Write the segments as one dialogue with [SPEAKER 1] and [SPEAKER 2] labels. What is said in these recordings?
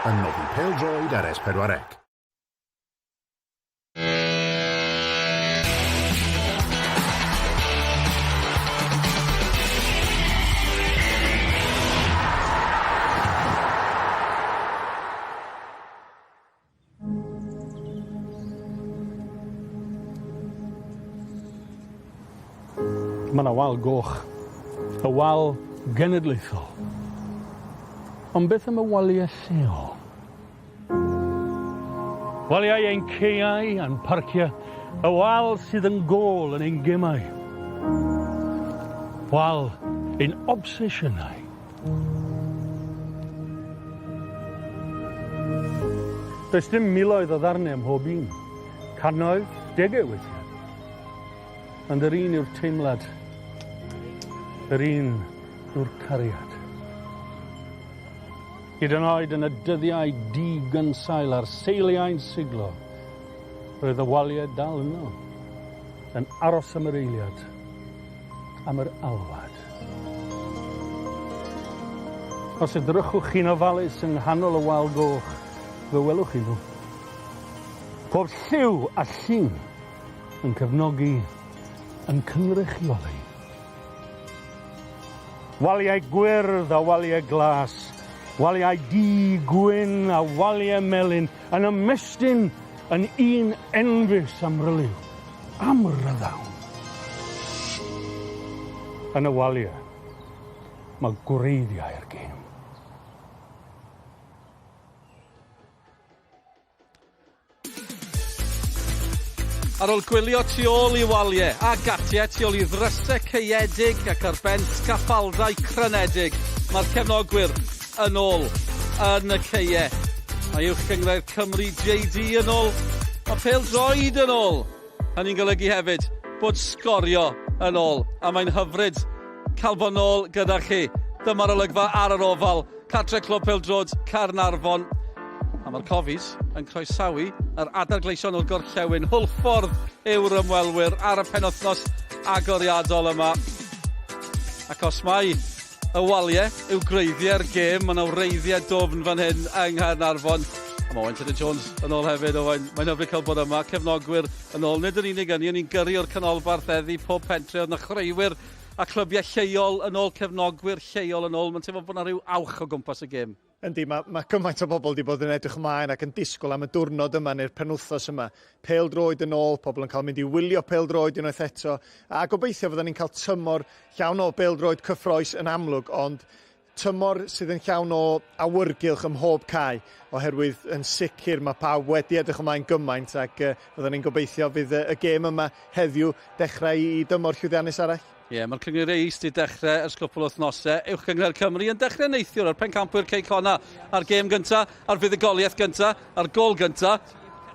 [SPEAKER 1] yn noddi pêl-droed ar S4C.
[SPEAKER 2] Mae 'na wal goch. Y wal genedlaethol. Ond beth am y waliau lleol? Waliau ein caeau a'n parciau, y wal sydd yn gôl yn ein gemau. Wal ein obsesiynau. Does dim miloedd o ddarnau ym mhob un. Cannoedd, degau weithiau. Ond yr un yw'r teimlad. Yr un yw'r cariad. Hyd yn oed yn y dyddiau di-gynsail a'r seiliau'n siglo, roedd y waliau dal yno, yn aros am yr eiliad. am yr alwad. Os edrychwch chi'n ofalus yng nghanol y wal goch, fe welwch chi nhw. Pob lliw a llun yn cefnogi, yn cynrychioli. Waliau gwyrdd a waliau glas, waliau du, gwyn a waliau melyn yn ymestyn yn un enfys amryliw. Amryddawn! Yn y waliau, mae gwreiddiau'r gêm.
[SPEAKER 3] Ar ôl gwylio tu ôl i waliau a gatiau tu ôl i ddrysau caeedig ac ar ben sgaffaldau crynedig, mae'r cefnogwyr yn ôl yn y caeau. Mae Uwch Gynghrair Cymru JD yn ôl, mae pêl-droed yn ôl. Hynny'n golygu hefyd bod sgorio yn ôl, a mae'n hyfryd cael bod nôl gyda chi. Dyma'r olygfa ar yr Ofal, cartre Clwb Pêl-droed Caernarfon. A mae'r Cofis yn croesawu yr Adar Gleision o'r Gorllewin. Hwlffordd yw'r ymwelwyr ar y penwythnos agoriadol yma. Ac os mai Y waliau yw gwreiddiau'r gêm. Mae yna wreiddiau dwfn fan hyn yng Nghaernarfon. A mae Owain Tudur Jones yn ôl hefyd, Owain. Mae'n hyfryd cael bod yma. Cefnogwyr yn ôl. Nid yn unig ynny, o'n i'n gyrru o'r canolbarth heddi, pob pentre, oedd yna chwaraewyr a clybiau lleol yn ôl, cefnogwyr lleol yn ôl. Mae'n teimlo bod yna rhyw awch o gwmpas y gêm.
[SPEAKER 4] Yndi, mae, mae cymaint o bobl wedi bod yn edrych ymlaen ac yn disgwyl am y diwrnod yma neu'r penwythnos yma. Pêl-droed yn ôl, pobl yn cael mynd i wylio pêl-droed unwaith eto, a gobeithio fydden ni'n cael tymor llawn o bêl-droed cyffroes yn amlwg, ond tymor sydd yn llawn o awyrgylch ym mhob cae, oherwydd yn sicr mae pawb wedi edrych ymlaen gymaint ac uh, fydden ni'n gobeithio fydd y, y gêm yma heddiw dechrau i dymor llwyddiannus arall.
[SPEAKER 3] Ie, mae'r Cynghreiriau East 'di dechrau ers cwpl o wythnosau. Uwch Gynghrair Cymru yn dechrau neithiwr a'r pencampwyr Cei Connah a'r gêm gynta, a'r fuddugoliaeth gynta, a'r gôl gynta,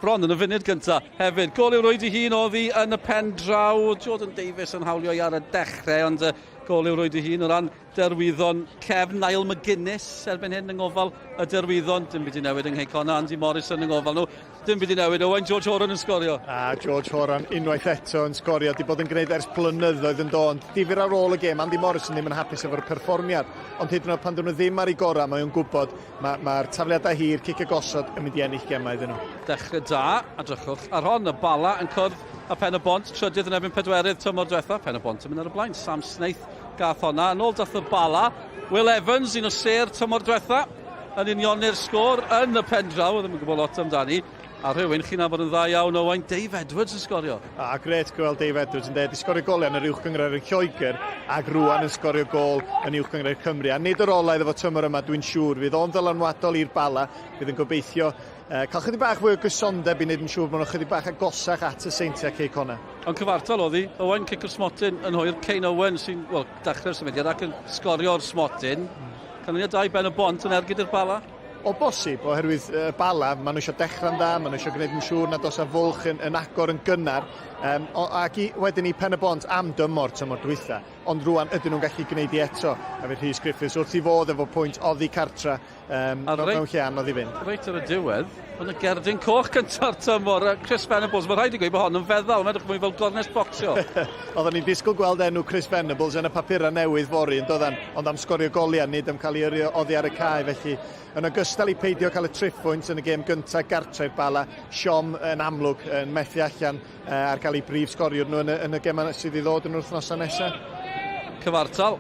[SPEAKER 3] bron yn y funud gynta hefyd. Gôl i'w rwyd i hun oedd hi yn y pen draw. Jordan Davies yn hawlio i ar y dechrau, ond gôl i'w rwyd i hun o ran Derwyddon cefn. Niall McGuinness erbyn hyn yng ngofal y Derwyddon. Dim byd i newid yng Nghei Connah, Andy Morrison yng ngofal nhw. Dim byd i newid, Owain, George Horan yn sgorio.
[SPEAKER 4] A George Horan unwaith eto yn sgorio, di bod yn gwneud ers blynyddoedd yn do, ond difyr ar ôl y gêm, Andy Morrison ddim yn hapus efo'r perfformiad, ond hyd yn oed pan dyn nhw ddim ar ei gorau, mae o'n gwybod, mae'r ma tafliadau hir, cic y gosod yn mynd i ennill gemau iddyn nhw.
[SPEAKER 3] Dechrau da, a drychwch ar hon, y Bala yn cwrdd a Pen y Bont, trydydd yn erbyn pedwerydd tymor diwetha, Pen y Bont yn mynd ar y blaen, Sam Snaith gath honna, yn ôl dath y Bala, Will Evans, un o sêr tymor diwetha, yn unioni'r sgôr yn y pen draw, ddim yn gwybod lot amdani. A rhywun chi'n nabod yn dda iawn, Owain, Dave Edwards yn sgorio.
[SPEAKER 4] A gret gweld Dave Edwards yn dweud, i sgorio goliau yn yr uwch gynghrair yn Lloegr ac rwan yn sgorio gôl yn uwch gynghrair Cymru. A nid yr ola iddo fo tymor yma, dwi'n siŵr. Fydd o'n ddylanwadol i'r Bala, fydd yn gobeithio uh, cael chydig bach fwy o gysondeb i wneud yn siŵr bod nhw'n chydig bach agosach at y Seintiau Cei Connah.
[SPEAKER 3] Ond cyfartal oedd hi, Owain cic o'r smotyn yn hwyr, Kane Owen sy'n, wel, dechrau'r symudiad ac yn sgorio'r smotyn. Canlyniad da i Ben y Bont yn ergyd i'r Bala?
[SPEAKER 4] O bosib, oherwydd y Bala, maen nhw eisiau dechrau'n dda, maen nhw eisiau gwneud yn siŵr nad oes 'na fwlch yn, yn agor yn gynnar, um, o, ac i, wedyn i Pen y Bont am dymor, tymor dwytha, ond rwan ydyn nhw'n gallu gwneud i eto, a fydd Rhys Griffiths wrth i fod efo pwynt oddi cartra, um, mewn, mewn lle anodd i fynd.
[SPEAKER 3] Reit ar y diwedd, Yn y gerdyn coch cynta'r tymor, Chris Venables, mae rhaid i gweud bod hon yn feddal, mae'n edrych mwy fel gornest bocsio.
[SPEAKER 4] Oedden ni'n disgwyl gweld enw Chris Venables yn y papurau newydd fory, yn doedden, ond am sgorio goliau, nid am cael ei yrru oddi ar y cae, felly yn ogystal Ogystal i peidio cael y triphwynt yn y gêm gyntaf gartre i'r Bala, siom yn amlwg yn methu allan ar gael eu brif sgoriwr nhw yn y, yn y gemau sydd i ddod yn wythnosau nesaf.
[SPEAKER 3] Cyfartal,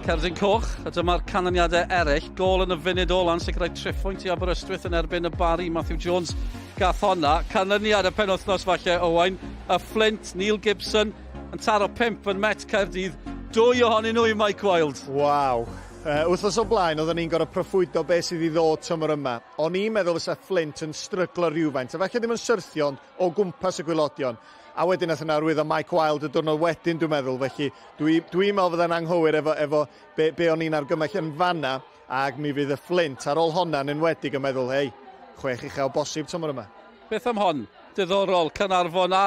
[SPEAKER 3] cerdyn coch, a dyma'r canlyniadau eraill. Gôl yn y funud ola'n sicrhau triphwynt i Aberystwyth yn erbyn y Barri. Matthew Jones gath honna. Canlyniad y penwythnos falle, Owain. Y Flint, Neil Gibson yn taro pump yn Met Caerdydd. Dwy ohonyn nhw i Mike Wilde.
[SPEAKER 4] Waw. Wythnos o blaen, oedden ni'n gorfod proffwydo beth sydd i ddod tymor yma. O'n i'n meddwl fysa Flint yn stryglo rhywfaint, a falle ddim yn syrthio, ond o gwmpas y gwaelodion. A wedyn nath yna arwyddo Mike Wilde y diwrnod wedyn, dwi'n meddwl. Felly dwi'n dwi meddwl fydda'n anghywir efo, efo be, be o'n i'n argymell yn fanna, ac mi fydd y Flint ar ôl honna'n enwedig yn meddwl, hei, chwech uchel bosib tymor yma.
[SPEAKER 3] Beth am hon? Diddorol, Caernarfon a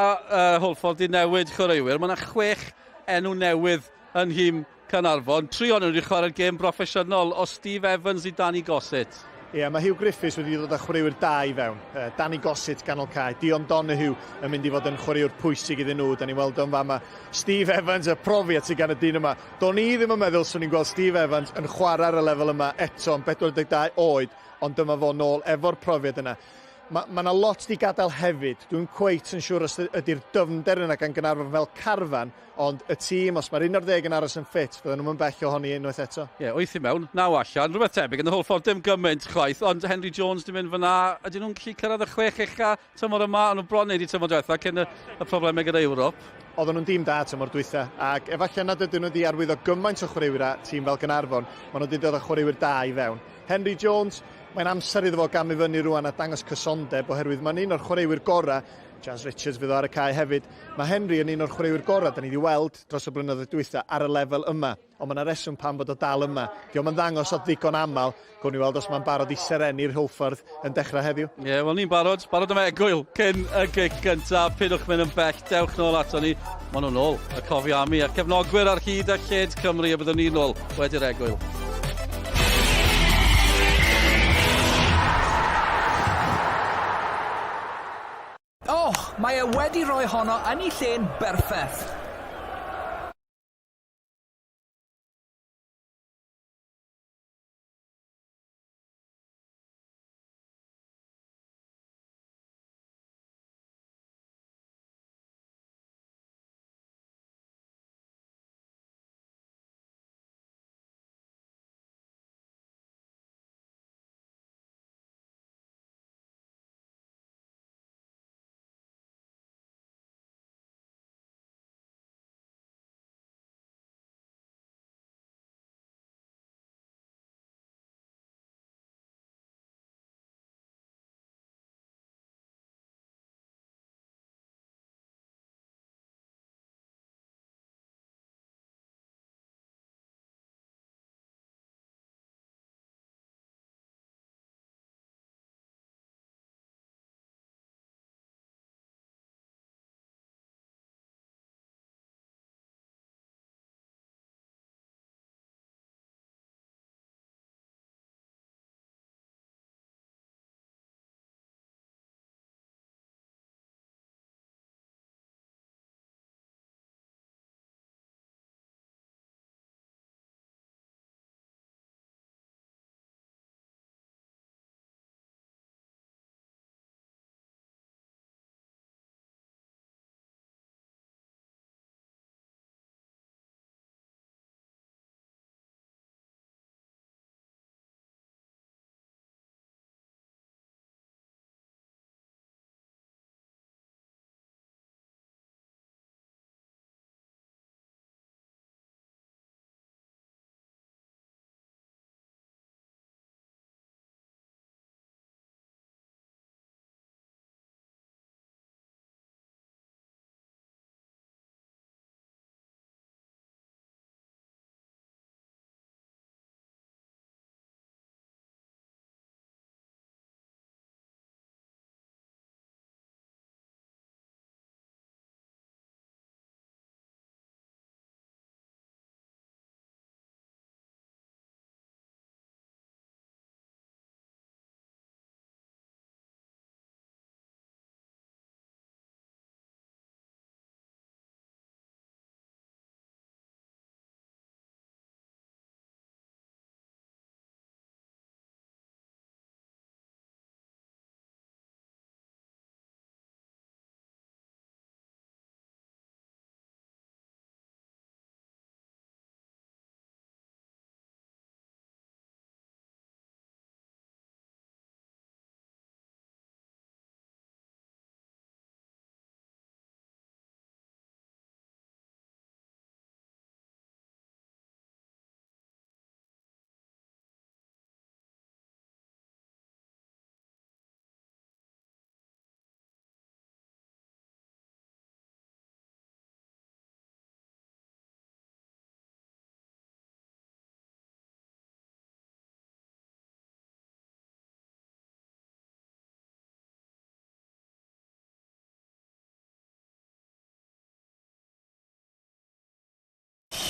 [SPEAKER 3] Hwlffordd 'di newid chwaraewyr. Mae yna chwech enw newydd yn nhîm Caernarfon. Tri ohonyn nhw wedi chwarae'r gêm broffesiynol, o Steve Evans i Danny Gossett.
[SPEAKER 4] Ie, yeah, mae Huw Griffiths wedi dod â chwaraewyr da i fewn. Danny Gossett ganol cae, Dion Donoghue yn mynd i fod yn chwaraewr pwysig iddyn nhw. Da ni'n weld o'n fama. Steve Evans, y profiad sydd gan y dyn yma. Do'n i ddim yn meddwl swn i'n gweld Steve Evans yn chwarae ar y lefel yma eto yn 42 oed, ond dyma fo nôl efo'r profiad yna. Mae ma 'na lot 'di gadael hefyd. Dwi'm cweit yn siŵr os ydy'r dyfnder yna gan Gaernarfon fel carfan, ond y tîm, os mae'r 11 yn aros yn ffit, fydden nhw'm yn bell ohoni unwaith eto.
[SPEAKER 3] Ie, yeah, wyth i mewn, naw allan, rhywbeth tebyg yn y Hwlffordd, dim gymaint chwaith, ond Henry Jones di mynd fyna, ydyn nhw'n gallu cyrraedd y chwech ucha tymor yma, ond nhw bron neud i tymor diwetha cyn y, y problemau gyda Ewrop.
[SPEAKER 4] Oedden nhw'n dîm da tymor dwytha, ac efallai nad ydyn nhw wedi arwyddo gymaint o chwaraewyr â tîm fel Gaernarfon, maen nhw wedi dod â chwaraewyr da i fewn. Henry Jones, mae'n amser iddo fo gamu fyny rwan a dangos cysondeb oherwydd mae'n un o'r chwaraewyr gorau. Jazz Richards fydd o ar y cae hefyd. Mae Henry yn un o'r chwaraewyr gorau da ni wedi weld dros y blynyddoedd dwytha ar y lefel yma. Ond mae yna reswm pam bod o dal yma. Dio'm yn ddangos o ddigon aml. Gawn ni weld os mae'n barod i serennu'r Hwlffordd yn dechrau heddiw.
[SPEAKER 3] Ie, yeah, wel ni'n barod. Barod am egwyl cyn y gic gyntaf. Pidwch mynd yn bell, dewch nôl ato ni. Maen nhw'n ôl, y Cofi Army a'r cefnogwyr ar hyd a lled Cymru a byddwn ni'n ôl wedi'r egwyl.
[SPEAKER 5] Oh, mae e wedi rhoi honno yn ei lle'n berffeth.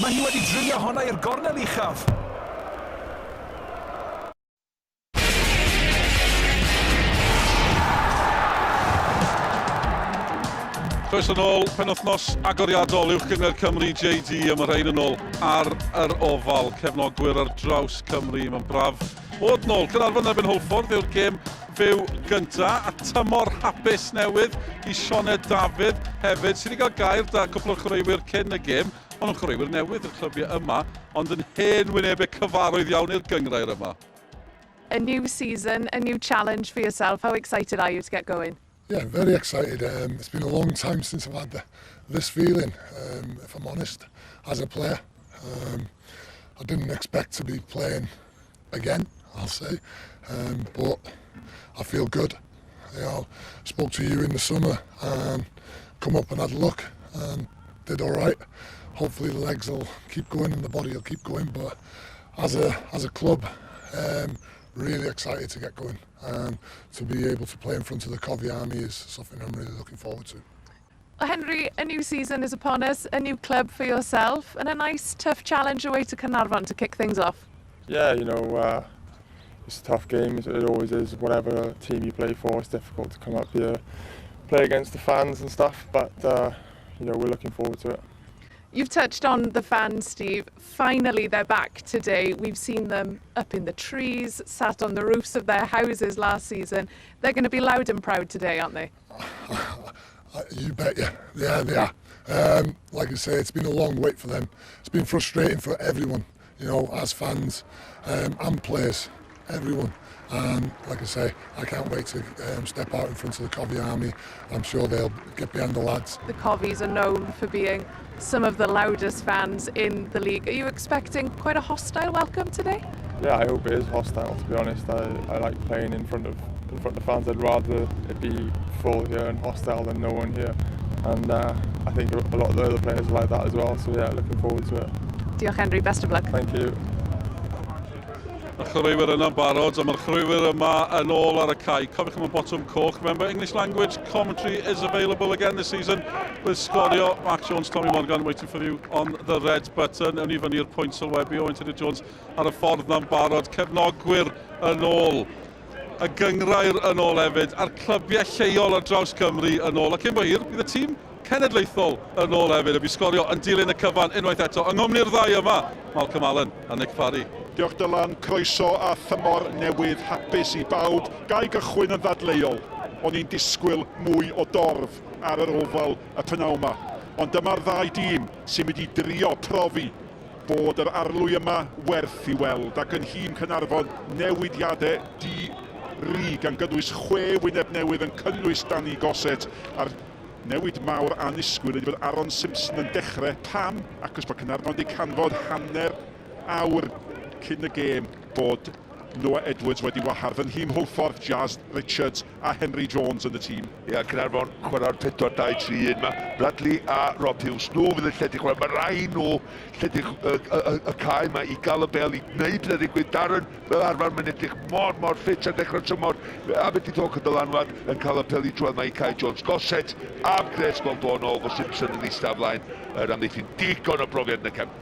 [SPEAKER 5] Mae hi wedi drilio honna i'r gornel uchaf.
[SPEAKER 3] Croeso nôl, penwythnos agoriadol Uwch Gynghrair Cymru JD a mae rhain yn ôl ar yr ofal cefnogwyr ar draws Cymru. Mae'n braf bod nôl. Caernarfon erbyn Hwlffordd yw'r gêm fyw gynta a tymor hapus newydd i Sioned Dafydd hefyd sydd wedi cael gair da cwpl o chwaraewyr cyn y gêm. Maen nhw'n chwaraewyr newydd i'r clybiau yma ond yn hen wynebau cyfarwydd iawn i'r gynghrair yma.
[SPEAKER 6] A new season, a new challenge for yourself. How excited are you to get going?
[SPEAKER 7] Yeah, very excited. It's been a long time since I've had this feeling, if I'm honest, as a player. I didn't expect to be playing again, I'll say, but I feel good. Spoke to you in the summer and come up and had a look and did all right. Hopefully the legs will keep going and the body will keep going, but as a club, really excited to get going and to be able to play in front of the Cofi Army is something I'm really looking forward to.
[SPEAKER 6] Well, Henry, a new season is upon us, a new club for yourself, and a nice tough challenge away to Caernarfon to kick things off.
[SPEAKER 8] Yeah, it's a tough game. It always is. Whatever team you play for, it's difficult to come up here, play against the fans, but we're looking forward to it.
[SPEAKER 6] You've touched on the fans, Steve. Finally, they're back today. We've seen them up in the trees, sat on the roofs of their houses last season. They're going to be loud and proud today, aren't they?
[SPEAKER 7] You bet you. Yeah, they are. Like I say, it's been a long wait for them. It's been frustrating for everyone, as fans and players, everyone. And like I say, I can't wait to step out in front of the Cofi Army. I'm sure they'll get behind the lads.
[SPEAKER 6] The Cofis are known for being some of the loudest fans in the league. Are you expecting quite a hostile welcome today?
[SPEAKER 8] Yeah, I hope it is hostile, to be honest. I like playing in front of fans. I'd rather it be full here and hostile than no one here. And I think a lot of the other players are like that as well. Looking forward to it.
[SPEAKER 6] Diolch, Henry. Best of luck.
[SPEAKER 8] Thank you.
[SPEAKER 3] Y chwaraewyr yna'n barod, a mae'r chwaraewyr yma yn ôl ar y cae. Cofiwch am y botwm coch. Remember, English language commentary is available again this season with Sgorio, Mark Jones, Tommy Morgan waiting for you on the red button. Ewn ni fyny i'r pwynt sylwebu, Owen Tudur Jones ar y ffordd na'n barod. Cefnogwyr yn ôl. Y gynghrair yn ôl hefyd, a'r clybiau lleol ar draws Cymru yn ôl. A cyn bo hir, bydd y tîm cenedlaethol yn ôl hefyd. A bydd Sgorio yn dilyn y cyfan unwaith eto. Yng nghwmni'r ddau yma, Malcolm Allen a Nick Parry.
[SPEAKER 9] Diolch Dylan, croeso a thymor newydd hapus i bawb. Ga i gychwyn yn ddadleuol, o'n i'n disgwyl mwy o dorf ar yr ofal y pnawn yma. Ond dyma'r ddau dîm sy'n mynd i drio profi bod yr arlwy yma werth i weld, ac yn nhîm Caernarfon newidiadau di-ri gan gynnwys 6 wyneb newydd yn cynnwys Danny Gossett, a'r newid mawr annisgwyl ydy bod Aaron Simpson yn dechrau. Pam? Achos bod Caernarfon wedi canfod hanner awr cyn y gêm bod Noah Edwards wedi wahardd. Yn nhîm Hwlffordd, Jazz Richards a Henry Jones yn y tîm.
[SPEAKER 10] Ia, Caernarfon chwarae'r 4-2-3-1 ma. Bradley a Rob Hughes, nhw fydd yn lledu chwarae. Mae rai nhw lledu y cae yma i gael y bel i wneud pethau ddigwydd. Darren, fel arfer, mae'n edrych mor, mor ffit ar dechrau'r tymor. A fe di ddod dylanwad yn cael y bel i drwodd mae i Kai Jones. Gossett am grêt gweld o'n ôl fo Simpson yn eistedd flaen yr amddiffyn. Digon o brofiad yn y cefn.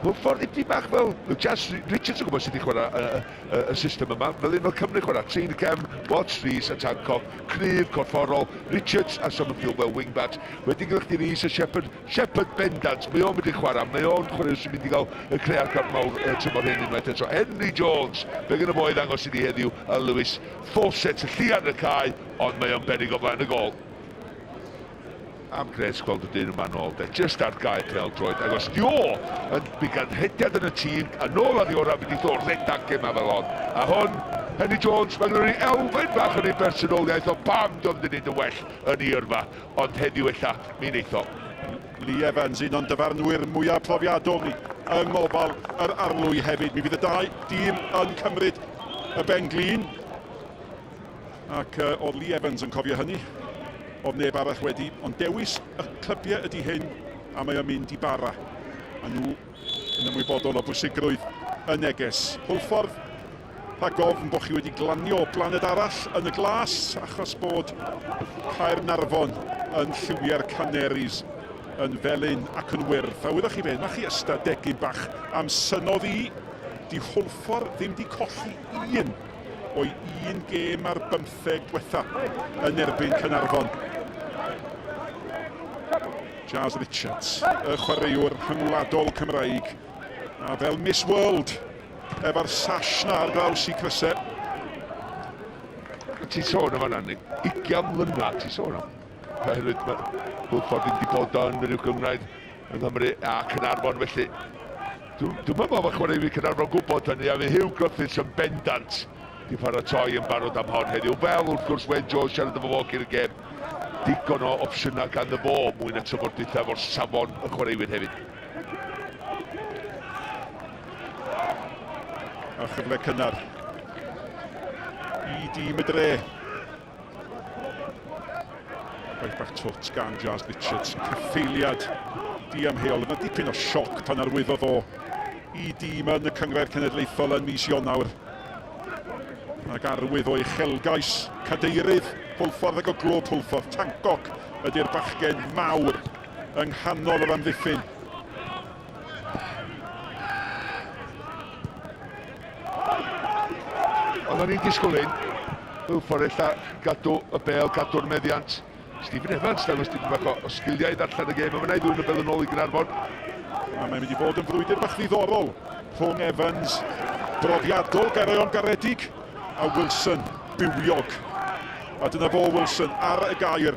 [SPEAKER 10] Hwlffordd i bach fel Jazz Richards yn gwybod sut i chwarae y system yma, fel un o'r Cymru chwarae. Trin cefn, Watts, Rees a Tancock, cryf, corfforol, Richards a Summerfield fel wingbacks. Wedyn gyda chdi Rees a Shepherd, Shepherd bendant, mae o'n mynd i chwarae, mae o'n chwarae sy'n mynd i gael y creu argraff mawr y tymor hyn unwaith eto. Henry Jones, fe gyda fo i ddangos i ni heddiw, a Lewis Fawcett, y llu ar y cae, ond mae o'n beryg o flaen y gôl. Am grêt gweld y dyn yma nôl, de, just ar gae pêl-droed. Ac os di o yn bigan rhediad yn y tîm, a nôl ar ei orau, mynd i ddod redag gema fel hon. A hwn, Henry Jones, mae gen i elfen bach yn ei bersonoliaeth o pam di o'n mynd i wneud yn well yn ei yrfa, ond heddiw ella, mi wneith o.
[SPEAKER 9] Lee Evans, un o'n dyfarnwyr mwyaf profiadol ni yng ngofal yr arlwy hefyd. Mi fydd y dau dîm yn cymryd y ben glin. Ac oedd Lee Evans yn cofio hynny. Oedd neb arall wedi, ond dewis y clybiau ydy hyn, a mae o'n mynd i bara. A nhw yn ymwybodol o bwysigrwydd y neges. Hwlffordd, rhag ofn bod chi wedi glanio o blaned arall yn y glas, achos bod Caernarfon yn lliwiau'r Canaries. yn felyn ac yn wyrdd. A wyddoch chi be, na chi ystadegyn bach am synodd i, di Hwlffordd ddim di colli un o'i un gêm ar bymtheg diwetha yn erbyn Caernarfon. Jazz Richards, y chwaraewr rhyngwladol Cymraeg, a fel Miss World, efo'r sash na ar draws i crysau.
[SPEAKER 10] Ti'n sôn am hwnna, Nick, 20 mlynedd ti'n sôn am. Oherwydd mae Hwlffordd ddim wedi bod yn yr uwch gynghrair yng Nghymru a Caernarfon felly dwi'n dwi meddwl bod chwaraewyr Caernarfon gwybod hynny a fydd Huw Griffiths yn bendant di paratoi yn barod am hon heddiw. Fel wrth gwrs Wayne Jones siarad efo fo cyn y gêm, digon o opsiynau ganddo fo mwy na tymor dwytha efo'r safon y chwaraewyr hefyd.
[SPEAKER 9] A chyfle cynnar i dîm y dre. Gwaith bach twt gan Jazz Richards, cyffeiliad diamheol. Yna dipyn o sioc pan arwyddodd o i dîm yn y Cynghrair Cenedlaethol yn mis Ionawr. Ac arwydd o uchelgais cadeirydd Hwlffordd ac o glwb Hwlffordd, Tancock ydy'r bachgen mawr yng nghanol yr amddiffyn.
[SPEAKER 10] Oedden ni'n disgwyl hyn. Hwlffordd ella gadw y bel, gadw'r meddiant. Stephen Evans dangos dipyn bach o, o sgiliau i ddarllen y gêm. A fyna i ddwyn y bel yn ôl i Gaernarfon.
[SPEAKER 9] A mae'n mynd i fod yn frwydr bach ddiddorol rhwng Evans, brofiadol, Gaeron Garedig, a Wilson, bywiog. A dyna fo Wilson ar y gair.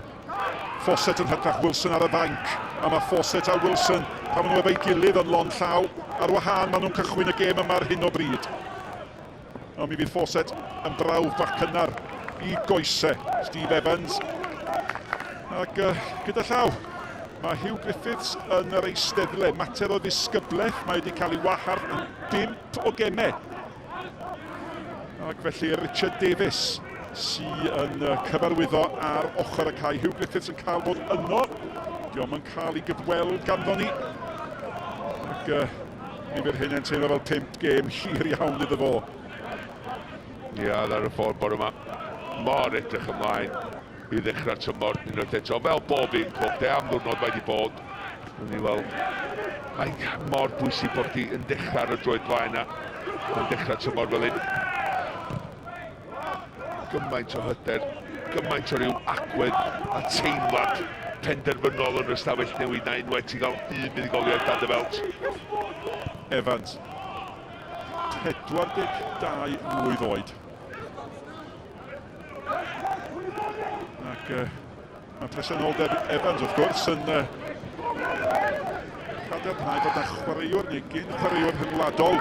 [SPEAKER 9] Fawcett yn hytrach, Wilson ar y fainc. A mae Fawcett a Wilson, pan maen nhw efo'i gilydd yn lond llaw, ar wahân maen nhw'n cychwyn y gêm yma ar hyn o bryd. Ond mi fydd Fawcett yn brawf bach cynnar i goesau Steve Evans. Ac uh, gyda llaw, mae Hugh Griffiths yn yr eisteddle. Mater o ddisgyblaeth, mae wedi cael ei wahardd yn bimp o gemau. Ac felly Richard Davies sy'n yn cyfarwyddo ar ochr y cae. Hugh Griffiths yn cael bod yno. Diolch yn cael ei gydweld ganddo ni. Ac uh, mi fydd hyn yn teimlo fel pimp gêm hir iawn iddo fo.
[SPEAKER 10] Ia, yeah, ar y ffordd bore yma. Mor edrych ymlaen i ddechrau'r tymor unwaith eto. Fel bob un clwb, de am ddwrnod mae wedi bod. Wnawn ni weld. Mae'n mor bwysig bod chdi yn dechrau ar y droed blaen na yn dechrau tymor fel hyn. Gymaint o hyder, gymaint o ryw agwedd a teimlad penderfynol yn yr ystafell newid na unwaith ti'n cael un fuddugoliaeth dan dy felt.
[SPEAKER 9] Evans, 42 mlwydd oed. Ac uh, mae presenoldeb Evans, wrth gwrs, yn uh, cadarnhau bod na chwaraewr neu gyn chwaraewr rhyngwladol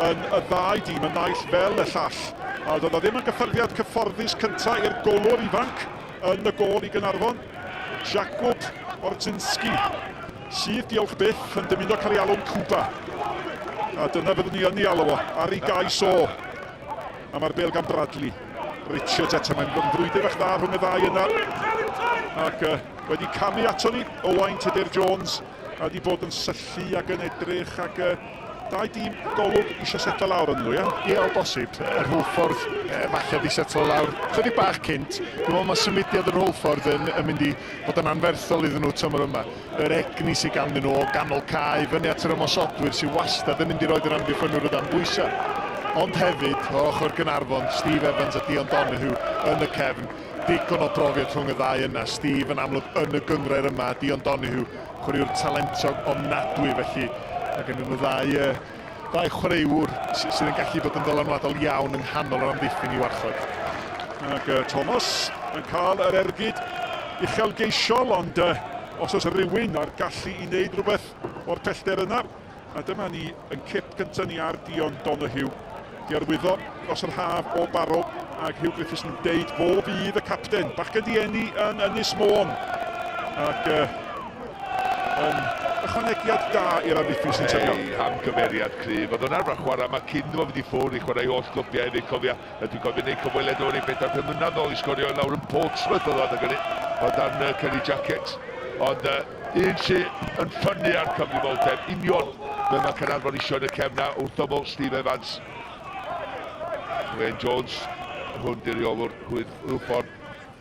[SPEAKER 9] yn y ddau dîm, y naill fel y llall. A doedd o ddim yn gyffyrddiad cyfforddus cyntaf i'r golwr ifanc yn y gôl i Gynarfon, Jakub Ortynski, sydd, diolch byth, yn dymuno cael ei alw'n Cuba. A dyna fyddwn ni yn ei alw o, ar ei gais o. A mae'r bel gan Bradley. Richards eto, mae'n bod yn frwydr fach dda rhwng y ddau yna. Ac uh, wedi camu ato ni, Owain Tudur Jones, a wedi bod yn syllu ac yn edrych ac uh, dau dîm golwg eisiau setlo lawr yn nhw, ie?
[SPEAKER 4] Ie, o bosib. Yr Hwlffordd e, falle wedi setlo lawr chydig bach cynt. Dwi'n meddwl mae symudiad yr Hwlffordd yn, yn mynd i fod yn anferthol iddyn nhw tymor yma. Yr egni sydd ganddyn nhw o ganol cae fyny at yr ymosodwyr sydd wastad yn mynd i roed yr amddiffynwyr o dan bwysau. Ond hefyd, o ochr Gaernarfon, Steve Evans a Dion Donoghue yn y cefn. Digon o brofiad rhwng y ddau yna. Steve yn amlwg yn y gynghrair yma, Dion Donoghue, chwaraewr talentog ofnadwy felly. Mae gen nhw ddau, uh, ddau chwaraewr sydd yn gallu bod yn ddylanwadol iawn yng nghanol yr amddiffyn i warchod.
[SPEAKER 9] Ac uh, Thomas yn cael yr ergyd uchelgeisiol, ond uh, os oes rhywun â'r gallu i wneud rhywbeth o'r pellter yna, a dyma ni yn cip gyntaf ni ar Dion Donoghue. Di arwyddo dros yr haf o Barrow, ac Hugh Griffiths yn deud fo fydd y capten. Bachgen di eni yn Ynys Môn, ac uh, yn ychwanegiad da i'r amddiffyn sy'n tybio.
[SPEAKER 10] Ei, hamgymeriad cryf. Oedd o'n arfer chwarae yma cyn iddo fo fynd i ffwrdd i chwarae i holl glybiau hefyd, cofia. A dwi'n cofio neud cyfweliad efo ni bedair pum mlynedd nôl i sgorio i lawr yn Portsmouth oedd o adeg hynny, o dan uh, Kenny Jackett. Ond uh, un sy'n yn ffynnu ar cyfrifoldeb, union fe mae Caernarfon isio yn y cefn na wrth ymyl Steve Evans. Wayne Jones, hwn di reolwr Hwlffordd.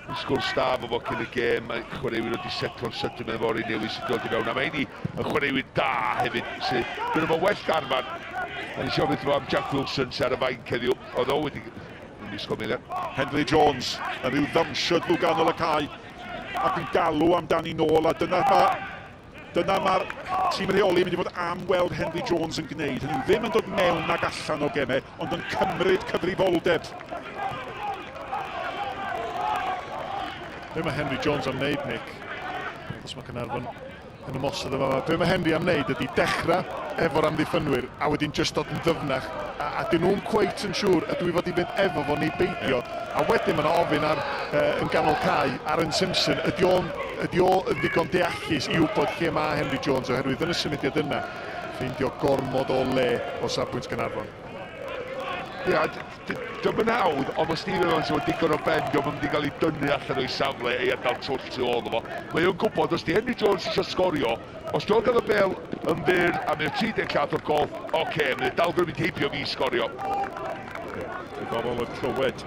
[SPEAKER 10] Yn sgwrs da efo fo cyn y gêm, mae chwaraewyr wedi setlo'n sydyn mewn fory newydd sy'n dod i fewn, a mae heini yn chwaraewyr da hefyd, sydd gyda fo well garfan. A nes i ofyn wrtho fo am Jack Wilson sydd ar y fainc heddiw, oedd o wedi mynd i sgomio eiliad.
[SPEAKER 9] Henry Jones yn rhyw ddawnsio drwy ganol y cae ac yn galw amdani nôl a dyna ma, dyna mae'r tîm rheoli yn mynd i fod am weld Henry Jones yn gwneud. Hynny yw ddim yn dod mewn ag allan o gemau, ond yn cymryd cyfrifoldeb.
[SPEAKER 4] Be mae Henry Jones am wneud, Nick? Os mae Caernarfon yn ymosod yma. Be mae Henry am wneud ydy dechrau efo'r amddiffynwyr a wedyn jyst dod yn ddyfnach. A, a dyn nhw'n cweit yn siŵr ydw i fod i fynd efo fo neu beidio. Yeah. A wedyn mae yna ofyn ar, yn ganol cae, Aaron Simpson, ydy o'n ydy o yn ddigon deallus i wybod lle mae Henry Jones oherwydd yn y symudiad yna ffeindio gormod o le o safbwynt Gaernarfon.
[SPEAKER 10] Ie, yeah, Dio'm yn hawdd, ond mae Steve Evans efo digon o ben, dio'm yn mynd i gael ei dynnu allan o'i safle ei adael twll tu ôl iddo fo. Mae o'n gwybod, os di Henry Jones eisiau sgorio, os dio'n cael y bêl yn fyr a mae o 30 llath o'r gol, oce, okay, mae o dal yn mynd heibio fi i sgorio.
[SPEAKER 9] Diddorol oedd clywed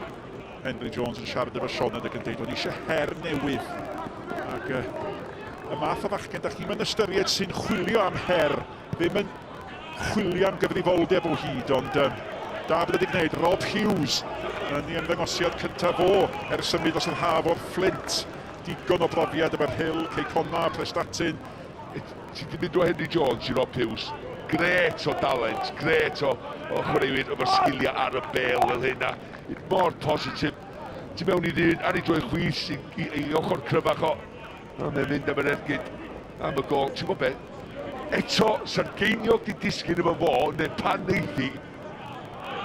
[SPEAKER 9] Henry Jones yn siarad efo Sioned ac yn deud, o'n i eisiau her newydd. Ac uh, y math o fachgen da chi'n mynd ystyried sy'n chwilio am her, ddim yn chwilio am gyfrifoldeb o hyd, ond um, da bod wedi gwneud. Rob Hughes yn ei ymddangosiad cyntaf o ers symud dros yr haf o'r Fflint. Digon o brofiad efo'r Hill, Cei Connah, Prestatyn.
[SPEAKER 10] Ti di mynd o Henry Jones i Rob Hughes. Gret o dalent, gret o, o chwaraewyr efo sgiliau ar y bel fel hyn a mor positif. Ti mewn i ddyn ar ei droi chwith i, i, i ochr cryfach o. Mae'n mynd am yr ergyd am y gol. Ti'n gwybod beth? Eto, sa'r geiniog di disgyn efo fo, neu pan neith hi,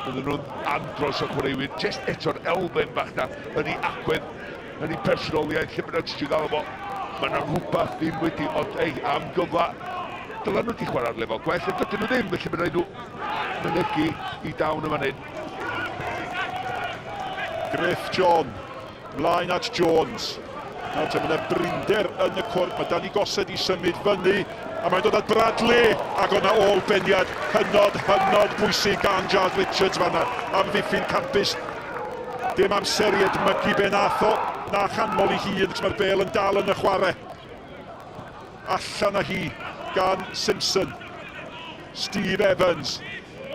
[SPEAKER 10] bydden nhw'n andros o chwaraewyr, jyst eto'r elfen bach na, yn ei agwedd, yn ei personoliaeth, lle bynnag ti'n gael fo, mae yna rhywbeth ddim wedi, ond ei, am gyfle, dylen nhw wedi chwarae ar lefel gwell, ond dydyn nhw ddim, felly mae'n rhaid nhw mynegi i dawn yma hyn.
[SPEAKER 9] Griff John Mlaen at Jones. Nawr te, mae yna brinder yn y cwrt. Mae Danny Gossett i symud fyny. A mae'n dod at Bradley. Ac o'na ôl beniad hynod, hynod bwysig gan Jazz Richards fanna. Amddiffyn campus. Dim amser i edmygu be nath o. Na chanmol i hun, achos mae'r bel yn dal yn y chwarae. Allan â hi gan Simpson. Steve Evans.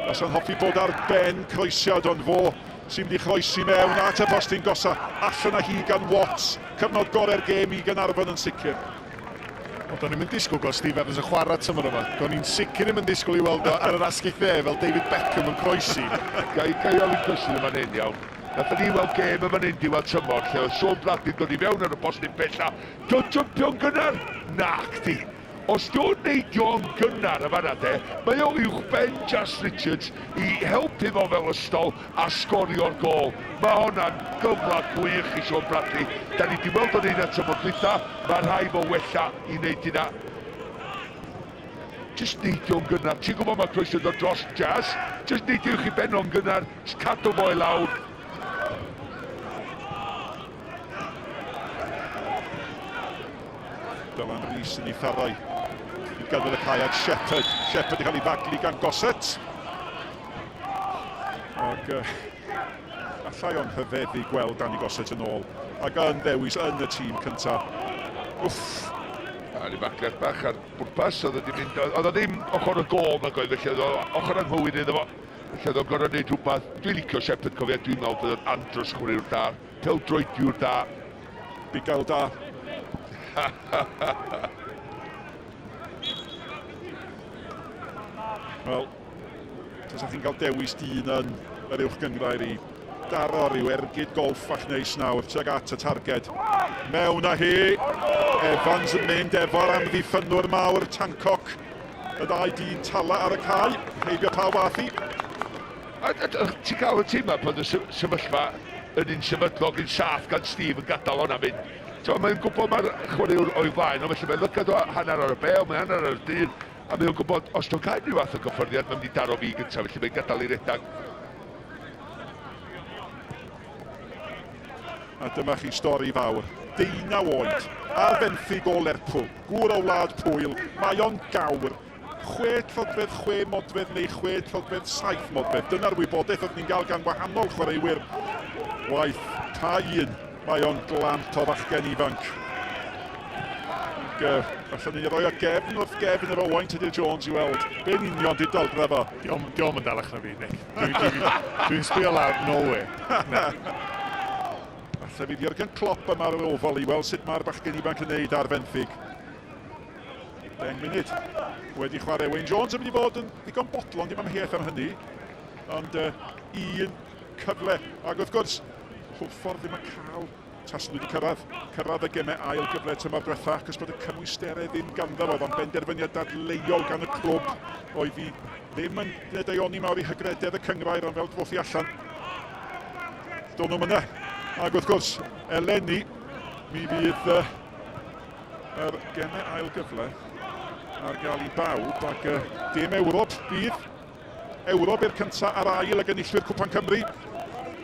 [SPEAKER 9] Fasa'n hoffi bod ar ben croesiad, ond fo sy'n mynd i chroesi mewn at y postyn gosa. Allan â hi gan Watts. Cyfnod gorau'r gêm i Gaernarfon yn sicr.
[SPEAKER 4] Wel, do'n i'm yn disgwyl gweld Steve Evans yn chwarae tymor yma. Do'n i'n sicr ddim yn disgwyl i weld o ar yr asgell dde fel David Beckham yn croesi.
[SPEAKER 10] Ga i, ga i ofyn cwestiwn yn fan hyn, iawn? Nathon ni weld gêm yn fan hyn diwedd tymor lle oedd Sean Bradley'n dod i fewn ar y postyn bella. Dio'n jympio'n gynnar? Nacdi. Os dio'n neidio yn gynnar yn fan'na de, mae o uwchben Jas Richards i helpu fo fel ystol a sgorio'r gôl. Mae honna'n gyfle gwych i Shaun Bradley. Da ni di weld o'n neud 'na tymor dwytha, mae rhaid fo wella i neud hynna. Jyst neidio'n gynnar. Ti'n gwybod mae croeso dod dros Jas. Jyst neidio uwch i ben o'n gynnar, jyst cadw fo i lawr.
[SPEAKER 9] Dylan Rees yn ei tharau i gadael y cae at Shepherd. Shepherd yn cael ei faglu gan Gossett. Ac uh, allai o'n hyfeddu gweld Danny Gossett yn ôl. Ac yn ddewis yn y tîm cyntaf. Wff!
[SPEAKER 10] A ni fagliad bach ar bwrpas, oedd wedi mynd, oedd o ddim ochr y gôl nag oedd, felly oedd o ochr anghywir iddo fo. Felly oedd o'n gorfod gwneud rhywbeth. Dwi'n licio Shepherd, cofia, dwi'n meddwl bod o'n andros chwaraewr da, pêl-droediwr da.
[SPEAKER 9] Bugail da. Wel, tasa chi'n cael dewis dyn yn yr uwch gynghrair i daro rhyw ergyd golff fach neis nawr tuag at y targed. Mewn â hi, Evans yn mynd efo'r amddiffynnwr mawr Tancock. Y ddau dyn tala ar y cae, heibio pawb â thi.
[SPEAKER 10] A, a, a ti'n cael y teimlad bod y sefyllfa yn un sefydlog, un saff gan Steve yn gadael hwnna fynd. Ti'n mae'n gwybod mae'r chwaraewr o'i flaen o, felly mae'n lygad o hanner ar y bel, mae hanner ar y dyn, a mae'n gwybod os dwi'n cael rhyw fath o gyffyrddiad, mae'n mynd i daro fi gyntaf, felly mae'n gadael i redag.
[SPEAKER 9] A dyma chi stori fawr. Deunaw oed, ar fenthyg o Lerpwl, gŵr o wlad Pwyl, mae o'n gawr. 6 troedfedd 6 modfedd neu 6 troedfedd 7 modfedd. Dyna'r wybodaeth oeddwn ni'n gael gan wahanol chwaraewyr. Waeth pa un. Mae o'n glamp o fachgen ifanc. Ac uh, allan ni'n rhoi o gefn wrth gefn efo Owain Tudur Jones i weld be'n union di daldra fo.
[SPEAKER 11] Diolch dwi yn dalach na fi, Nick. Dwi'n dwi, dwi, dwi sbio lawr, no way. Na.
[SPEAKER 9] Falle fydd Jurgen Klopp yma ar yr ofal i weld sut mae'r bachgen ifanc yn neud ar fenthyg. 10 munud wedi chwarae. Wayne Jones yn mynd i fod yn ddigon bodlon, dim amheuaeth am hynny. Ond uh, un cyfle. Ac wrth gwrs, Hwlffordd ddim yn cael taswn wedi cyrraedd, cyrraedd y gemau ail gyfle tymor diwetha, achos bod y cymwysterau ddim ganddo fo, ond benderfyniad dadleuol gan y clwb oedd hi ddim yn gwneud daioni mawr i hygrededd y cynghrair, ond fel dfoth i allan, do'n nhw'n yna. Ac wrth gwrs, eleni, mi fydd uh, yr gemau ail gyfle ar gael i bawb, ac uh, dim Ewrop bydd Ewrop i'r cyntaf a'r ail ag enillwyr Cwpan Cymru.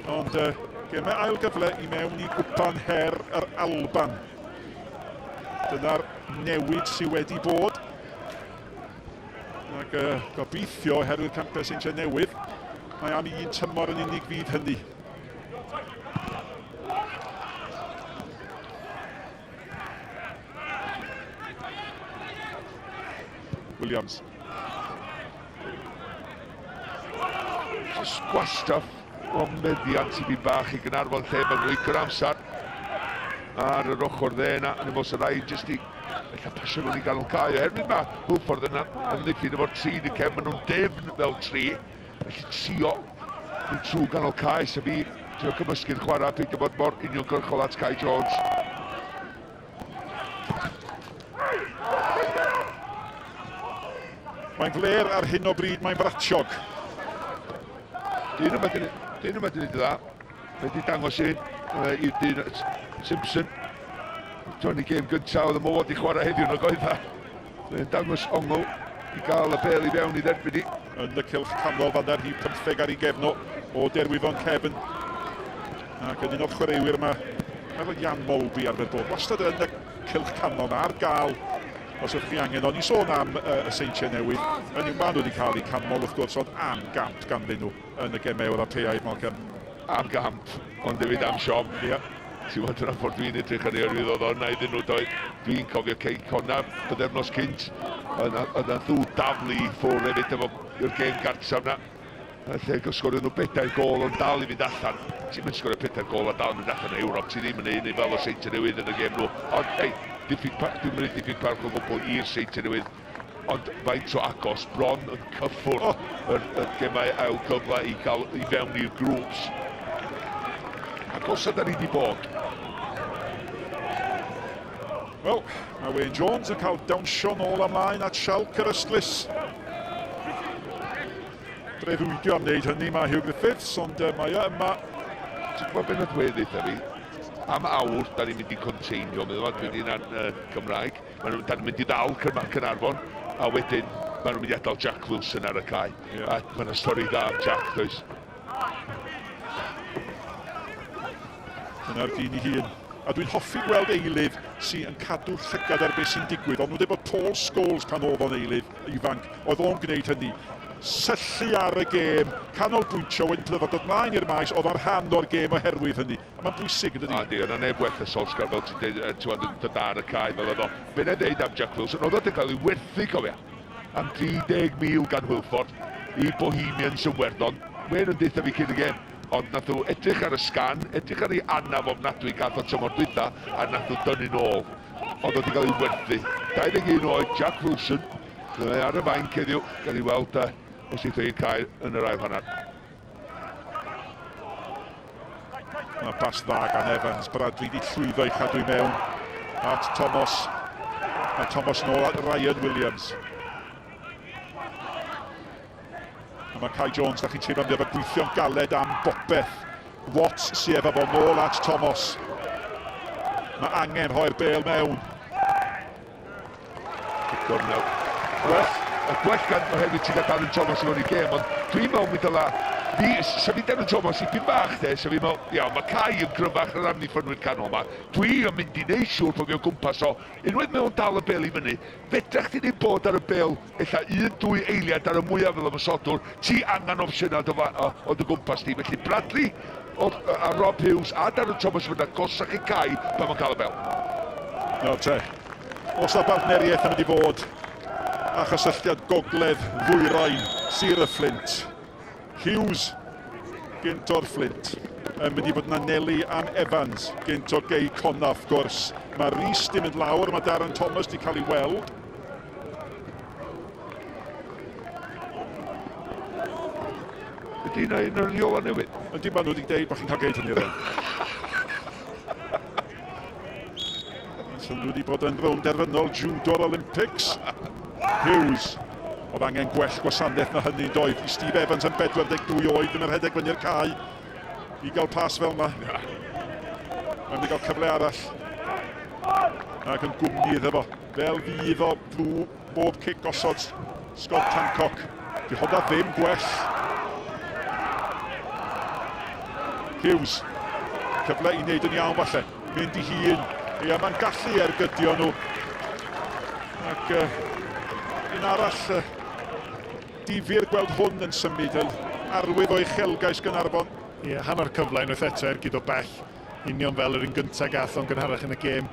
[SPEAKER 9] Ond uh, gemau ail gyfle i mewn i Gwpan Her yr Alban. Dyna'r newid sydd wedi bod. Ac uh, gobeithio, oherwydd campau Seintiau Newydd, mae am un tymor yn unig fydd hynny. Williams.
[SPEAKER 10] Just gwastraff o meddiant i fi bach i Gynarfon lle mae'n licio'r amser ar yr ochr dde yna, yn ymwys rhaid jyst i ella pasio nhw'n i ganol cae, oherwydd mae Hwlffordd yna ymddiffyn efo'r tri yn y cefn, maen nhw'n defn fel tri, felly trio mynd trwy ganol cae, sef fi trio cymysgu'r chwarae, peidio bod mor uniongyrchol at Kai Jones.
[SPEAKER 9] Mae'n fler ar hyn o bryd, mae'n fratiog.
[SPEAKER 10] Dyn yma dyn yma dyn dda. Mae wedi dangos un uh, i'r dyn Simpson. Tony gêm gyntaf oedd y modd i chwarae heddiw nag oedd e. Mae'n dangos ongl i gael y bel i fewn i dderbyn i.
[SPEAKER 9] Yn y cylch canol fan ar hyd 15 ar ei gefno o Derwyddon Cefn. Ac yn un o'r chwaraewyr yma, efo Jan Molby arfer bod wastad yn y cylch canol ar gael os ydych chi angen. O'n i sôn am uh, y Seintiau Newydd, yn yw maen nhw wedi cael eu canmol wrth gwrs, ond am gamp ganddyn nhw yn y gemau Ewropeaidd, Malcolm.
[SPEAKER 10] Am gamp, ond hefyd am siom.
[SPEAKER 9] Yeah.
[SPEAKER 10] Ti'n gwybod, dyna ffordd dwi'n edrych ar ei oherwydd oedd o'na iddyn nhw doedd. Dwi'n cofio Cei Connah bythefnos cynt, yna ddw daflu i ffwrdd hefyd efo i'r gêm gartref na. Lle sgorio nhw bedair gôl ond dal i fynd allan. Ti'n mynd sgorio pedair gôl a dal yn mynd allan o Ewrop. Ti ddim yn ei wneud fel y Seintiau Newydd yn y gêm nhw. Ond, ei, diffyg, dwi'n mynd diffyg parch o gwbl i'r Seintiau Newydd. Ond faint o agos, bron yn cyffwrdd oh. yr, yr gemau ail gyfle i gael i fewn i'r grŵps. Agos da ni wedi bod.
[SPEAKER 9] Wel, mae Wayne Jones yn cael dawnsio nôl ymlaen at Sialc yr Ystlys. Breuddwydio am wneud hynny mae Hugh Griffiths, ond uh, mae o yma.
[SPEAKER 10] Ti'n gwybod beth nath Wayne ddeutha fi? Am awr, da ni'n mynd i conteinio, meddwl fo, dwi'n hynna'n uh, Cymraeg. Maen nhw, da ni'n mynd i ddal Caernarfon, a wedyn maen nhw'n mynd i adael Jack Wilson ar y cae. Yeah. A mae yna stori dda am Jack, does?
[SPEAKER 9] Dyna'r dyn ei hun. A dwi'n hoffi gweld eilydd sy'n cadw llygad ar beth sy'n digwydd. Ond nhw'n dweud bod Paul Scholes pan oedd o'n eilydd ifanc, oedd o'n gwneud hynny. Syllu ar y gêm, canolbwyntio, wedyn pan oedd o'n dod mlaen i'r maes, oedd o'n rhan o'r gêm oherwydd hynny. A mae'n bwysig, yn dydi?
[SPEAKER 10] A di, yna neb well na Solskjaer, fel ti'n dweud, ti'n dod ar y cae fel oedd o. Be na dweud am Jack Wilson, oedd o'n cael ei werthu, cofia, am 30,000 gan Hwlffordd i Bohemians yn Werddon. Wayne yn deutha fi cyn y gêm, ond nath nhw edrych ar y sgan, edrych ar ei anaf ofnadwy gath o tymor dwytha, a nath nhw dynnu nôl. Ond oedd wedi cael ei werthu. 21 oed, Jack Wilson, Mae ar y fainc heddiw, gawn ni weld uh, os eith i'r cae yn yr ail hanner.
[SPEAKER 9] Mae pas dda gan Evans, Bradley di llwyddo i chadw i mewn at Thomas. Mae Thomas nôl at Ryan Williams. A mae Kai Jones, da chi'n teimlo am efo gweithio'n galed am bopeth. Watts sy efo fo nôl at Thomas. Mae angen rhoi'r bel mewn.
[SPEAKER 10] Gornel. Well, y gwell gan oherwydd ti'n cael Darren Thomas i mewn i'r gêm, ond dwi'n meddwl mi ddyla fi, sa fi Darren Thomas i pyn bach de, sa fi'n meddwl, iawn, mae Kai yn gryfach na'r amddiffynwyr canol ma, dwi yn mynd i neud siŵr bod fi o gwmpas o, unwaith mae o'n dal y bel i fyny, fedrach ti ddim bod ar y bel, ella un, dwy eiliad ar y mwyaf fel ymosodwr, ti angen opsiynau o, o, o dy gwmpas di, felly Bradley, a Rob Hughes a Darren Thomas yn mynd agosach i cae pan mae'n cael y bel.
[SPEAKER 9] Nawr te, os na bartneriaeth yn mynd i fod a chysylltiad gogledd ddwyrain Sir y Fflint, Hughes gynt o'r Fflint yn mynd i fod yn anelu am Evans gynt o Gei Connah wrth gwrs. Mae Rees di mynd lawr, mae Darren Thomas di cael ei weld.
[SPEAKER 10] Ydy yna un o'r rheolau newydd?
[SPEAKER 9] Ydy, maen nhw wedi dweud bod chi'n cael geid hynny dden. So nhw wedi bod yn rownd derfynol judo'r Olympics. Hughes. Oedd angen gwell gwasanaeth na hynny doedd. I Steve Evans yn 42 oed ddim yn rhedeg fyny'r cae i gael pas fel yna. Mae'n mynd i gael cyfle arall. Ac yn gwmni iddo fo. Fel fydd o drwy bob cic gosod Scott Hancock. Di hwnna ddim gwell. Hughes. Cyfle i wneud yn iawn falle. Mynd i hun. Ia, mae'n gallu ergydio nhw. Ac uh, un arall uh, difyr gweld hwn yn symud yn arwydd o uchelgais Gaernarfon.
[SPEAKER 11] Ie, yeah, hanner cyfle unwaith eto ergyd o bell. Union fel yr un gyntaf gath o'n gynharach yn y gêm.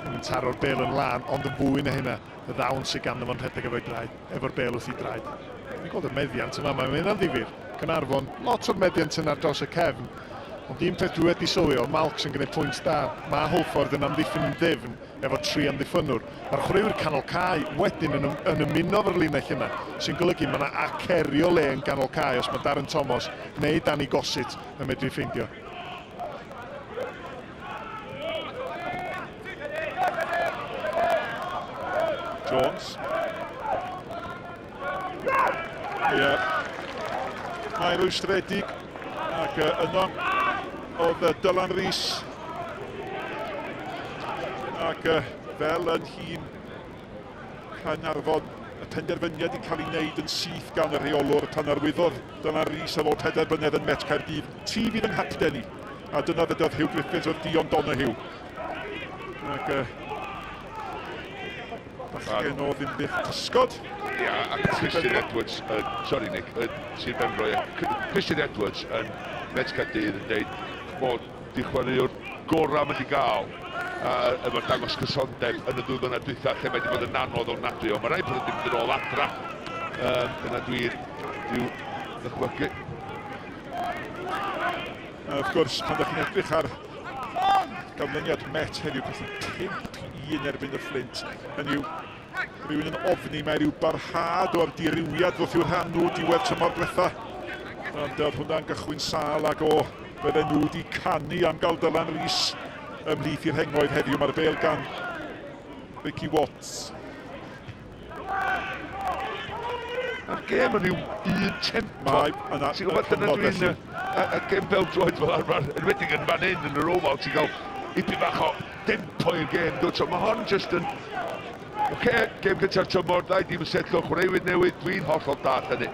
[SPEAKER 11] Yn taro'r bel yn lân, ond yn fwy na hynna, y ddawn sydd ganddo fo'n rhedeg efo'i draed, efo'r bel wrth ei draed. Ni'n gweld y meddiant yma, mae'n mynd ddifyr. Caernarfon, lot o'r meddiant yna dros y cefn. Ond un peth dwi wedi sylwi o, Malcs yn gwneud pwynt da. Mae Hwlffordd yn amddiffyn yn ddyfn efo tri amddiffynnwr. Mae'r chwaraewyr canol cae wedyn yn, yn ymuno efo'r linell yna, sy'n golygu mae yna aceri o le yn ganol cae os mae Darren Thomas neu Danny Gossett yn medru ffeindio.
[SPEAKER 9] Jones. Ie. Yeah. Mae'n rwystredig ac yno oedd Dylan Rees ac fel yn hun Caernarfon y penderfyniad i cael ei wneud yn syth gan y rheolwr pan arwyddodd Dylan Rees ar ôl pedair blynedd yn Met Caerdydd. Ti fydd yng nghapten i. A dyna ddydodd Hugh Griffiths wrth Dion Donoghue. Ac bachgen o Ddinbych Pysgod.
[SPEAKER 10] Ia, a Christian Edwards, sorry Nick, Sir Benfro, ia. Christian Edwards yn Met Caerdydd yn dweud bod di chwaraewr gorau mae di gael uh, efo dangos cysondeb yn y ddwy flynedd dwytha lle mae wedi bod yn anodd ofnadwy, ond mae rai pethau wedi mynd yn ôl adra. Um, dyna dwi'n dwi ddychmygu.
[SPEAKER 9] A wrth gwrs, pan ydych chi'n edrych ar ganlyniad Met heddiw, colli 5-1 erbyn y Fflint, hynny yw, rhywun yn ofni mae rhyw barhad o'r dirywiad ddoth i'w rhan nhw diwedd tymor diwetha. Ond oedd hwnna'n gychwyn sâl ac o, bydden nhw wedi canu am gael Dylan Rees ymhlith i'r rhengoedd heddiw. Mae'r bel gan Ricky Watts.
[SPEAKER 10] Mae'r gêm yn rhyw un tempo.
[SPEAKER 9] Mae yna
[SPEAKER 10] Ti'n gwybod, dyna dwi'n... Y gêm bel droed fel arfer, enwedig yn fan hyn yn yr ofal, ti'n cael ipyn bach o tempo i'r gêm. Dwt, so mae hon jyst yn... Oce, okay, gêm gyntaf tymor, ddau dîm yn setlo, chwaraewyr newydd, dwi'n hollol dall hynny.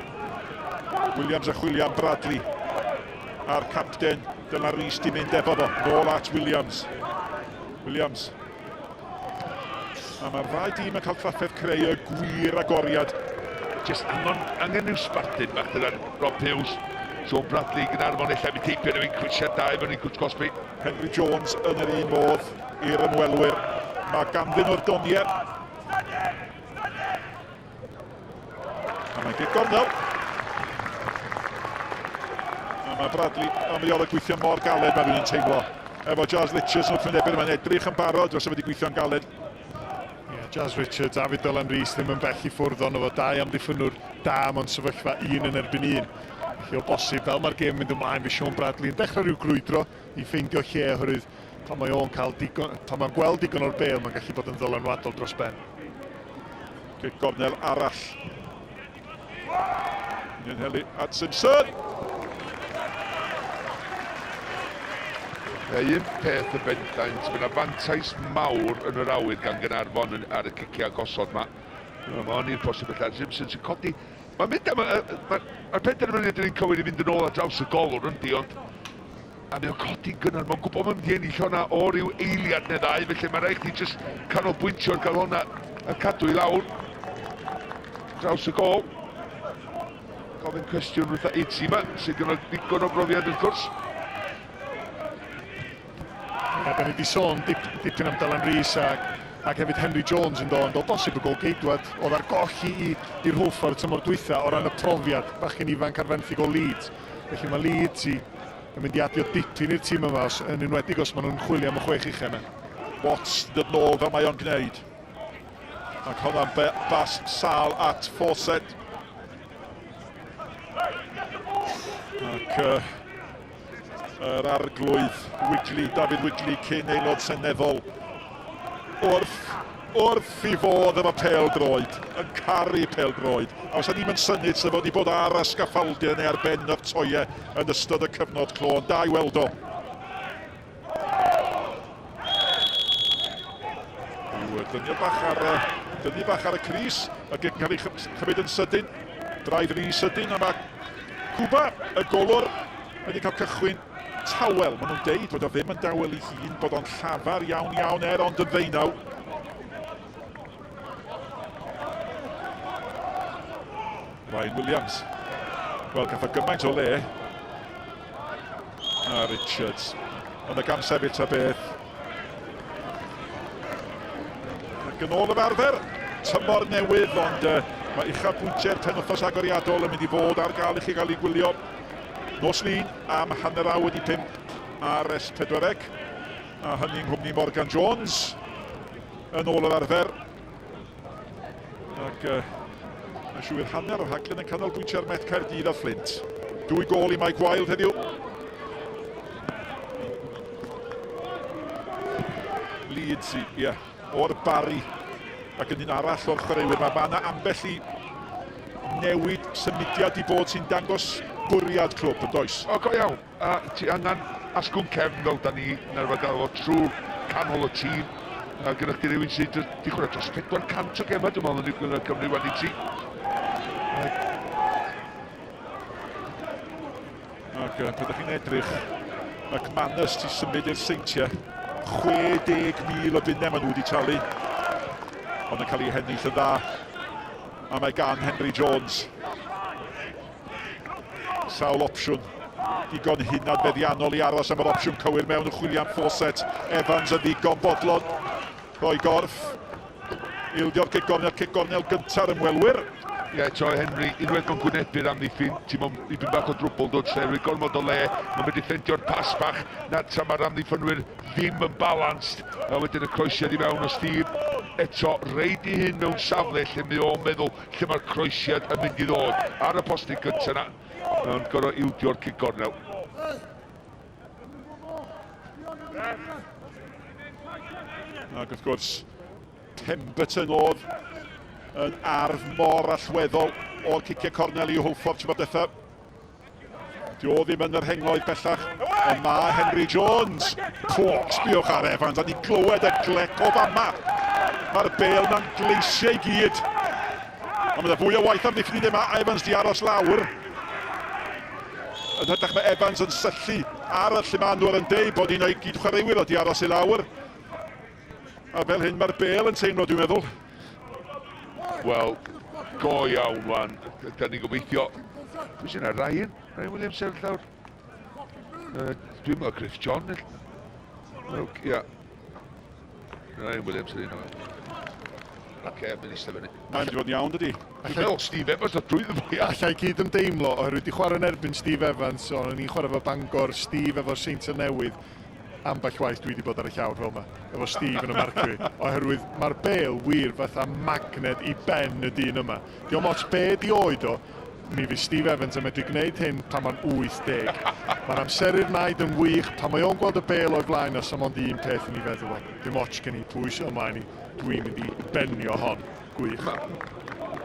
[SPEAKER 9] Williams a chwilio am Bradley. A'r capten, dyna Rhys di mynd efo fo. Nôl at Williams. Williams A mae'r ddau dîm yn cael trafferth creu y gwir agoriad.
[SPEAKER 10] Just angen, angen rhyw sbardun bach dyna Rob Hughes. Sean Bradley, Gaernarfon ella mynd heibio newid cwisiad da i fyny Cwrt Cosby.
[SPEAKER 9] Henry Jones yn yr un modd i'r ymwelwyr. Mae ganddyn nhw'r doniau. A mae'n gic gornel. A mae Bradley, a mi oedd y gweithio mor galed mae rhywun yn teimlo. Efo Jazz Richards yn wrthwynebydd, mae'n edrych yn barod, os wedi gweithio'n galed.
[SPEAKER 11] Yeah, Jazz Richards, a David Dylan Rees ddim yn bell i ffwrdd ond efo dau amddiffynnwr da mewn sefyllfa un yn erbyn un. Felly o bosib, fel mae'r gêm mynd ymlaen, fe Sean Bradley yn dechrau rhyw grwydro i ffeindio lle oherwydd pan mae o'n cael digon, pan mae'n gweld digon o'r bêl, mae'n gallu bod yn ddylanwadol dros ben.
[SPEAKER 9] Cic gornel arall. Yn helu at Simpson.
[SPEAKER 10] Un peth yn bendant, mae yna fantais mawr yn yr awyr gan Gaernarfon ar y ciciau gosod ma. Mae hon i'r posib allan. Simpson sy'n codi. Mae'n mynd am... Mae'r penderfyniad yn un cywir i fynd yn ôl ar draws y golwr, yndi, ond A mae o'n codi'n gynnar, mae'n gwybod mae'n mynd i ennill honna o ryw eiliad neu ddau, felly mae'n rhaid chdi jyst canolbwyntio ar gael honna a cadw i lawr. Draws y gol. Gofyn cwestiwn wrtha i ti yma, sydd gyda digon o brofiad wrth gwrs.
[SPEAKER 11] Ie, da ni wedi sôn dip, dipyn am Dylan Rees ac, ac hefyd Henry Jones yn do, ond o bosib y gol-geidwad oedd ar goll i, i'r Hwlffordd tymor dwytha o ran y profiad, bachgen ifanc ar fenthyg o Leeds. Felly mae Leeds i yn mynd i adio dipyn i'r tîm yma, os, yn enwedig os maen nhw'n chwilio am y chwech ucha yna.
[SPEAKER 9] Watts dod nôl fel mae o'n gwneud. Ac honna'n bas sal at Fawcett. Ac uh, yr arglwydd Wigley, David Wigley, cyn aelod seneddol, wrth, wrth i fod efo pêl-droed, yn caru pêl-droed. A os ni'n mynd syniad sef wedi bod ar y sgaffaldiau neu ar ben yr toiau yn ystod y cyfnod clo, ond da i weld o. Dyniad bach ar, dynnu bach ar y cris, y gic yn cael ei chymryd yn sydyn, drive rhy sydyn, a mae Kuba, y golwr, wedi cael cychwyn tawel. Maen nhw'n deud bod o ddim yn dawel ei hun, bod o'n llafar iawn iawn er ond yn ddeunaw. Ryan Williams. Wel, gath o gymaint o le. A Richards. Ond y gamsefyll ta beth. Ac yn ôl yr arfer, tymor newydd, ond uh, mae uchafbwyntiau'r penwythnos agoriadol yn mynd i fod ar gael i chi gael ei gwylio nos Lun am 5:30 ar S4C. A hynny yng nghwmni Morgan Jones yn ôl yr arfer. Ac uh, mae'n siŵr hanner o'r rhaglen yn canolbwyntio ar Met Caerdydd a Fflint. Dwy gol i Mike Wild heddiw. Leeds, ie, yeah, o'r Barri. Ac yn un arall o'r chwaraewyr. Mae ma yna ambell i newid symudiad i bod sy'n dangos bwriad clwb yn does?
[SPEAKER 10] O, go iawn. A ti angen asgwrn cefn fel da ni yn arfer gael o trwy canol y tîm. A gyda chdi rhywun sydd wedi chwarae dros 400 o gemau, dwi'n meddwl, yn y Cymru wan i ti.
[SPEAKER 9] Ac uh, pryd chi'n edrych, McManus ti symud i'r Seintiau, 60,000 o bunnau maen nhw wedi talu, ond yn cael ei hennill yn dda. A mae gan Henry Jones Sawl opsiwn digon hunanfeddiannol i aros am yr opsiwn cywir mewn y chwilio am Fawcett. Evans yn ddigon bodlon rhoi gorff. Ildio'r cic gornel, cic gornel gynta'r ymwelwyr.
[SPEAKER 10] Ie, eto Henry, unwaith mae'n gwynebu'r amddiffyn, ti'n mewn dipyn bach o drwbl dod lle, rhoi gormod o le, mae'n mynd i ffendio'r pas bach, na tra mae'r amddiffynwyr ddim yn balanced, a wedyn y croesiad i fewn o Steve, eto reid i hyn mewn safle lle mae o'n meddwl lle mae'r croesiad yn mynd i ddod ar y postyn gyntaf yna, ond gorfod ildio'r cic gornel.
[SPEAKER 9] Ac wrth gwrs, Pemberton oedd yn arf mor allweddol o'r ciciau cornel i Hwlffordd tymor diwethaf. Di o ddim yn yr hengoedd bellach, ond mae Henry Jones. Pwc, sbiwch ar Evans, a ni glywed y glec o fama. Mae'r bel na'n gleisiau i gyd. Ond mae fwy o waith am ddiffyn i ddim, a Evans di aros lawr. Yn hytrach mae Evans yn syllu ar y llumanwr yn deud bod un o'i gyd-chwaraewyr o di aros i lawr. A fel hyn mae'r bel yn teimlo, dwi'n meddwl.
[SPEAKER 10] Wel, go iawn, wan. Da ni'n gobeithio. Pwy sy'n yna? Ryan? Ryan Williams sefyll lawr? Uh, dwi'n meddwl Chris John. Ia. Yeah. Ryan Williams yn un o'n. Oce, mynd eistedd fyny.
[SPEAKER 9] Mae'n mynd i fod yn iawn, dydy?
[SPEAKER 10] Dwi'n meddwl Steve Evans o drwyddo fo, ia.
[SPEAKER 11] Alla i gyd ymdeimlo, oherwydd di chwarae yn erbyn Steve Evans, o'n i'n chwarae efo Bangor, Steve efo'r Seintiau Newydd, ambell waith dwi wedi bod ar y llawr fel yma, efo Steve yn y marcio i, oherwydd mae'r bêl wir fatha magned i ben y dyn yma. Dio'm ots be di oed o, mi fydd Steve Evans yn medru gwneud hyn pan mae'n 80. Mae'r amseru'r naid yn wych, pan mae o'n gweld y bêl o'i flaen o, 'sa mond un peth yn ei feddwl o, dim ots gen i pwy sy o mlaen i, dwi'n mynd i benio hon. Gwych.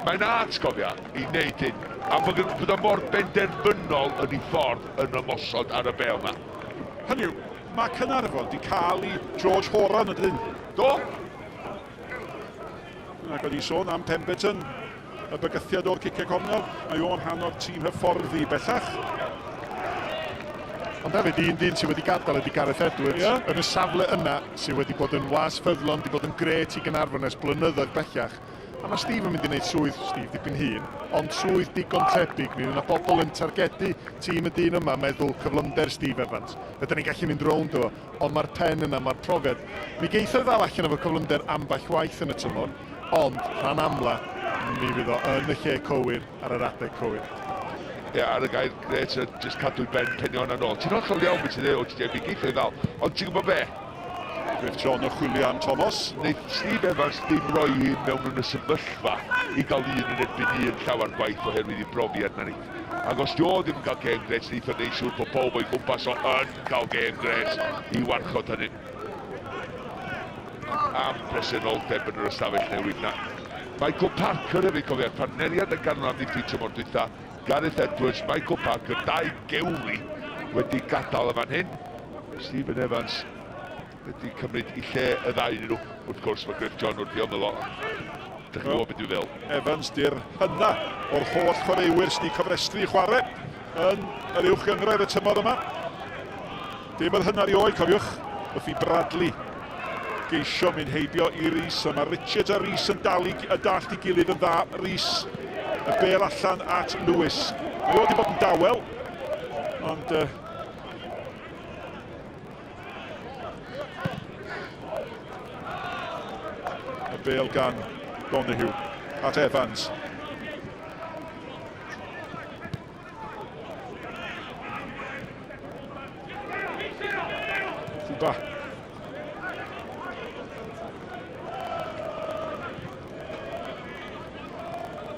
[SPEAKER 10] Mae'n art, cofia, i wneud hyn. A bod, bod o mor benderfynol yn ei ffordd yn ymosod ar y bêl 'ma.
[SPEAKER 9] Hynny yw, mae Caernarfon 'di cael i George Horan yn dydyn?
[SPEAKER 10] Do!
[SPEAKER 9] Ac o'n i'n sôn am Pemberton, y bygythiad o'r ciciau cornel, mae o'n rhan o'r tîm hyfforddi bellach.
[SPEAKER 11] Ond hefyd, un dyn sydd wedi gadael ydy Gareth Edwards. Yeah. Yn y safle yna, sydd wedi bod yn was ffyddlon, wedi bod yn gret i Gaernarfon ers blynyddoedd bellach. A mae Steve yn mynd i wneud swydd, Steve dipyn hŷn, ond swydd digon tebyg. Mi fydd yna bobl yn targedu tîm y dyn yma, meddwl cyflymder Steve Evans. Ydyn ni'n gallu mynd rownd o, ond mae'r pen yna, mae'r profiad. Mi geith o ddal allan efo cyflymder ambell waith yn y tymor, ond rhan amla, mi fydd o yn y lle cywir ar yr adeg cywir.
[SPEAKER 10] Ie, ar y gair grêt, jyst cadw'i ben penio hwnna nôl. Ti'n hollol iawn beth ti'n dweud, OTJ, mi geith o'i ddal, ond ti'n gwybod be?
[SPEAKER 9] Griff John yn chwilio am Thomas.
[SPEAKER 10] Wneith Steve Evans ddim roi hun mewn yn y sefyllfa i gael un yn erbyn un llawer gwaith oherwydd ei brofiad na neith. Ac os dio ddim yn cael gêm grêt, neith o neud siŵr bod pawb o'i gwmpas o yn cael gêm grêt i warchod hynny. Am presenoldeb yn yr ystafell newid na. Michael Parker hefyd, cofia, partneriad yn ganol amddiffyn tymor dwytha, Gareth Edwards, Michael Parker, dau gewri wedi gadael y fan hyn. Stephen Evans wedi cymryd i lle y ddau yn nhw. Wrth gwrs, mae Griff John wrth i ymyl o. Dych chi'n gwybod beth dwi'n feddwl.
[SPEAKER 9] Evans di'r hynna o'r holl chwaraewyr sydd wedi cofrestru i chwarae yn yr uwch gynghrair y tymor yma. Dim yr hynna erioed, cofiwch, wrth i Bradley geisio mynd heibio i Rees, a mae Richards a Rees yn dal i, y dallt i gilydd yn dda. Rees, y bel allan at Lewis. Mae o wedi bod yn dawel, ond y bel gan Donoghue at Evans. Chuba.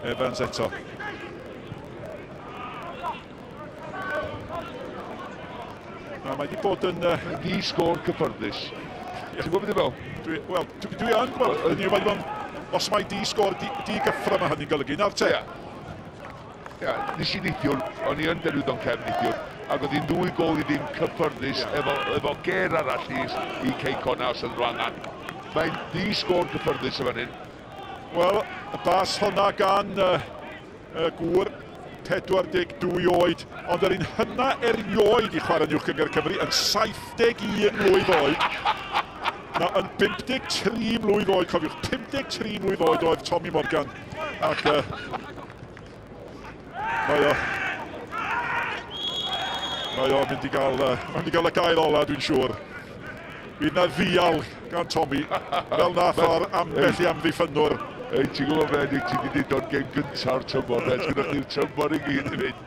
[SPEAKER 9] Evans eto. Na, mae wedi bod yn...
[SPEAKER 10] Di sgôr cyffyrddus. Ti'n gwybod beth dwi'n feddwl?
[SPEAKER 9] Dwi, wel, dwi, dwi yn gwybod. Hynny yw, mae os mae di sgôr, di, di gyffro mae hynny'n golygu. Nawr te.
[SPEAKER 10] Ia. Ia, nes i neithiwr, o'n i yn Derwyddon Cefn neithiwr, ac oedd hi'n ddwy gôl i ddim cyffyrddus yeah. efo, efo ger arall i, i Cei Connah os oedd nhw angen. Mae'n di sgôr cyffyrddus y fan hyn.
[SPEAKER 9] Wel, y bas honna gan y gŵr 42 oed, ond yr un hynna erioed i chwarae yn Uwch Gynghrair Cymru yn 71 mlwydd oed. Na, yn 53 mlwydd oed, cofiwch, 53 mlwydd oed oedd Tommy Morgan. Ac mae o... Mae o'n mynd i gael, mae'n mynd i gael y gair ola, dwi'n siŵr. Fydd na ddial gan Tommy, fel nath o'r ambell i amddiffynnwr.
[SPEAKER 10] Ei, ti'n gwybod be, Nick, ti wedi dweud o'r gêm gyntaf o'r tymor, fe, ti'n gwybod tymor i gyd i fynd.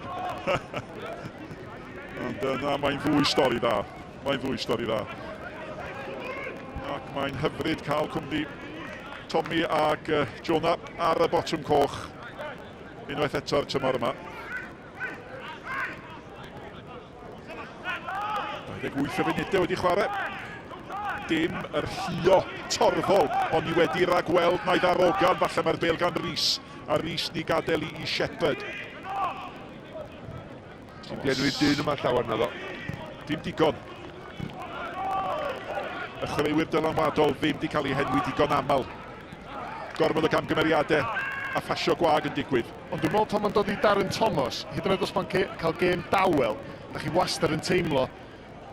[SPEAKER 9] Ond na, mae'n fwy stori dda. Mae'n fwy stori dda. Ac mae'n hyfryd cael cwmni Tommy ac Jonah ar y botwm coch unwaith eto'r tymor yma. 28 o funudau wedi chwarae. Dim yr hio torfol, ond ni wedi ragweld na'i ddarogan. Falle mae'r bel gan Rhys, a Rhys ni gadael i Shepherd.
[SPEAKER 10] Ti'n dienwi'r dyn yma llawer na ddo.
[SPEAKER 9] Dim digon. Y chwaraewyr dylanwadol ddim wedi cael eu henwi digon aml. Gormod o gamgymeriadau a phasio gwag yn digwydd.
[SPEAKER 11] Ond dwi'n meddwl pan mae'n dod i Darren Thomas, hyd yn oed os mae'n cael gêm dawel, da chi wastad yn teimlo.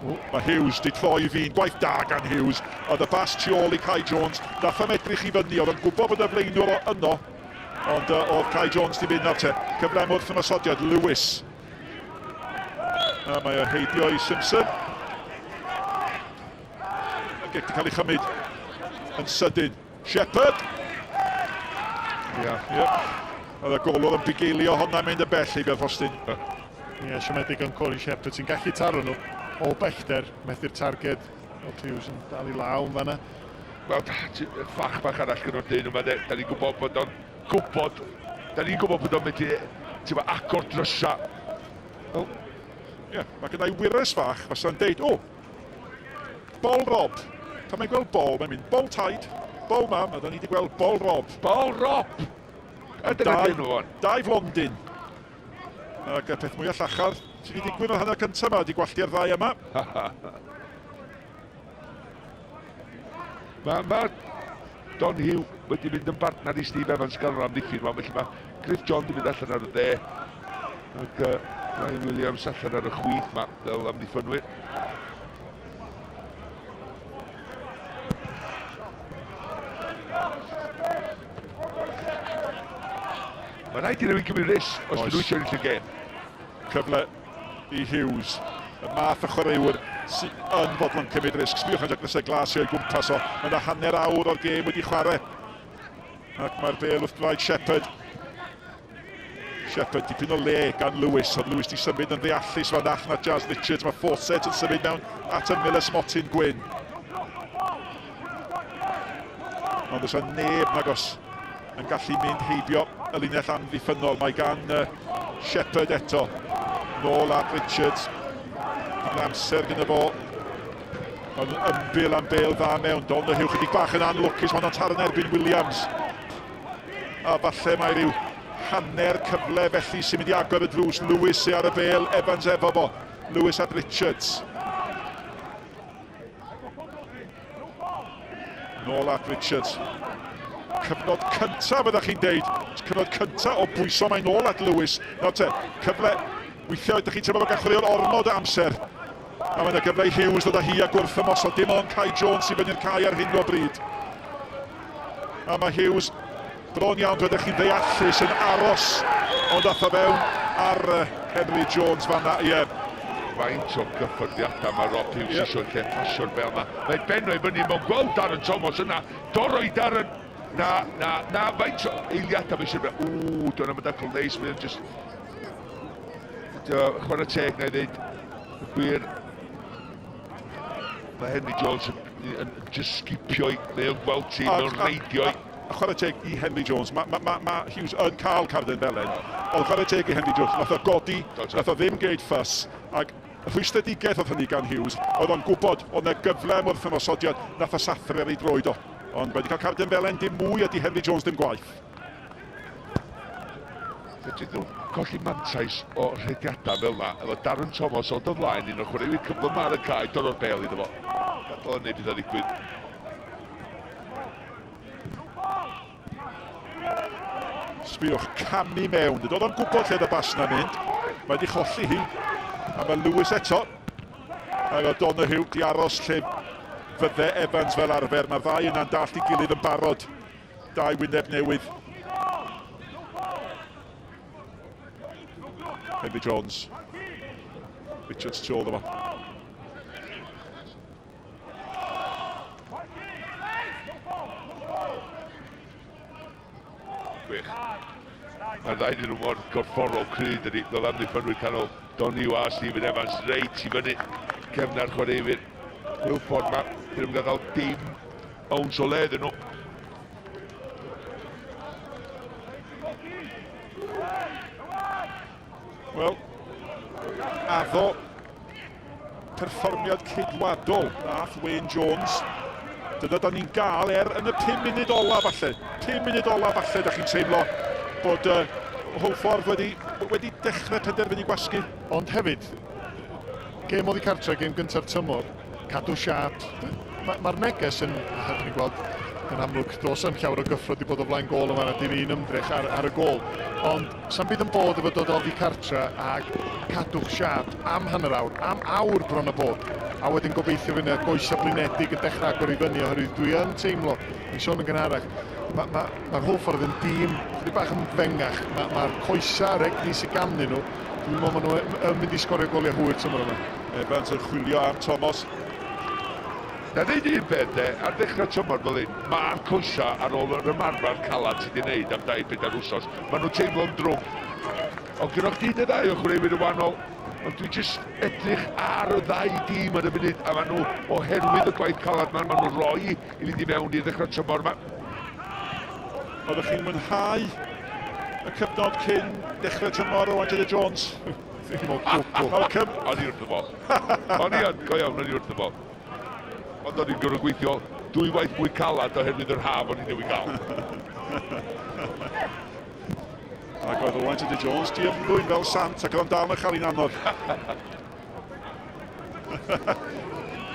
[SPEAKER 9] Mae Hughes di troi i fi'n gwaith da gan Hughes. Oedd y bas tu ôl i Kai Jones. Nath am edrych i fyny, oedd yn gwybod bod y flaenwr o yno. Ond oedd Kai Jones di mynd nawr te. Cyfle am wrth ymosodiad, Lewis. A mae o heibio i Simpson. Y gic di cael ei chymryd yn sydyn. Shepherd! Ia, ia. Oedd y golwr yn bugeilio hwnna mynd y bell i Beth Austin.
[SPEAKER 11] Ie, siomedig yn Corey Shepherd sy'n gallu taro nhw o bellter, methu'r targed. Rob Hughes yn dal i law yn fanna.
[SPEAKER 10] Wel, ffach bach arall gyda'r dyn yma, de. Da ni'n gwybod bod o'n gwybod, da ni'n gwybod bod o'n medru, ti'n gwybod, agor drysa.
[SPEAKER 9] Wel, ie, mae gyda'i wyres fach, fasa'n deud, o, bol Rob. Pan mae'n gweld bol, mae'n mynd bol taid, bol mam, a da ni wedi gweld bol Rob.
[SPEAKER 10] Bol Rob! A dyna dyn nhw fan.
[SPEAKER 9] Dau flondyn. Ac y peth mwyaf llachar sydd wedi digwydd o'r hanner cyntaf yma, wedi gwallti'r ddau yma.
[SPEAKER 10] Mae ma Don Hugh wedi mynd yn bartner i Steve Evans gan yr amddiffyn yma, felly mae Griff John wedi mynd allan ar y dde, ac Ryan Williams allan ar y chwith ma, fel amddiffynwyr. Mae rhaid i rywun cymryd risg os dyn nhw eisiau ennill y gêm.
[SPEAKER 9] Cyfle i Hughes, y math o chwaraewyr sydd yn fodlon cymryd risg. Sbiwch ar grysau glas o'i gwmpas o. Mae yna hanner awr o'r gêm wedi chwarae. Ac mae'r bel wrth draed Shepherd. Shepherd, dipyn o le gan Lewis, ond Lewis di symud yn ddeallus fan allan at Jazz Richards. Mae Fawcett yn symud mewn at ymyl y smotyn gwyn. Ond oes neb nagos yn gallu mynd heibio y linell amddiffynnol. Mae gan Shepherd eto. Nôl at Richards. Dipyn amser gyda fo. Ond ymbil am bel dda mewn. Donoghue chydig bach yn anlwcus. Mae'n taro yn erbyn Williams. A falle mae rhyw hanner cyfle felly sy'n mynd i agor y drws. Lewis sy ar y bel, Evans efo fo. Lewis at Richards. Nôl at Richards. Cyfnod cyntaf byddech chi'n deud. Cyfnod cyntaf o bwyso mae nôl at Lewis. Nawr te, cyfle. Weithiau ydych chi'n teimlo bod gan chwaraewr ormod o amser. A mae yna gyfle i Hughes ddod â hi a gwrth ymosod. Dim ond Kai Jones sy'n fyny'r cae ar hyn o bryd. A mae Hughes bron iawn, rydych chi'n ddeallus, yn aros, ond ath o fewn ar Henry Jones fanna, ie.
[SPEAKER 10] Faint o gyffyrddiadau mae Rob Hughes yeah. eisiau lle pasio'r bel yma. Mae benno i fyny mewn gweld Darren Thomas yna. Doro i Darren. Na, na, na, faint o eiliadau mae eisiau... Ww, dyna mae'n dacl neis, mae'n just... Chwarae teg, na i ddeud. Y gwir, mae Henry Jones yn, yn, yn just sgipio i, mae o'n gweld ti, mae o'n reidio i.
[SPEAKER 9] A chwarae teg i Henry Jones, mae ma, ma, ma Hughes yn cael carden felen, ond chwarae teg i Henry Jones, nath o godi, nath o ddim geud ffys, ac rhwystredigaeth oedd hynny gan Hughes, oedd o'n gwybod oedd 'na gyfle am wrthymosodiad, nath o sathru ar ei droed o. Ond wedi cael carden felen, dim mwy ydy Henry Jones ddim gwaith.
[SPEAKER 10] Fedryn nhw colli mantais o rhediadau fel yna, efo Darren Thomas o dy flaen, un o'r chwaraewyr cyflym ar y cae, dod o'r bel iddo fo. Gadael o'n neud iddo ddigwydd.
[SPEAKER 9] Sbiwch, camu mewn. Dod o'n gwybod lle oedd y bas na'n mynd. Mae wedi cholli hi. A mae Lewis eto. Ac o Donoghue di aros lle fydde Evans fel arfer. Mae'r ddau yna'n dallt i gilydd yn barod. Dau wyneb newydd. Henry Jones. Richards tu ôl iddo fo.
[SPEAKER 10] Gwych. Mae'r ddau dyn nhw mor gorfforol cry, dydy, fel amddiffynwyr canol Donny a Stephen Evans reit i fyny cefn ar chwaraewyr Hwlffordd ma. Dyn nhw'n gadael dim owns o le iddyn nhw.
[SPEAKER 9] Wel, addo perfformiad ceidwadol nath Wayne Jones. Dyna da ni'n gael er yn y 5 munud ola falle. 5 munud ola falle, da chi'n teimlo bod Hwlffordd wedi, wedi dechrau penderfynu gwasgu.
[SPEAKER 11] Ond hefyd, gêm oddi cartre, gêm gynta'r tymor, cadw siâp. Mae'r ma neges yn, a ni'n gweld yn amlwg, does am llawer o gyffro wedi bod o flaen gôl yma, dim un ymdrech ar, ar y gôl. Ond sa'm byd yn bod efo dod oddi cartre ac cadw'ch siâp am hanner awr, am awr bron a bod. A wedyn gobeithio fydd yna goesau blinedig yn dechrau agor i fyny oherwydd dwi yn teimlo, ni'n sôn yn gynharach, mae'r ma, ma, ma Hwlffordd yn dîm chydig bach yn fengach. Mae'r ma coesau a'r egni sydd ganddyn nhw, dwi'n meddwl maen nhw yn mynd i sgorio goliau hwyr tymor yma.
[SPEAKER 9] Evans yn chwilio am Thomas.
[SPEAKER 10] Na ddeud un peth de, ar ddechrau tymor fel hyn, mae'r coesau ar ôl yr ymarfer calad ti wedi wneud am dair bedair wsos, maen nhw'n teimlo'n drwm. Ond gyda chdi dy ddau o chwaraewyr yn wahanol, ond dwi jyst edrych ar y ddau dîm ar y funud, a maen nhw, oherwydd y gwaith calad ma, maen nhw'n rhoi i fynd i mewn i ddechrau tymor yma.
[SPEAKER 9] Oeddech chi'n mwynhau y cyfnod cyn dechrau tymor o Angela Jones?
[SPEAKER 11] Ddim o gwbl.
[SPEAKER 9] Malcolm?
[SPEAKER 10] O'n i wrth y bodd. O'n i yn, go iawn, o'n i wrth y bodd. Ond o'n i'n gorfod gweithio dwywaith mwy calad oherwydd yr haf o'n i newydd gael.
[SPEAKER 9] Ac oedd Owain Tudur Jones di ymddwyn fel sant ac oedd o'n dal yn chael hi'n anodd.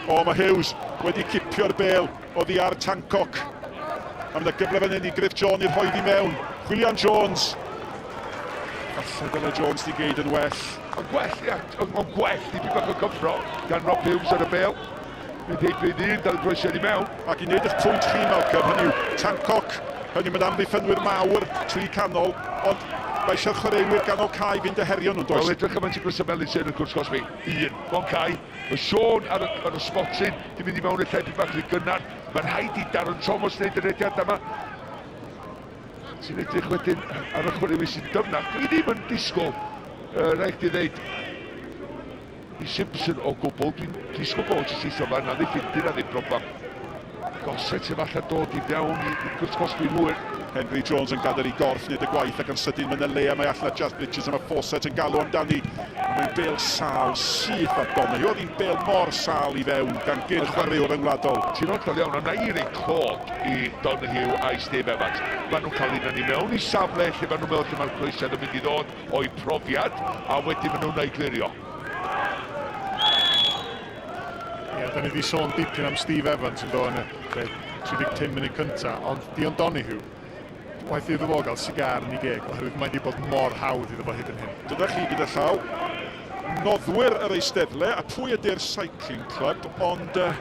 [SPEAKER 9] O, mae Hughes wedi cipio'r bel oddi ar Tancock. A mynd â gyfle fan hyn i Griff John i'r rhoi i mewn. William Jones. Falle dyle Jones di geid yn well.
[SPEAKER 10] Ond gwell, ia, ond gwell, dipyn bach o cyffro gan Rob Hughes ar y bel. Mynd heibio i ddyn, dal i groesiad i mewn.
[SPEAKER 9] Ac i wneud eich pwynt chi, Malcolm, hynny yw, Tancock, hynny yw, mae'n amddiffynwyr mawr, tri canol, ond Mae eisiau'r chwaraewyr ganol cae fynd a herio nhw'n does?
[SPEAKER 10] Wel, edrych gymaint i Grysau Melyn sy'n y cwrs cosbi. Un, mewn cae. Mae Sean ar y, ar y smotyn, di mynd i mewn i'r lle bach rhy gynnar. Mae'n rhaid i Darren Thomas wneud y rediad yma. Ti'n edrych wedyn ar y chwaraewyr sy'n dyfnach. Dwi ddim yn disgwyl, uh, rhaid chdi ddeud, i Simpson o gwbl. Dwi'n disgwyl bod jyst eithaf fan amddiffyn, dyna ddim broblem. Goset efallai dod i fewn i Cwrt Cosby'n hwyr.
[SPEAKER 9] Henry Jones yn gadael i gorff wneud y gwaith ac yn sydyn mae'n y le a mae allan at Jazz Richards a mae Fawcett yn galw amdani. Mae'n bel sal syth at Donahue. Oedd hi'n bel mor sal i fewn gan gyn chwaraewr ryngwladol.
[SPEAKER 10] Ti'n hollol iawn, ond na i rei clod i Donahue a i Steve Evans. Maen nhw'n cael un i mewn i safle lle maen nhw'n meddwl lle mae'r croesiad yn mynd i ddod o'u profiad, a wedyn maen nhw'n ei glirio.
[SPEAKER 11] Ie, da ni wedi sôn dipyn am Steve Evans yn do yn y 35 munud cyntaf, ond Dion Donoghue, waeth iddo fo gael sigar yn ei geg, oherwydd mae wedi bod mor hawdd iddo fo hyd yn hyn.
[SPEAKER 9] Dyna chi gyda llaw, noddwyr yr eisteddle, a pwy ydy'r Cycling Club, ond uh,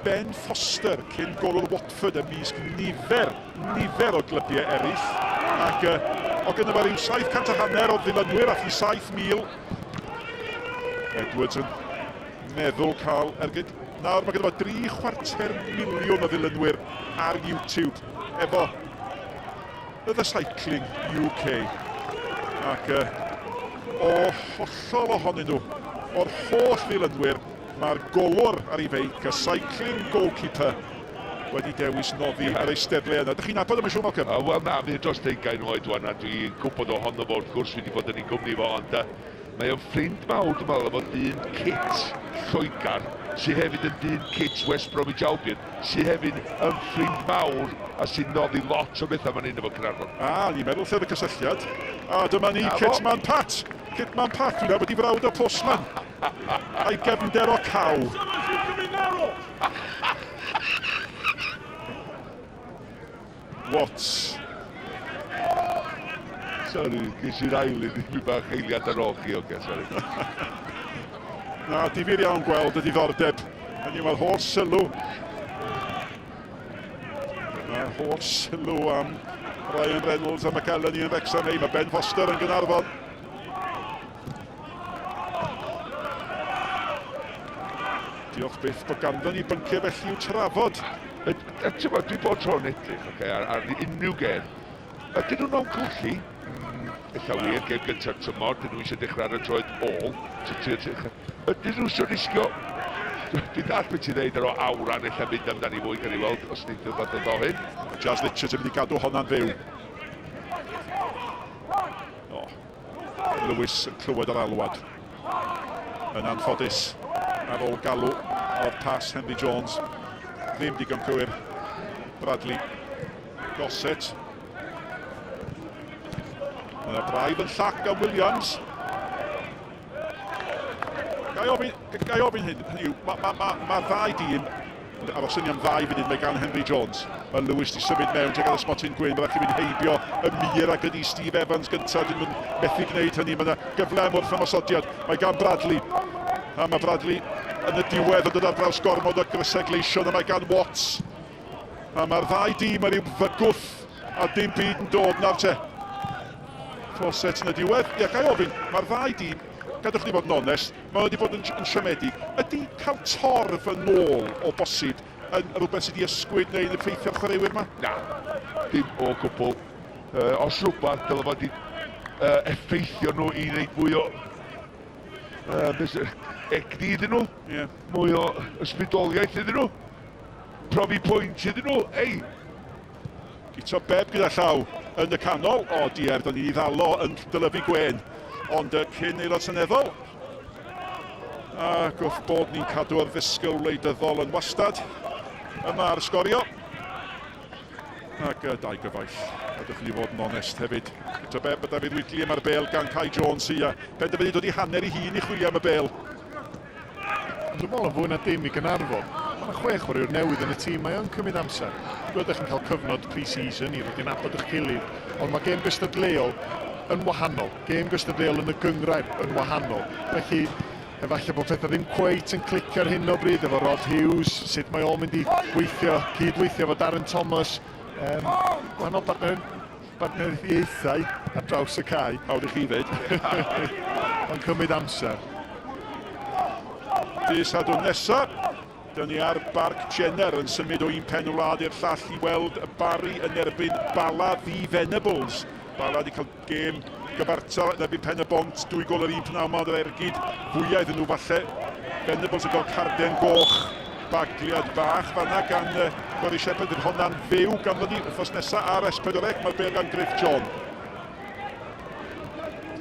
[SPEAKER 9] Ben Foster, cyn golwr Watford ymysg nifer, nifer o glybiau eraill, ac uh, o gyda fo ryw 700 a hanner o ddilynwyr, a chi 7,000. Edwards yn meddwl cael ergyd. Nawr mae gyda fo 3 chwarter miliwn o ddilynwyr ar YouTube efo The Cycling UK. Ac uh, o hollol ohonyn nhw, o'r holl ddilynwyr, mae'r golwr ar ei feic, y cycling goalkeeper, wedi dewis noddi ar eisteddle yna. Dych chi'n nabod am y siŵr, Malcolm?
[SPEAKER 10] Wel na, fi dros 20 oed wan a dwi'n gwybod ohono fo wrth gwrs, fi wedi bod yn ei gwmni fo, ond mae o'n ffrind mawr, dwi'n meddwl, efo dyn kit Lloegr, sydd hefyd yn dyn kit West Bromwich Albion, sydd hefyd yn ffrind mawr a sy'n noddi lot o bethau fan hyn efo Caernarfon.
[SPEAKER 9] A, ni'n meddwl lle oedd y cysylltiad. A dyma ni, Kitman Pat. Kitman Pat, dwi'n meddwl bod i frawd o postman. A'i gefnder o caw. Watts.
[SPEAKER 10] Sorry, ges i'r ail un i bach eiliad ar ôl chi, oce, sorry.
[SPEAKER 9] Na, difyr iawn gweld y diddordeb. Hynny mae'r holl sylw. Mae'r holl sylw am Ryan Reynolds a McElhenney yn Wrexham. Ei, mae Ben Foster yn Gaernarfon. Diolch byth bod ganddo ni bynciau felly i'w trafod.
[SPEAKER 10] A ti'n bod, dwi bod tro'n edrych, okay, ar, ar unrhyw gêm. Ydyn nhw'n o'n colli? Ella wir, gêm gyntaf tymor, dyn nhw eisiau dechrau ar y troed ôl. Ydyn nhw eisiau risgio? Dwi'n dall beth ti'n dweud ar o awran ella mynd amdani fwy, gan i weld os wneud rhywbeth o hyn.
[SPEAKER 9] Jazz Richards yn mynd i gadw honna'n fyw. Oh. Lewis yn clywed yr alwad. Yn anffodus, ar ôl galw o'r pas Henry Jones. Ddim digon cywir. Bradley. Gossett. Yna braidd yn llac gan Williams. Gai ofyn, gai ofyn hyn, hynny yw, mae'r ma, ma, ma ddau dîm, aros ni am ddau funud, mae gan Henry Jones. Mae Lewis di symud mewn tuag at y smotyn gwyn, byddech chi'n mynd heibio y mur ac ydi Steve Evans gyntaf, dyn nhw'n methu gwneud hynny, mae yna gyfle am wrth ymosodiad. Mae gan Bradley, a mae Bradley yn y diwedd yn dod ar draws gormod o grysau gleision, a mae gan Watts. A mae'r ddau dîm ar i'w fygwth a dim byd yn dod nawr te. Fawcett yn y diwedd. Ie, gai ofyn, mae'r ddau dîm, gadwch ni fod yn onest, mae wedi bod yn, yn siomedig. Ydy cael torf yn ôl o bosib yn rhywbeth sydd wedi ysgwyd neu'n effeithio'r chwaraewyr yma?
[SPEAKER 10] Na, dim o gwbl. Uh, os rhywbeth, dyle fod wedi uh, effeithio nhw i wneud fwy o uh, egni iddyn nhw, yeah. mwy o ysbrydoliaeth iddyn nhw, profi pwynt iddyn nhw, ei!
[SPEAKER 9] Guto Bebb gyda llaw yn y canol. O, diar, da ni wedi ddalo yn dylyfu gwên. Ond uh, cyn aelod seneddol, ac wrth bod ni'n cadw ar ddisgwyl wleidyddol yn wastad, yma ar sgorio. Ac uh, dau gyfaill, a dych chi fod yn onest hefyd. Guto Bebb a David Wheatley yma'r bel gan Kai Jones i uh, penderfynu dod i hanner i hun i chwilio am y bel.
[SPEAKER 11] Dwi'n meddwl yn fwy na dim i Gaernarfon. Mae yna chwe chwaraewr newydd yn y tîm, mae o'n cymryd amser. Dwi'n gwybod ydych chi'n cael cyfnod pre-season i ddod i nabod eich gilydd, ond mae gêm gystadleuol yn wahanol. Gêm gystadleuol yn y gynghrair yn wahanol. Felly, efallai bod pethau ddim cweit yn clicio ar hyn o bryd efo Rod Hughes, sut mae o'n mynd i weithio, cydweithio efo Darren Thomas. Um, gwahanol partner. bartneriaethau ar draws y cae.
[SPEAKER 9] Hawdd i chi ddweud.
[SPEAKER 11] Mae'n cymryd amser.
[SPEAKER 9] Dydd Sadwrn nesaf, dyn ni ar Barc Jenner yn symud o un pen wlad i'r llall i weld y Barri yn erbyn Bala The Venables. Bala wedi cael gêm gyfartal yn erbyn Pen y Bont, 2 gôl yr un pnawn 'ma, ond yr ergyd fwyaf iddyn nhw falle. Venables yn cael carden goch, bagliad bach fanna gan Rory Shepherd. Fydd honna'n fyw ganddo ni wythnos nesaf ar S4C. Mae'r bêl gan Griff John.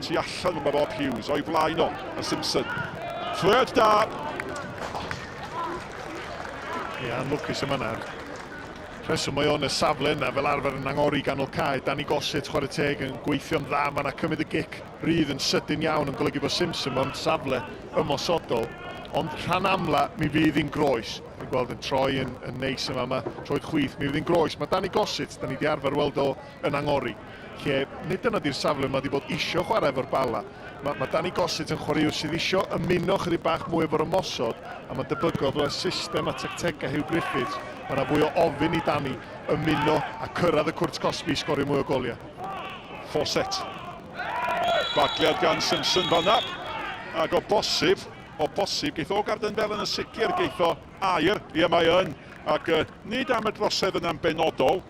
[SPEAKER 9] Tu allan mae Rob Hughes, o'i flaen o, a Simpson. Third da!
[SPEAKER 11] Ie, anlwcus yma nawr. Rheswm mae o'n y safle yna fel arfer yn angori ganol cae. Danny Gossett, chwarae teg, yn gweithio'n dda. Mae yna cymryd y gic rydd yn sydyn iawn yn golygu bod Simpson mewn safle ymosodol. Ond rhan amla mi fydd hi'n groes. Dwi'n gweld yn troi yn, yn neis yma, mae troed chwith, mi fydd hi'n groes. Mae Danny Gossett, da ni wedi arfer weld o yn angori, lle nid dyna di'r safle mae wedi bod isio chwarae efo'r Bala. Mae, mae Danny Gossett yn chwaraewr sydd isio ymuno chydig bach mwy efo'r ymosod, a mae'n debygol fel y system a tactegau Huw Griffiths, mae yna fwy o ofyn i Danny ymuno a cyrraedd y cwrt cosbi i sgorio mwy o goliau.
[SPEAKER 9] Fawcett. Bagliad gan Simpson fanna. Ac o bosib, o bosib, geith o garden fel yn y sicr, geith o air, ie mae yn. Ac nid am y drosedd yna'n benodol,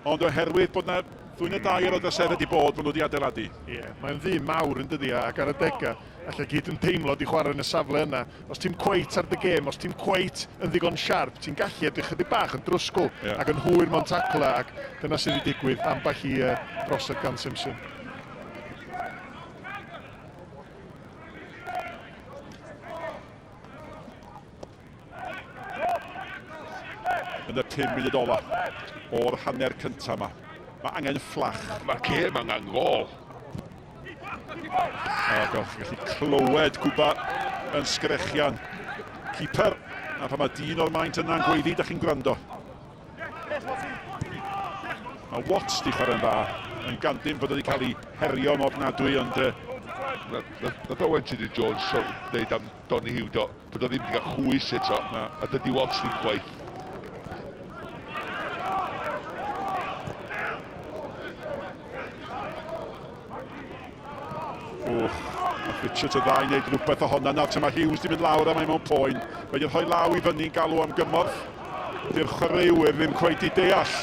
[SPEAKER 9] ond oherwydd bod yna ddwy neu dair o droseddau wedi bod, maen nhw wedi adeiladu.
[SPEAKER 11] Ie, yeah, mae'n ddyn mawr yn dydi, ac ar adegau, allai gyd yn teimlo di chwarae yn y safle yna. Os ti'n cweit ar dy gêm, os ti'n cweit yn ddigon siarp, ti'n gallu edrych chydig bach yn drwsgwl yeah. ac yn hwyr mewn tacla, ac dyna sydd wedi digwydd ambell i drosedd gan Simpson.
[SPEAKER 9] Yn y 5 munud ola o'r hanner cyntaf yma. Mae angen fflach.
[SPEAKER 10] Mae'r cêm angen gol.
[SPEAKER 9] O, gewch chi gallu clywed Cwba yn sgrechian. Keeper, a pan mae dyn o'r maint yna'n gweiddi, da chi'n gwrando. Mae Watts di chwarae'n dda, yn gandyn bod wedi cael ei herio'n ofnadwy, ond...
[SPEAKER 10] Nath Owen Tudur Jones so, dweud am Donny Hugh, do, bod o ddim wedi cael chwys eto, na. A dydy Watts ddim chwaith.
[SPEAKER 9] Wch, mae Richards y ddau wneud rhywbeth ohona. Nawr te mae Hughes di mynd lawr a mae mewn poen. Mae wedi rhoi law i fyny'n galw am gymorth. Dy'r chwaraewyr ddim cweit i deall.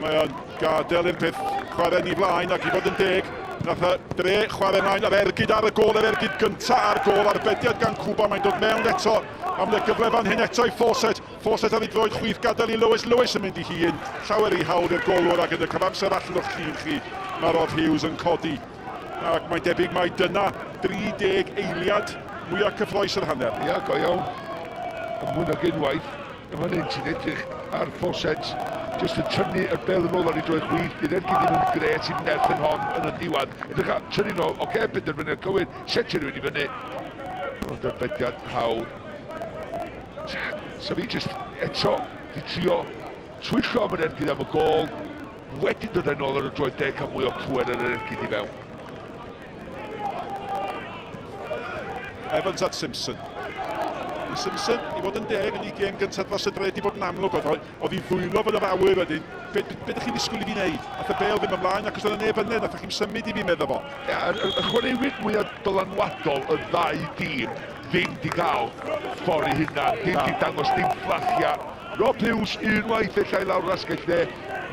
[SPEAKER 9] Mae o'n gadael i'r peth chwarae ni flaen ac i fod yn deg, nath y dre chwarae mlaen yr ergyd ar y gôl, yr ergyd gynta ar gôl, arbediad gan Cwba, mae'n dod mewn eto am y gyfle fan hyn eto i Fawcett. Fawcett ar ei droed chwith gadael i Lewis, Lewis yn mynd i hun, llawer i hawl i'r golwr ac yn y cyfamser allan o'ch llun chi, mae Rob Hughes yn codi. Ac mae'n debyg mai dyna 30 eiliad mwyaf cyffroes yr hanner.
[SPEAKER 10] Ia, go iawn. A mwy nag unwaith, yn fan hyn ti'n edrych ar Fawcett, jyst yn tynnu y bel yn ôl ar ei droed chwith, bydd ergyd ddim yn gret i'n nerth yn hon yn y diwedd. Edrych ar, tynnu nôl, oce, okay, benderfyniad cywir, setio rhywun i fyny. Ond arbediad hawdd. Sa fi jyst eto di trio twyllo am yr ergyd am y gôl, wedyn dod â nôl ar y droed deg cael mwy o pŵer ar yr ergyd i fewn.
[SPEAKER 9] Evans at Simpson. I Simpson, i fod yn deg yn ei gêm gyntaf dros y dre, di bod yn amlwg oedd, oedd i ddwylo fod yr awyr wedyn. Be, be, be ydych chi'n disgwyl i fi wneud? Ath y bêl ddim ymlaen ac os oedd y neb yna, nath chi'n symud i fi, medda fo.
[SPEAKER 10] Ia, y, y chwaraewyr mwyaf dylanwadol y ddau dîm ddim di gael ffordd i hunan, ddim di dangos dim fflachia. Rob Hughes, unwaith ella i lawr yr asgell dde,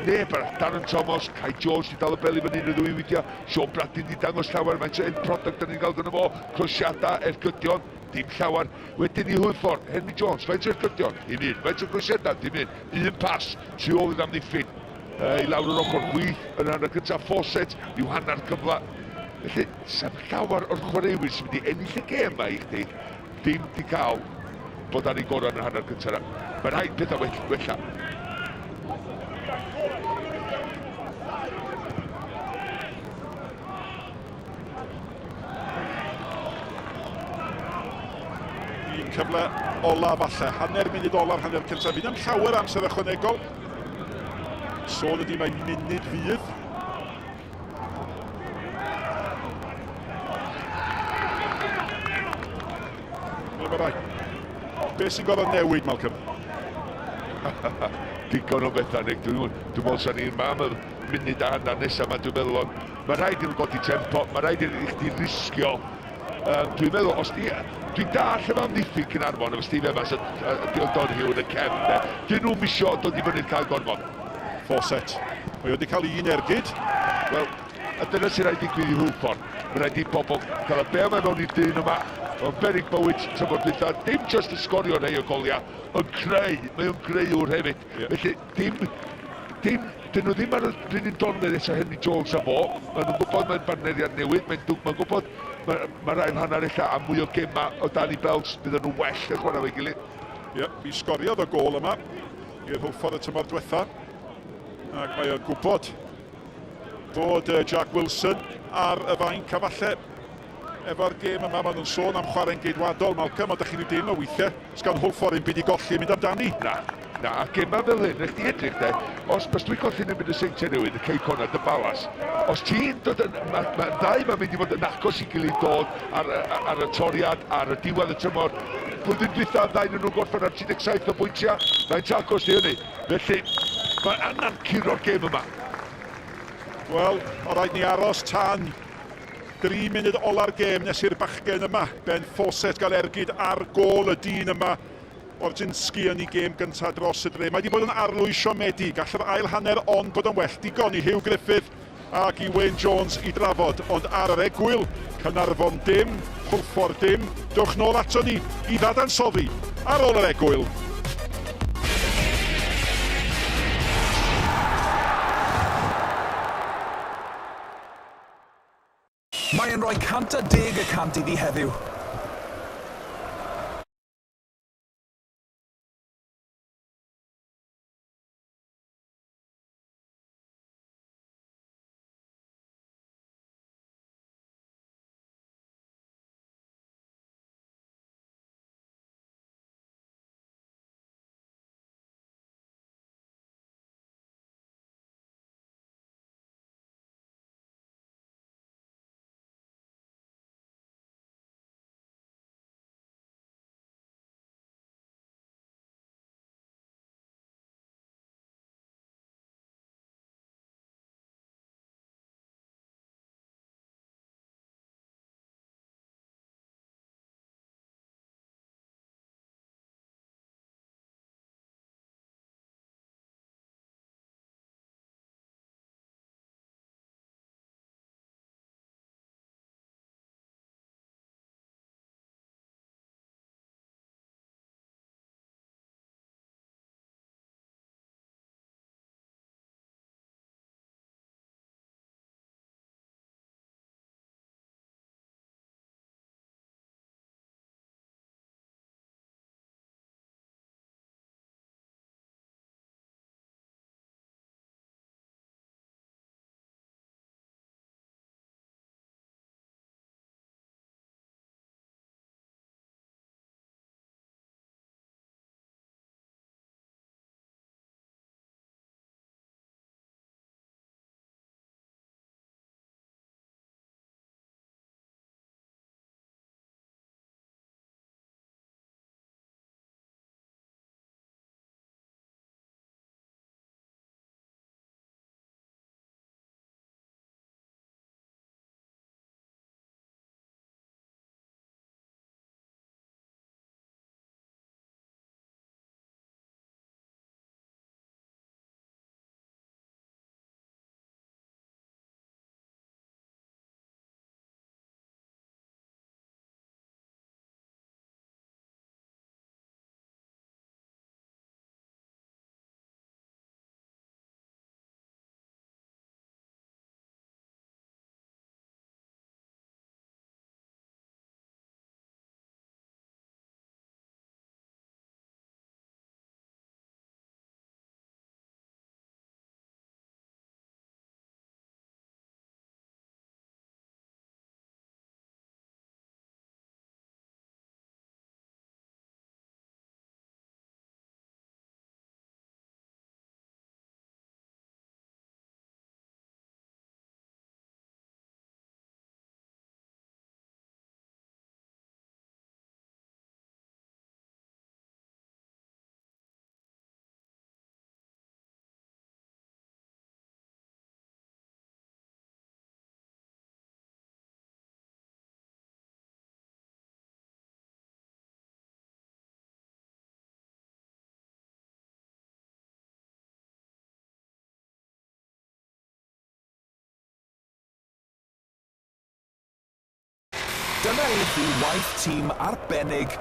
[SPEAKER 10] neb arall. Darren Thomas, Kai Jones di dal y bel i fyny yn y ddwy weithiau, Sean Bradley di dangos llawer, faint o end product da ni'n gael gynno fo, croesiadau, ergydion, dim llawer. Wedyn i Hwlffordd, Henry Jones, faint o ergydion? Dim un. Faint o croesiadau? Dim un. Un pas, tu ôl i'r amddiffyn. I lawr yr ochr chwith, yn hanner cyntaf, Fawcett, rhyw hanner cyfle. Felly, sa'm llawer o'r chwaraewyr sy'n mynd i ennill y gêm ma i chdi, ddim di cael bod ar ei gorau yn yr hanner cyntaf yna. Mae'n rhaid pethau well, wella.
[SPEAKER 9] Un cyfle ola falle, hanner munud ola'r hanner cyntaf. Fydd am llawer amser ychwanegol. Sôn ydy mae munud fydd. Be sy'n gorfod newid, Malcolm?
[SPEAKER 10] Digon o bethau, Nick. Dwi'n dwi meddwl sa'n ni'n mam y munud a hanner nesaf yma, dwi'n meddwl, ond mae rhaid i'n godi tempo, mae rhaid i chdi risgio. Dwi'n meddwl, os di... Dwi'n dall efo amddiffyn Caernarfon, efo Steve Evans a Dion Donoghue yn y cefn, de. Dyn nhw'n misio dod i fyny'r cael gorfod.
[SPEAKER 9] Fawcett. Mae wedi cael un ergyd.
[SPEAKER 10] Wel, a dyna sy'n rhaid digwydd i Hwlffordd. Mae rhaid i bobl cael y bel mae mewn i'r dyn yma. Mae'n berig bywyd tymor dwytha. Dim just y sgorio rhai o goliau, yn creu. Mae o'n greuwr hefyd. Yeah. Felly, dim, dim, dyn nhw ddim ar y rhywun un donfedd eto Henry Jones a fo. Maen nhw'n gwybod mae'n barneriad newydd. Mae'n ma gwybod mae'r ma ail hanner ella a mwy o gema o dan i belt bydden nhw well yn chwarae efo'i gilydd.
[SPEAKER 9] Ie, yeah, mi sgoriodd y gôl yma i'r Hwlffordd y tymor diwetha. Ac mae o'n gwybod bod Jack Wilson ar y fainc a falle efo'r gêm yma, maen nhw'n sôn am chwarae'n geidwadol, Malcolm, ond ydych chi'n deimlo weithiau, sgan Hwlffordd ddim byd i golli mynd amdani.
[SPEAKER 10] Na, na, a gema fel hyn, rhaid ti edrych de, os, os dwi'n colli yn mynd y Seintiau Newydd, y Cei Connah, dy Balas, os ti'n dod yn, mae ma ddau ma'n mynd i fod yn agos i gilydd dod ar, ar, y toriad, ar y diwedd y tymor, blwyddyn dwytha, ddau nhw'n gorffen ar 37 o bwyntiau, faint agos di hynny. Felly, mae angen curo'r gêm yma.
[SPEAKER 9] Wel, o rhaid ni aros tan 3 munud ola'r gêm nes i'r bachgen yma, Ben Fawcett, gael ergyd ar gôl y dyn yma. Wardzinski yn ei gêm gyntaf dros y dre. Mae wedi bod yn arlwy siomedig. Gall yr ail hanner ond bod yn well digon i Hugh Griffith ac i Wayne Jones i drafod. Ond ar yr egwyl, Caernarfon dim, Hwlffordd dim. Dewch nôl ato ni i ddadansoddi ar ôl yr egwyl.
[SPEAKER 5] Mae'n rhoi 110% iddi heddiw. Dyma i chi waith tîm arbennig.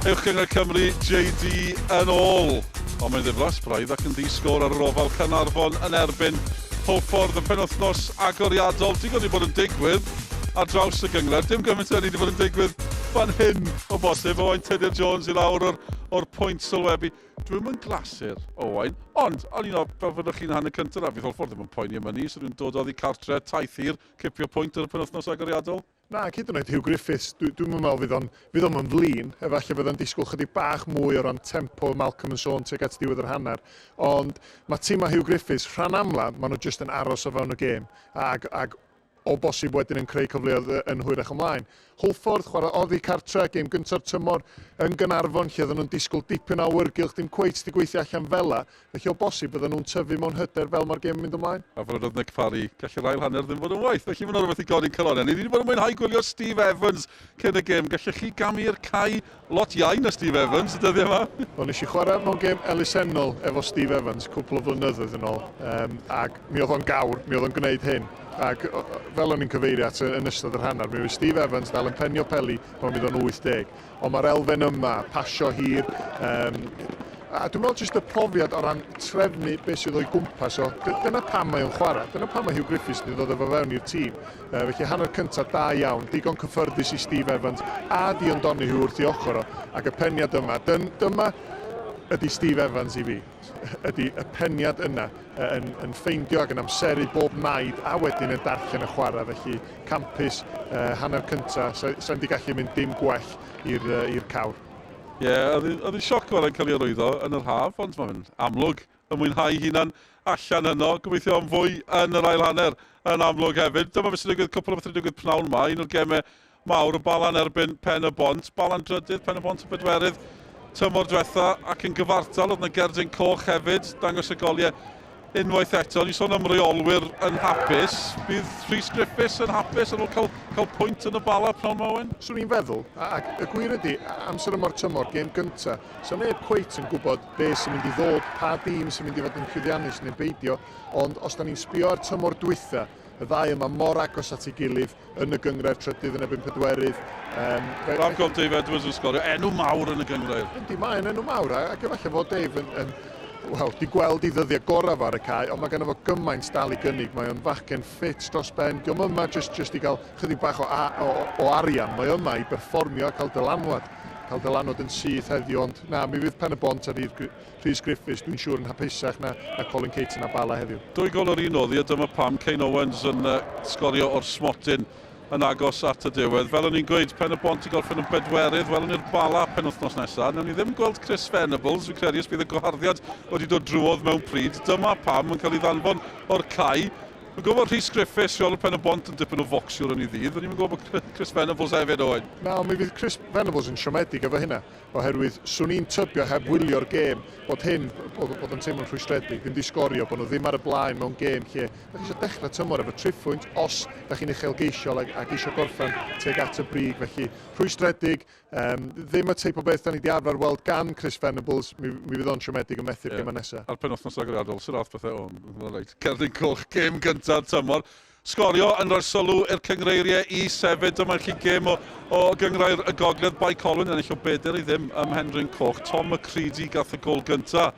[SPEAKER 9] Uwch Gynghrair Cymru, JD yn ôl. Ond mae'n ddiflas braidd ac yn ddi-sgôr ar yr ofal Caernarfon yn erbyn Hwlffordd y penwythnos agoriadol. Digon wedi bod yn digwydd ar draws y gynghrair. Dim gymaint o hynny wedi bod yn digwydd fan hyn o bosib. Owain Tudur Jones i lawr o'r, or pwynt sylwebu. Dwi'm yn glasur, Owain, ond o'n i'n fel fyddwch chi'n hanner cyntaf a fydd Hwlffordd ddim yn poeni am hynny, so nhw'n dod oddi cartre, taith hir, cipio pwynt ar y penwythnos agoriadol.
[SPEAKER 11] Na, ac hyd yn oed Huw Griffiths, dwi, dwi'm yn meddwl fydd o'n, fydd o'm yn flin. Efallai fydd o'n disgwyl chydig bach mwy o ran tempo Malcolm yn sôn tuag at diwedd yr hanner. Ond mae tîmau Huw Griffiths, rhan amla, maen nhw jyst yn aros o fewn y gêm. Ac, ac o bosib wedyn yn creu cyfleoedd yn hwyrach ymlaen. Hwlffordd, chwarae oddi cartre, gêm gynta'r tymor yn Gaernarfon, lle oedden nhw'n disgwyl dipyn o awyrgylch, dim cweit 'di gweithio allan fela, felly o bosib bydden nhw'n tyfu mewn hyder fel mae'r gêm yn mynd ymlaen.
[SPEAKER 9] A fel oedd Nic Parry, gall yr ail hanner ddim fod yn waeth, felly mae'n rhywbeth i godi'n calonnau. Ni wedi bod yn mwynhau gwylio Steve Evans cyn y gêm. Gallech chi gamu i'r cae lot iau na Steve Evans y dyddiau yma.
[SPEAKER 11] Wel, nes i chwarae mewn gêm elusennol efo Steve Evans cwpl o flynyddoedd yn ôl, um, ac mi oedd o'n gawr, mi oedd o'n gwneud hyn. Ac fel o'n i'n cyfeirio at yn ystod yr hanner, mi oedd Steve Evans dal yn penio peli pan oedd o'n 80. Ond mae'r elfen yma, pasio hir, um, a dwi'n meddwl jyst y profiad o ran trefnu beth sydd o'i gwmpas o, dyna pam mae o'n chwarae, dyna pam mae Huw Griffiths wedi dod efo fewn i'r tîm. Felly hanner cyntaf da iawn, digon cyffyrddus i Steve Evans a Dion Donoghue wrth ei ochr o, ac y peniad yma, dyn, dyma ydy Steve Evans i fi, ydy y peniad yna yn, yn ffeindio ac yn amseru bob naid a wedyn yn darllen y chwarae, felly campus uh, hanner cyntaf, sa'n sa di gallu mynd dim gwell i'r uh, cawr.
[SPEAKER 9] Ie, yeah, oedd hi'n sioc gweld e'n cael ei arwyddo yn yr haf, ond mae'n amlwg yn mwynhau hunan allan yno. Gobeithio am fwy yn yr ail hanner yn amlwg hefyd. Dyma beth sy'n digwydd, cwpl o bethau'n digwydd pnawn ma. Un o'r gemau mawr, y Balan erbyn Pen y Bont. Balan drydydd, Pen y Bont yn bedwerydd tymor diwetha ac yn gyfartal. Oedd yna gerdyn coch hefyd, dangos y goliau unwaith eto. Ni'n sôn am reolwyr yn hapus. Bydd Rhys Griffiths yn hapus ar ôl cael, cael pwynt yn y Bala pnawn ma, Owen?
[SPEAKER 11] Swn i'n feddwl, ac y gwir ydy, amser yma'r tymor, gêm gynta, so neb cweit yn gwybod be sy'n mynd i ddod, pa dîm sy'n mynd i fod yn llwyddiannus neu beidio, ond os da ni'n sbio ar tymor dwytha, y ddau yma mor agos at ei gilydd yn y gynghrair trydydd yn erbyn pedwerydd.
[SPEAKER 9] Um, Braf gweld Dave Edwards yn sgorio, enw mawr yn y gynghrair.
[SPEAKER 11] Yndi, mae'n enw mawr, ac efallai fod Dave yn, yn wel, di gweld i ddyddiau gorau ar y cae, ond mae gynno fo gymaint dal i gynnig. Mae o'n fachgen ffit dros ben. Diolch yma jyst, jyst i gael chydig bach o, o, o arian. Mae yma i berfformio a cael dylanwad. Cael dylanwad yn syth heddiw, ond na, mi fydd Pen y Bont ar Rhys Griffiths, dwi'n siŵr yn hapusach na, na Colin Caton a Bala heddiw.
[SPEAKER 9] Dwy gol yr un oedd hi, a dyma pam Kane Owens yn uh, sgorio o'r smotyn yn agos at y diwedd. Fel o'n i'n gweud, Pen y Bont i gorffen yn bedwerydd, welwn ni'r Bala penwythnos nesaf. Newn ni ddim gweld Chris Venables, fi'n credu os bydd y gwaharddiad wedi dod drwodd mewn pryd. Dyma pam yn cael ei ddanfon o'r cae. Dwi'n gwybod bod Rhys Griffiths, rheolwr Pen y Bont, yn dipyn o focsiwr yn ei ddydd. O'n i'n gwybod bod Chris Venables hefyd, Owen.
[SPEAKER 11] Na, ond mi fydd Chris Venables yn siomedig efo hynna, oherwydd swn i'n tybio heb wylio'r gêm bod hyn, bod, bod yn teimlo'n rhwystredig, ddim di sgorio, bod nhw ddim ar y blaen mewn gêm lle da chi eisiau dechrau tymor efo triphwynt os da chi'n uchelgeisiol ac, ac eisiau gorffen tuag at y brig. Felly rhwystredig, Um, ddim y teip o beth da ni wedi arfer weld gan Chris Venables, mi, mi fydd o'n siomedig yn methu'r yeah. gemau nesaf.
[SPEAKER 9] A'r penwthnos agoriadol, sy'n ath pethau, o, reit, cerdyn coch, gêm gyntaf tymor. Sgorio yn rhoi sylw i'r cyngreiriau is hefyd. Dyma chi gêm o, o gyngrair y Gogledd. Bae Colwyn ennill o bedair i ddim ym Mhenrhyn Coch. Tom McCready gath y gol gyntaf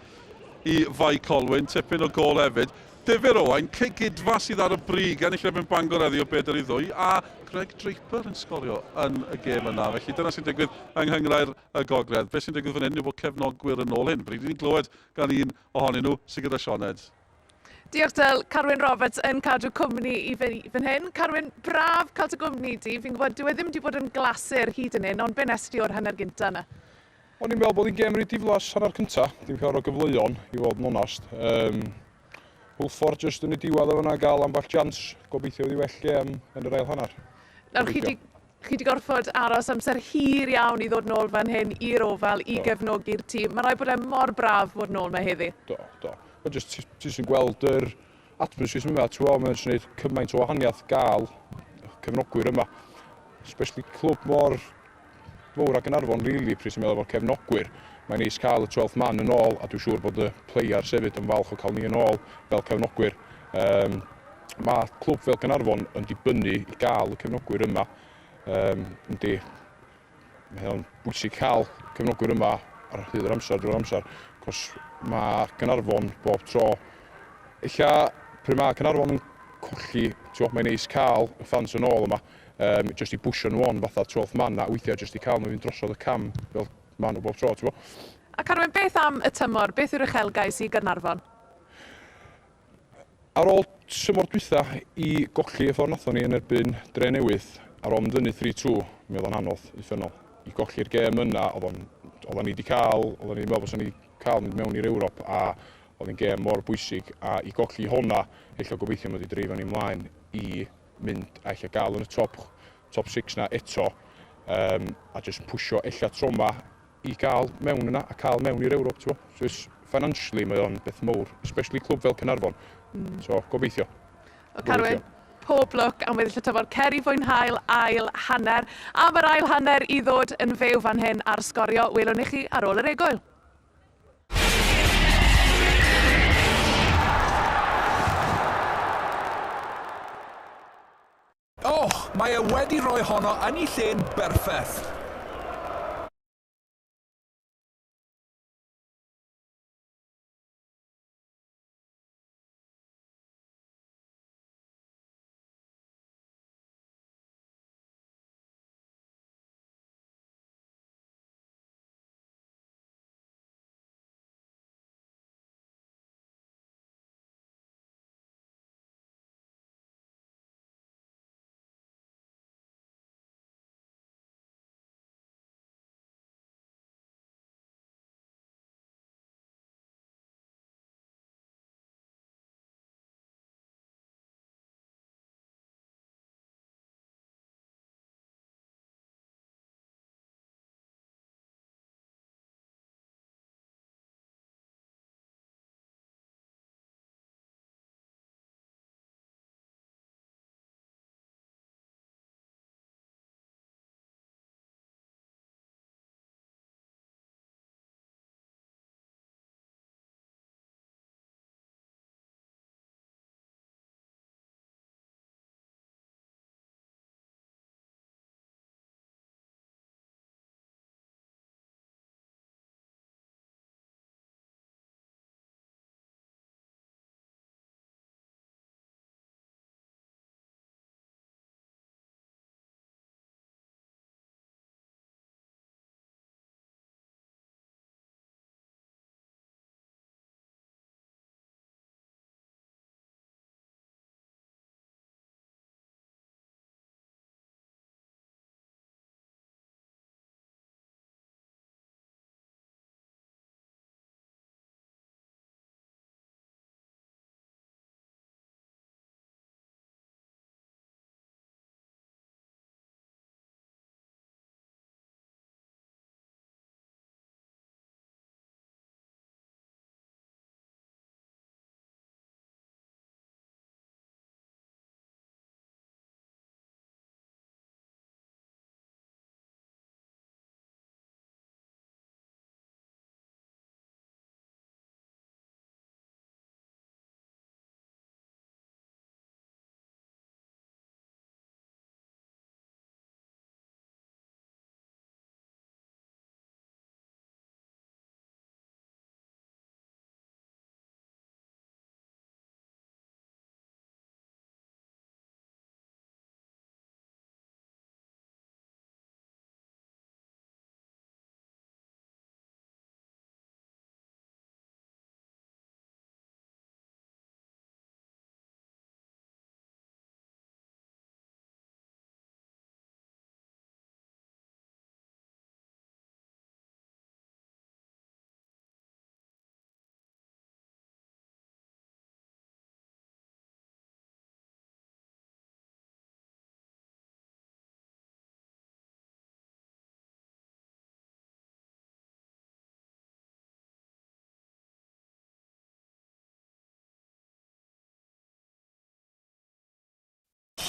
[SPEAKER 9] i Fae Colwyn. Tipyn o gol hefyd. Difyr Owain, Cegidfa sydd ar y brig, ennill erbyn Bangor heddiw o bedair i ddwy, a Greg Draper yn sgorio yn y gêm yna. Felly dyna sy'n digwydd yng Nghynghrair y Gogledd. Be sy'n digwydd fan hyn yw bod cefnogwyr yn ôl hyn. Bryd i ni glywed gan un ohonyn nhw sydd gyda Sioned.
[SPEAKER 6] Diolch Dyl, Carwyn Roberts yn cadw cwmni i fi fan hyn. Carwyn, braf cael dy gwmni di. Fi'n gwybod, dyw e ddim wedi bod yn glasur hyd yn hyn, ond be nes di o'r hanner gynta yna?
[SPEAKER 8] O'n i'n meddwl bod hi'n gêm reit diflas hanner cynta, dim llawer o gyfleon i fod yn onast. Um, Hwlffordd jyst yn y diwedd o fyna gael ambell chance, gobeithio wedi well gêm yn yr ail hanner.
[SPEAKER 6] Nawr chi di, chi di gorfod aros amser hir iawn i ddod nôl fan hyn i'r Ofal i gefnogi'r tîm. Mae rhaid bod e mor braf bod nôl 'ma heddi.
[SPEAKER 8] Do, do. Mae jyst, ti jyst yn gweld yr atmosphere yma, ti'n gweld, mae'n jyst gwneud cymaint o wahaniaeth gael cefnogwyr yma. Especially clwb mor fawr â Gaernarfon, really, pryd ti'n meddwl efo'r cefnogwyr. Mae'n neis cael y 12th man yn ôl a dwi'n siŵr bod y players hefyd yn falch o cael ni yn ôl fel cefnogwyr. Um, mae clwb fel Caernarfon yn dibynnu i gael y cefnogwyr yma. Um, yndi, mae o'n bwysig cael cefnogwyr yma ar hyd yr amser, drwy'r amser, cos mae Caernarfon bob tro, ella pryd mae Caernarfon yn colli, ti'n mae'n neis cael y fans yn ôl yma, um, just i bwsio nhw on fatha 12th man a weithiau just i cael nhw fynd drosodd y cam fel maen nhw bob tro, ti'n
[SPEAKER 6] A Carwyn, beth am y tymor? Beth yw'r uchelgais i Gaernarfon?
[SPEAKER 8] Ar ôl tymor dwytha i golli y ffordd nathon ni yn erbyn Dre Newydd, ar ôl mynd fyny 3-2, mi oedd o'n anodd, uffernol. I golli'r gêm yna, oedd o'n, oedden ni wedi cael, oedden ni'n meddwl bod ni cael mynd mewn i'r Ewrop, a oedd yn gêm mor bwysig, a i golli honna, ella gobeithio mod i dreifio ni mlaen i mynd a ella gael yn y top, top 6 na eto, um, a jyst pwysio ella tro 'ma i gael mewn yna a cael mewn i'r Ewrop, ti'n So it's, financially mae o'n beth mowr, especially clwb fel Caernarfon. So gobeithio.
[SPEAKER 6] O, Carwyn, pob lwc am weddill y tymor. Cer i fwynhau'r ail hanner. Am yr ail hanner i ddod yn fyw fan hyn ar Sgorio, welwn i chi ar ôl yr egwyl.
[SPEAKER 5] Oh, mae e wedi rhoi honno yn ei lle'n berffaith.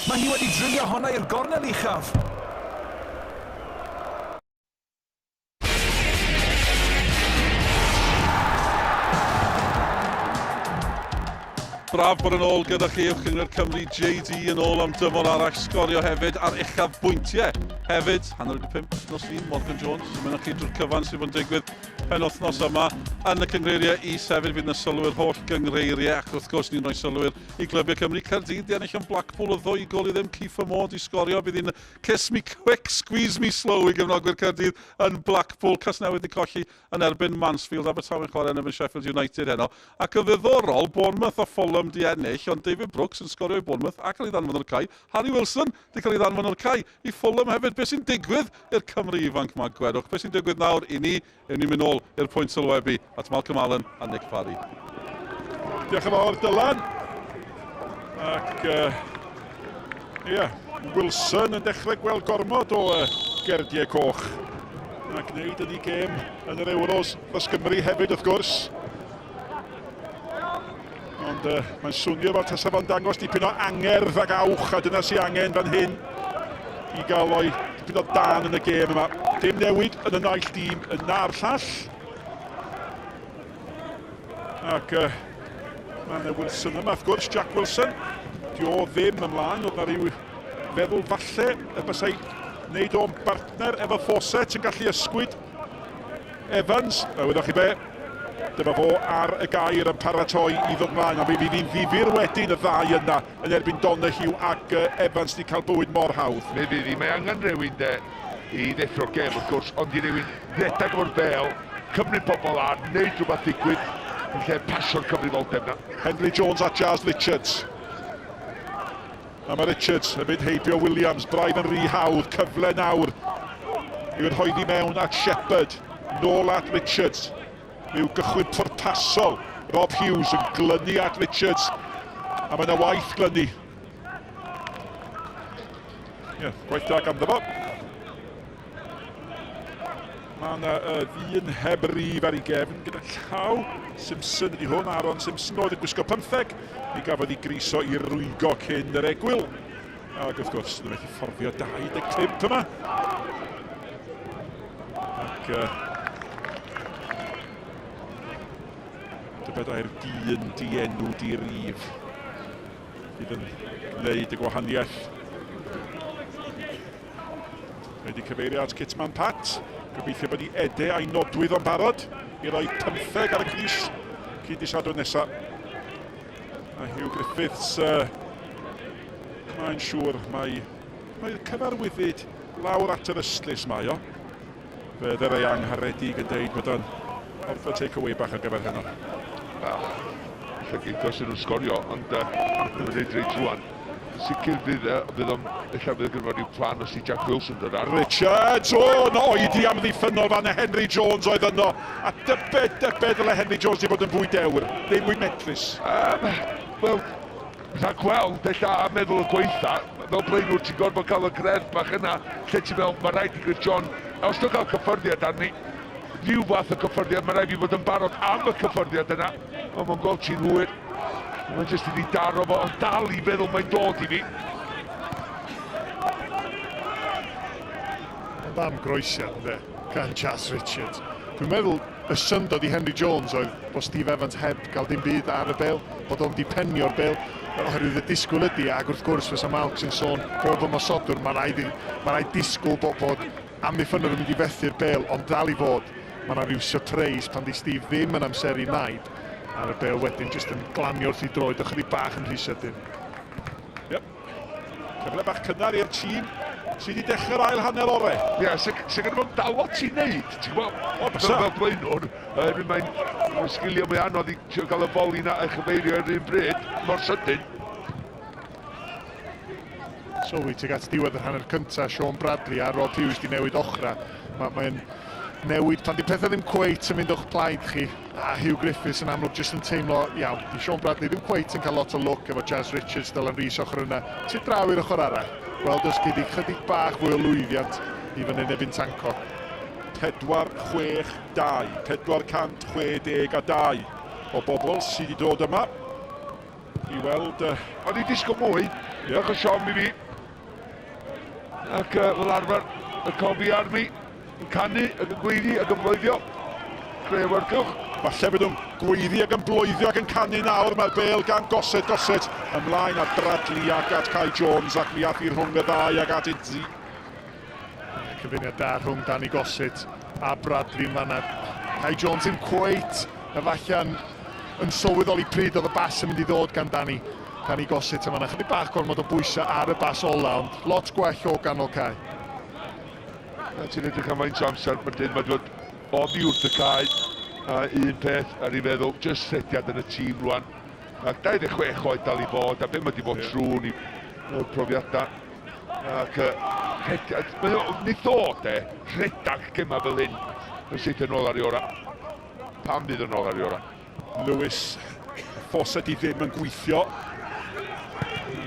[SPEAKER 5] Mae hi wedi drilio honna i'r gornel uchaf.
[SPEAKER 3] Braf bod yn ôl gyda chi uwch gyngor Cymru JD yn ôl am dymor arall sgorio hefyd ar uchaf bwyntiau hefyd. 4:30 nos Lun, Morgan Jones, yn mynd â chi drwy'r cyfan sydd bod yn digwydd penwythnos yma yn y cyngreiriau is hefyd. Fydd yna sylw i'r holl gyngreiriau ac wrth gwrs ni'n rhoi sylw i glybiau Cymru. Caerdydd di ennill yn Blackpool o ddwy gol i ddim. Kieffer Moore di sgorio. Bydd hi'n kiss me quick, squeeze me slow i gefnogwyr Caerdydd yn Blackpool. Casnewydd di colli yn erbyn Mansfield, Abertawe'n chwarae yn erbyn Sheffield United heno. Ac yn ddiddorol, Bournemouth a Fulham di ennill, ond David Brooks yn sgorio i Bournemouth a cael ei ddanfon o'r cae. Harry Wilson di cael ei ddanfon o'r cae i Fulham hefyd. Be sy'n digwydd i'r Cymry ifanc ma, gwedwch? Be sy'n digwydd nawr i ni? Ewn ni'n mynd nôl i'r pwynt sylwebu at Malcolm Allen a Nick Parry.
[SPEAKER 9] Diolch yn fawr, Dylan. Ac, ie, yeah, Wilson yn dechrau gweld gormod o gerdiau coch. A gwneud yn ei gêm yn yr Euros dros Gymru hefyd, wrth gwrs. Ond mae'n swnio fel tasa fo'n dangos dipyn o angerdd ac awch, a dyna sy'n angen fan hyn i gael o'i dipyn o dan yn y gêm yma. Dim newid yn y naill dîm yn na'r llall. Ac mae yna Wilson yma, wrth gwrs, Jack Wilson. Di o ddim ymlaen, oedd na rhyw feddwl falle y bysau wneud o'n bartner efo Fawcett yn gallu ysgwyd Evans. A wyddoch chi be, dyma fo ar y gair yn paratoi i ddod mlaen, ond mi fydd hi'n ddifyr wedyn y ddau yna yn erbyn Donoghue ac Evans wedi cael bywyd mor hawdd.
[SPEAKER 10] Mi fydd hi, mae angen rhywun de i ddeffro'r gêm wrth gwrs, ond i rywun redeg efo'r bêl, cymryd pobl ar, wneud rhywbeth ddigwydd, yn lle pasio'r cyfrifoldeb na.
[SPEAKER 9] Henry Jones at Jazz Richards. A mae Richards yn mynd heibio Williams, braidd yn rhy hawdd, cyfle nawr i'w rhoeddi mewn at Shepherd, nôl at Richards. Rhyw gychwyn pwrpasol, Rob Hughes yn glynu at Richards, a mae yna waith glynu. Ie, yeah, gwaith da ganddo fo. Mae yna ddyn heb rif ar ei gefn gyda llaw. Simpson ydy hwn, Aaron Simpson oedd yn gwisgo 15. Mi gafodd ei griso i rwygo cyn yr egwyl. Ac wrth gwrs, nhw methu fforddio 25 yma. Ac tybed ai'r dyn dienw di-rif fydd yn gwneud y gwahaniaeth. Wedi cyfeirio at Kitman Pat. Gobeithio bod i Ede a'i nodwydd o'n barod i roi 15 ar y crys cyn di Sadwrn nesaf. A Hugh Griffiths, mae'n siŵr mae mae'r cyfarwyddyd lawr at yr ystlys mae o. Fe dderau angharedig yn deud bod o'n orfod take away bach ar gyfer heno.
[SPEAKER 10] Wel, llygid os nhw'n sgorio, ond mae'n rhaid reit rwan. Sicr fydd, fydd o'n, ella fydd gynno rhyw plan os i Jack Wilson dod ar.
[SPEAKER 9] Richards, o, no, oedi amddiffynnol fan Henry Jones oedd yno. A dybed, dybed ddyle Henry Jones di bod yn fwy dewr, neu mwy medrus.
[SPEAKER 10] Wel, rhag gweld, ella, a meddwl y gweitha, fel blaenwr ti'n gorfod cael y greddf bach yna, lle ti'n meddwl, mae rhaid i Griff John, os dwi'n cael cyffyrddiad arni, rhyw fath o cyffyrddiad, mae rhaid i fod yn barod am y cyffyrddiad yna, ond mae'n gweld ti'n hwyr, mae'n jyst wedi daro fo, ond dal i feddwl mae'n dod i fi.
[SPEAKER 11] Ond am groesiad, ynde, gan Chas Richards. Dwi'n meddwl y syndod i Henry Jones oedd bod Steve Evans heb gael dim byd ar y bêl, bod o'n di penio'r bêl, oherwydd y disgwyl ydy, ac wrth gwrs fysa Malcs yn sôn bob ymosodwr, mae rhaid, mae rhaid disgwyl bod, bod amddiffynnwr yn mynd i fethu'r bêl, ond dal i fod, mae yna rhyw surprise pan di Steve ddim yn amseru naid ar y bêl wedyn, jyst yn glanio wrth i droed ychydig bach yn rhy sydyn.
[SPEAKER 9] Yep. Cyfle bach cynnar i'r tîm sydd wedi dechrau'r ail hanner orau.
[SPEAKER 10] Ie, yeah, sy'n sy gyda fo'n dal lot i wneud, ti'n gwybod? O, bysa. Fel blaenwr, mae'n mae sgiliau mwy anodd i trio gael y foli na a chyfeirio ar un bryd, mor sydyn.
[SPEAKER 11] Sylwi tuag at diwedd yr hanner cyntaf, Sean Bradley a Rod Hughes di newid ochra. Mae'n newid pan di pethau ddim cweit yn mynd o'ch plaid chi. A Huw Griffiths yn amlwg jyst yn teimlo, iawn, di Sean Bradley ddim cweit yn cael lot o lwc efo Jazz Richards, Dylan Rees ochr yna. Tu draw i'r ochr arall, gweld os gei di chydig bach fwy o lwyddiant i fyny Nefyn Tanco.
[SPEAKER 9] 4, 6, 2, 462 o bobl sydd wedi dod yma i weld...
[SPEAKER 10] O'n i'n disgwyl mwy, yeah. Bach o siom i fi. Ac fel arfer, y Cofi Army yn canu ac yn gweiddi ac yn bloeddio. Creu awyrgylch.
[SPEAKER 9] Falle fyd nhw'n gweiddi ac yn bloeddio ac yn canu nawr. Mae'r bel gan Gossett, Gossett ymlaen at Bradley ac at Kai Jones ac mi ath hi rhwng y ddau ac at Idzi.
[SPEAKER 11] Cyfuniad da rhwng Danny Gossett a Bradley yn fanna. Kai Jones ddim cweit efallai'n yn sylweddoli pryd oedd y bas yn mynd i ddod gan Danny. Danny Gossett yn fanna. Chydig bach gormod o bwysau ar y bas ola, ond lot gwell o ganol cae.
[SPEAKER 10] Na, ti'n edrych am faint o amser mae dyn mae dod oddi wrth y cae. A un peth ar ei feddwl, jyst rhediad yn y tîm rwan. Ac 26 oed dal i fod, a be mae di bod yeah. trwy ni o'r profiadau. Ac uh, rhediad, mae o, nid o de, rhedag gema fel hyn, yn syth yn ôl ar ei orau. Pam fydd yn ôl ar ei orau?
[SPEAKER 9] Lewis Fawcett i ddim yn gweithio.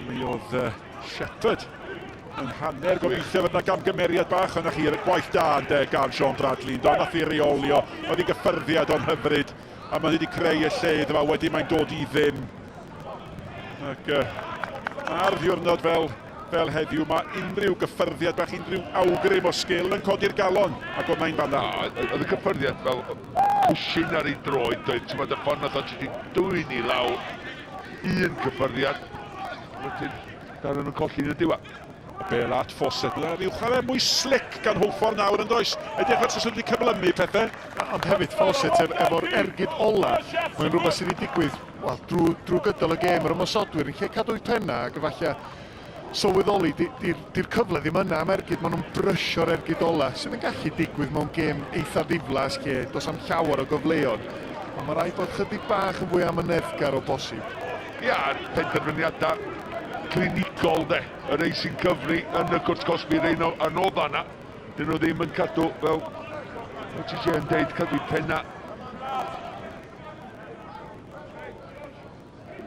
[SPEAKER 9] Mi oedd uh, Shepherd yn hanner gobeithio fod yna gamgymeriad bach ond chi gwaith da ynde gan Sean Bradley do nath i reolio oedd hi'n gyffyrddiad o'n hyfryd a mae wedi creu y lle iddo fo wedyn mae'n dod i ddim ac uh, ar ddiwrnod fel fel heddiw mae unrhyw gyffyrddiad bach unrhyw awgrym o sgil yn codi'r galon ac oedd mae'n fanna.
[SPEAKER 10] Oedd y cyffyrddiad fel pwsyn ar ei droed doedd ti'n y ffordd nath o ti dwyn i lawr un cyffyrddiad wedyn Darren yn colli yn y diwedd.
[SPEAKER 9] Y bel at Fawcett. Yna rhyw chwarae mwy slick gan Hwlffordd nawr yn does. Edrych fel sy'n wedi cyflymu pethau.
[SPEAKER 11] Ond hefyd Fawcett efo'r ergyd ola, mae'n rhywbeth sydd wedi digwydd wel, drwy, drwy gydol y gêm yr ymosodwyr yn lle cadw'u penna ac efallai sylweddoli di'r di, di cyfle ddim yna am ergyd, maen nhw'n brysio'r ergyd ola, sydd yn gallu digwydd mewn gêm eitha ddiflas lle does am llawer o gyfleon. Ond mae rhaid bod chydig bach yn fwy amyneddgar o bosib.
[SPEAKER 10] Ia, penderfyniadau clinigol de, y rei sy'n cyfri yn y cwrt cosbi, rei no, anodda na, dyn nhw ddim yn cadw fel, o ti yn deud, cadw penna.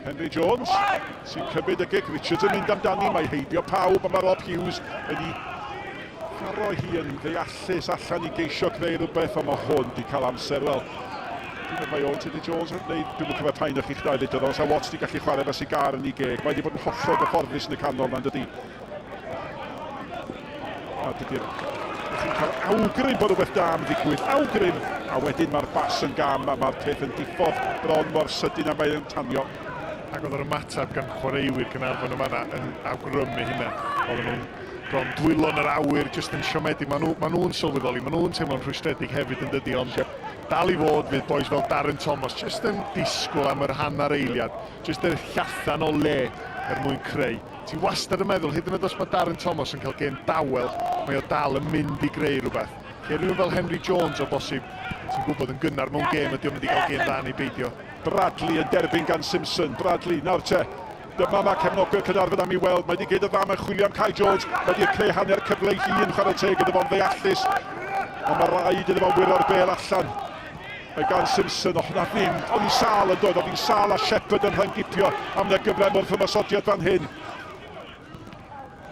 [SPEAKER 9] Henry Jones sy'n cymryd y gic, Richards yn mynd amdani, mae heibio pawb, a mae Rob Hughes yn ei tharo hi yn ddeallus allan i geisio creu rhywbeth, ond mae hwn wedi cael amser, wel, dwi'n meddwl mae Owen Tudur Jones yn gwneud, dwi'n cofio pa un o'ch chi'ch dau ddudodd o, sa Watts wedi gallu chwarae fel sigar yn ei geg, mae wedi bod yn hollol gyfforddus yn y canol na'n dydi. A dydy'r... Chi'n cael awgrym bod rhywbeth da am ddigwydd, awgrym, a wedyn mae'r bas yn gam a mae'r peth yn diffodd bron mor sydyn a mae'n tanio.
[SPEAKER 11] Ac oedd yr ymateb gan chwaraewyr Caernarfon yn fanna yn awgrymu hynna. Oedden nhw'n bron dwylo yn yr awyr, jyst yn siomedig. Maen nhw, ma nhw'n sylweddoli, maen nhw'n teimlo'n rhwystredig hefyd yn dydi, ond dal i fod fydd boys fel Darren Thomas jyst yn disgwyl am yr hanner eiliad, jyst yr llathan o le er mwyn creu. Ti wastad yn meddwl, hyd yn oed os mae Darren Thomas yn cael gêm dawel, mae o dal yn mynd i greu rhywbeth. Lle rhywun fel Henry Jones o bosib, ti'n gwybod yn gynnar mewn gêm ydy o'n mynd i gael gêm dda neu beidio.
[SPEAKER 9] Bradley yn derbyn gan Simpson. Bradley, nawr te. Dyma mae cefnogwyr Caernarfon am ei weld. Mae wedi gwneud y fam yn chwilio am Kai Jones. Mae wedi creu hanner cyfle i hun, chwarae teg iddo fo'n ddeallus. Ond mae rhaid iddo fo wiro'r bel allan. Mae gan Simpson, o hwnna ddim, oedd hi'n sâl yn dod, oedd hi'n sâl a Shepherd yn rhyngipio am y gyfle wrth ymosodiad fan hyn.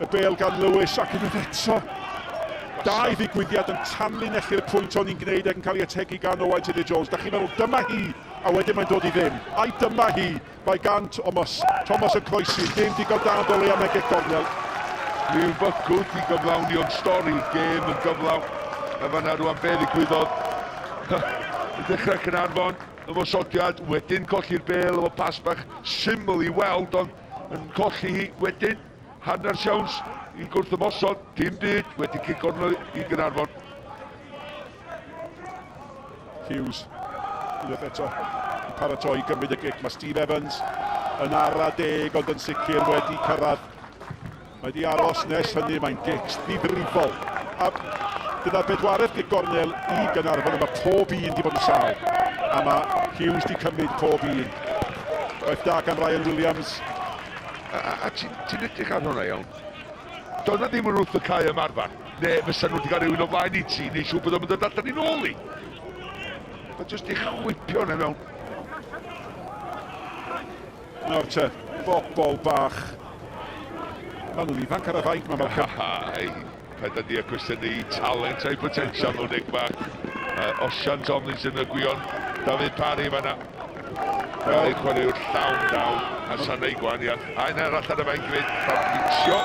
[SPEAKER 9] Y bel gan Lewis ac unwaith eto. Dau ddigwyddiad yn tanlinellu'r pwynt o'n i'n gwneud ac yn cael ei ategu gan Owain Tudur Jones. Da chi'n meddwl, dyma hi, a wedyn mae'n dod i ddim. Ai dyma hi, Mae gan Thomas, Thomas yn croesi, dim digon da ond o leia mae'n gic gornel.
[SPEAKER 10] Rhyw fygwth i gyflawni ond stori'r gêm yn gyflawn. A fanna rwan be ddigwyddodd. I ddechrau Caernarfon, ymosodiad, wedyn colli'r bêl efo pas bach syml i weld ond yn colli hi wedyn hanner siawns i gwrth ymosod, dim byd, wedi cic gornel i Gaernarfon.
[SPEAKER 9] Hughes, unwaith eto, yn paratoi i gymryd y gic. Mae Steve Evans yn ara deg, ond yn sicr wedi cyrraedd. Mae wedi aros nes hynny, mae'n gic ddifrifol. A dyna bedwaredd gic gornel i Gaernarfon, a mae pob un wedi bod yn sâl. A mae Hughes wedi cymryd pob un. Gwaith da gan Ryan Williams.
[SPEAKER 10] A, a, a ti'n ti edrych ar hwnna iawn. Doedd na ddim yn wrth y cae ymarfer. Ne, fysa nhw wedi cael rhywun o flaen i ti, neu siŵr bod o'n dod allan i nôl i. Mae jyst i chwipio yna mewn.
[SPEAKER 9] Nawr te, bobol bach. Maen nhw'n ifanc ar y fainc, mae Malcolm.
[SPEAKER 10] Ai, paid â di a cwestiynu i talent a'i potensial nhw, Nick bach. Osian Tomlinson y Gwion, David Parry fanna. Wel, ei chwaraewr llawn dawn, Hassan ei gwahaniaeth. A un arall ar y fainc fyd, Fabrizio.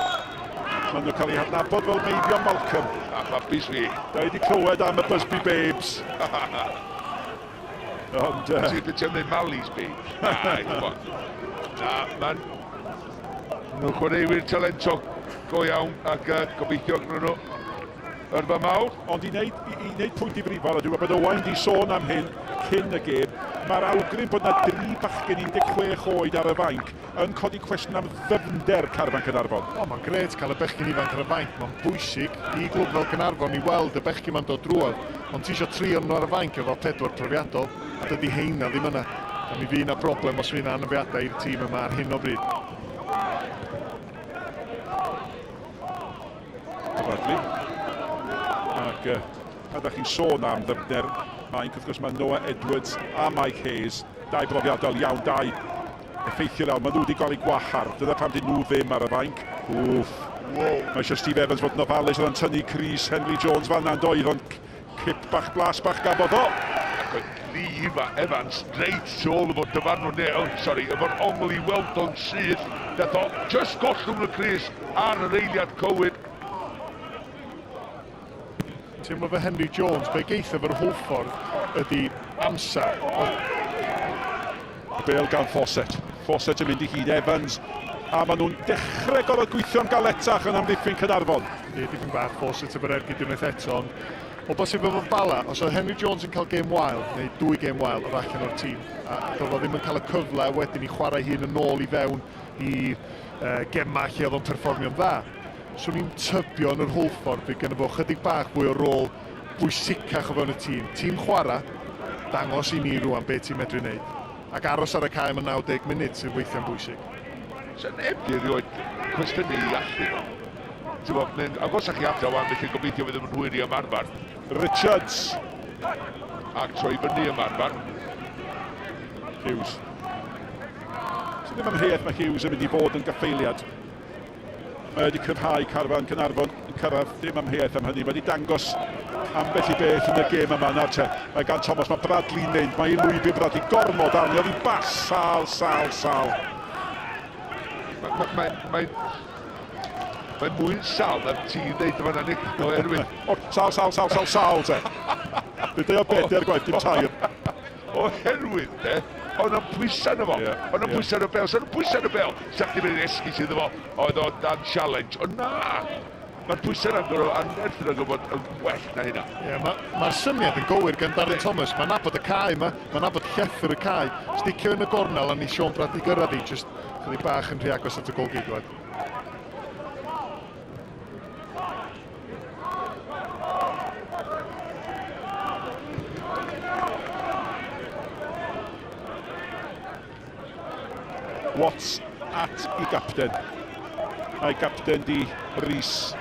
[SPEAKER 9] Maen nhw'n cael eu hadnabod fel Meibion Malcolm.
[SPEAKER 10] A babis fi.
[SPEAKER 9] Da i wedi clywed am y Busby Babes. Ond...
[SPEAKER 10] Ti'n mynd Mali's be? Na, come on. Na, ma'n... Nhw'n chwaraewyr talentog go iawn ac gobeithio gyda nhw yrfa mawr.
[SPEAKER 9] Ond i wneud, i, i wneud pwynt difrifol, a dwi'n gwybod bod Owain di sôn am hyn cyn y gêm, mae'r awgrym bod yna dri bachgen 16 oed ar y fainc yn codi cwestiwn am ddyfnder carfan Caernarfon.
[SPEAKER 11] O, mae'n grêt cael y bechgyn ifanc ar y fainc. Mae'n bwysig i glwb fel Caernarfon i weld y bechgyn ma'n dod drwodd. Ond ti eisiau tri o'n nhw ar y fainc efo pedwar profiadol, a dydy heina ddim yna. A mi fydd yna broblem os fydd yna anafiadau i'r tîm yma ar hyn o bryd.
[SPEAKER 9] Bradley. Ac pan ydych chi'n sôn am ddyfnder mainc, wrth gwrs mae Noah Edwards a Mike Hayes, dau brofiadol iawn, dau effeithiol iawn. Maen nhw wedi gael eu gwahardd. Dyna pam dyn nhw ddim ar y fainc. Wff. Wow. Mae eisiau Steve Evans fod yn ofalus, oedd o'n tynnu Chris Henry Jones fan na'n doedd, ond cip bach blas bach gafodd o.
[SPEAKER 10] Ac oedd Lee Evans reit tu ôl efo'r dyfarnwr neu, oh, sorry, efo'r ongl i weld o'n syth. Dath o just gollwng y crys ar yr eiliad cywir.
[SPEAKER 11] Teimlo fe Henry Jones, be geith efo'r Hwlffordd ydy amser.
[SPEAKER 9] Bel gan Fawcett. Fawcett yn mynd i hyd Evans. A maen nhw'n dechrau gorfod gweithio'n galetach yn amddiffyn Caernarfon.
[SPEAKER 11] Ie, dipyn bach Fawcett efo'r ergyd unwaith eto, ond o bosib efo Bala, os oedd Henry Jones yn cael gêm wael, neu dwy gêm wael, oedd allan o'r tîm. A doedd o ddim yn cael y cyfle wedyn i chwarae hun yn ôl i fewn i uh, gemau lle oedd o'n perfformio'n dda. Swn i'n tybio yn yr Hwlffordd bydd gynno fo chydig bach fwy o rôl bwysicach o fewn y tîm. Tîm chwarae, dangos i ni rwan be ti'n medru wneud. Ac aros ar y cae am y 90 munud sydd weithiau'n bwysig.
[SPEAKER 10] Sa neb di erioed cwestiynu i allu fo. Ti'n mae'n agosach i adra wan, felly gobeithio fydd ddim yn hwyr i ymarfer.
[SPEAKER 9] Richards.
[SPEAKER 10] Ac troi fyny ymarfer.
[SPEAKER 9] Hughes. Sydd ddim amheuaeth mae Hughes yn mynd i fod yn gaffeiliad. Mae wedi cryfhau carfan Caernarfon yn cyrraedd, dim amheuaeth am hynny. Mae wedi dangos ambell i beth yn y gêm yma nawr te. Mae gan Thomas, mae Bradley'n mynd, mae ei lwybr Bradley gormod arni, oedd hi'n bas, sal, sal, sal.
[SPEAKER 10] Mae, mae, mae, mae mwy'n sal na ti'n dweud yma na Nick, oherwydd...
[SPEAKER 9] O, sal, sal, sal, sal, sal te. Dwi'n dweud o bedair gwaith, dim tair.
[SPEAKER 10] Oherwydd, de, oedd o'n pwysau arno fo. Yeah, oedd o'n yeah. pwysau ar y bel. So o'n pwysau ar y bel. Sa chdi mynd esgus iddo fo, oedd o dan challenge. Ond na! Mae'r pwysau yna'n gorfod anferth yn gorfod yn well na hynna.
[SPEAKER 11] Ie, yeah, mae'r ma syniad yn gywir gan Darren Thomas. Mae'n nabod y cae yma, mae'n nabod llethr y cae. Sticio yn y gornel a ni Sean Bradley gyrraedd i, just chydig bach yn rhy agos at y golgeidwad.
[SPEAKER 9] Watts at i gapten. A'i gapten di Rhys.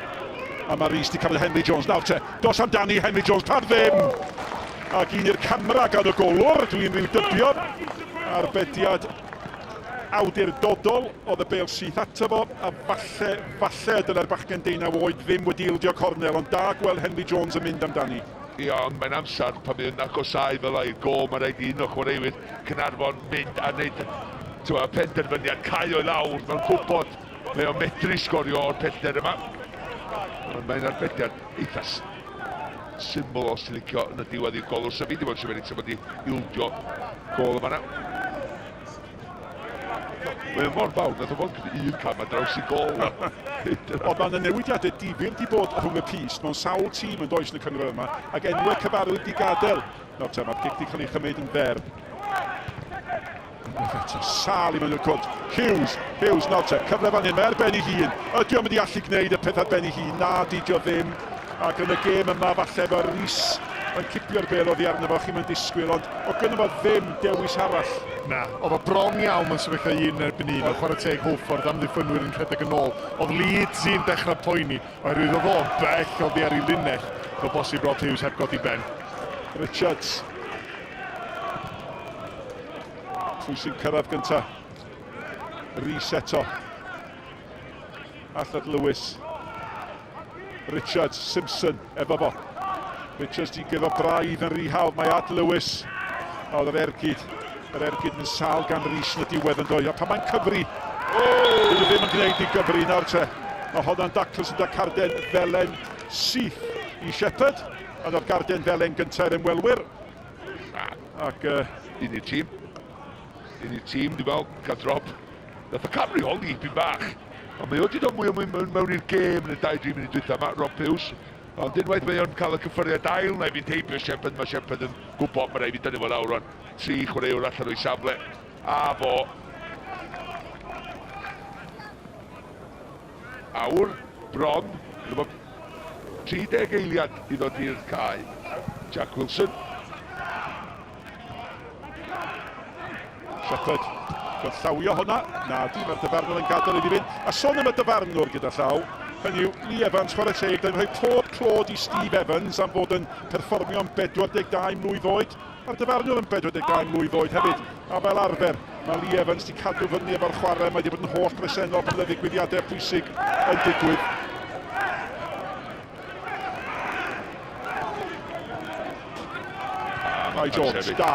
[SPEAKER 9] A mae Rhys di cael Henry Jones. Nawr te, dos amdani Henry Jones, pam ddim? Ac un i'r camera gan y golwr, dwi'n rhyw dybio. Arbediad awdurdodol oedd y bêl syth ato fo, a falle, falle dyna'r bachgen deunaw oed ddim wedi ildio cornel, ond da gweld Henry Jones yn mynd amdani.
[SPEAKER 10] Ie, ond mae'n amser pan mae'n agosáu fel i'r gôl, mae'n rhaid i un o chwaraewyr Caernarfon mynd a wneud t'mo, penderfyniad cau o'i lawr, mae'n gwybod mae o'n medru sgorio o'r pellter yma. Ond mae'n arbediad eitha syml os ti'n licio yn y diwedd i'r golwr. So fi wedi bod yn siomedig sef wedi ildio gôl yma. Mae o mor fawr, nath o fod yn un cam ar draws i gôl.
[SPEAKER 9] Ond mae yna newidiadau difyr di bod rhwng y pyst mewn sawl tîm yn does yn y cynghrair yma, ac enwau cyfarwydd di gadael. Nawr te, mae'r gic di cael ei chymryd yn fer. Unwaith eto, sal i mewn i'r cwrt. Hughes, Hughes, nawr te, cyfle fan hyn, mae ar ben ei hun. Ydy o'n mynd i allu gwneud y peth ar ben ei hun? Na, didio ddim. Ac yn y gêm yma, falle efo Rees yn cipio'r bêl oddi arno fo, chi'm yn disgwyl, ond oedd gynno fo ddim dewis arall.
[SPEAKER 11] Na, oedd o bron iawn mewn sefyllfa un yn erbyn un, oedd chwarae teg Hwlffordd amddiffynwyr yn rhedeg yn ôl. Oedd Leeds yn dechrau poeni, oherwydd oedd o'n bell oddi ar ei linell, o bosib Rod Hughes heb godi ben.
[SPEAKER 9] Richards. Pwy sy'n cyrraedd gynta? Rees eto. Aled Lewis. Richards, Simpson, efo fo. Richards di gyda braidd yn rhy hawdd, mae at Lewis. Oedd yr ergyd, yr ergyd yn sal gan Rhys yn y diwedd yn doi. A pan mae'n cyfri, oh! Dwi ddim yn gwneud i gyfri nawr te. Mae honna'n daclus yn da carden felen syth i Shepherd. A o'r garden felen gyntaf i'r ymwelwyr. Ac
[SPEAKER 10] Un i'r tîm. Un i'r tîm, dwi'n meddwl, cael drop. Nath o cam rheoli ipyn bach. Ond mae o wedi dod mwy o mwy mewn i'r gêm yn y 2-3 munud dwytha yma, Rob Hughes. Ond unwaith mae o'n cael y cyffyriad ail, na i fynd heibio Shepherd, mae Shepherd yn gwybod mae rhaid fi dynnu fo lawr o'n tri chwaraewr allan o'i safle. A fo. Awr, bron, 30 eiliad i ddod i'r cae. Jack Wilson.
[SPEAKER 9] Shepherd, yn llawio hwnna. Na, di, mae'r dyfarnwr yn gadael iddi fynd. A sôn am y dyfarnwr gyda llaw, hynny yw, Lee Evans, chwarae teg, da ni'n rhoi pob clod i Steve Evans am fod yn perfformio'n 42 mlwydd oed. Mae'r dyfarnwr yn 42 mlwydd oed hefyd, a fel arfer, mae Lee Evans wedi cadw fyny efo'r chwarae, mae wedi bod yn holl bresennol pan y ddigwyddiadau pwysig yn digwydd. Mae Jones, da.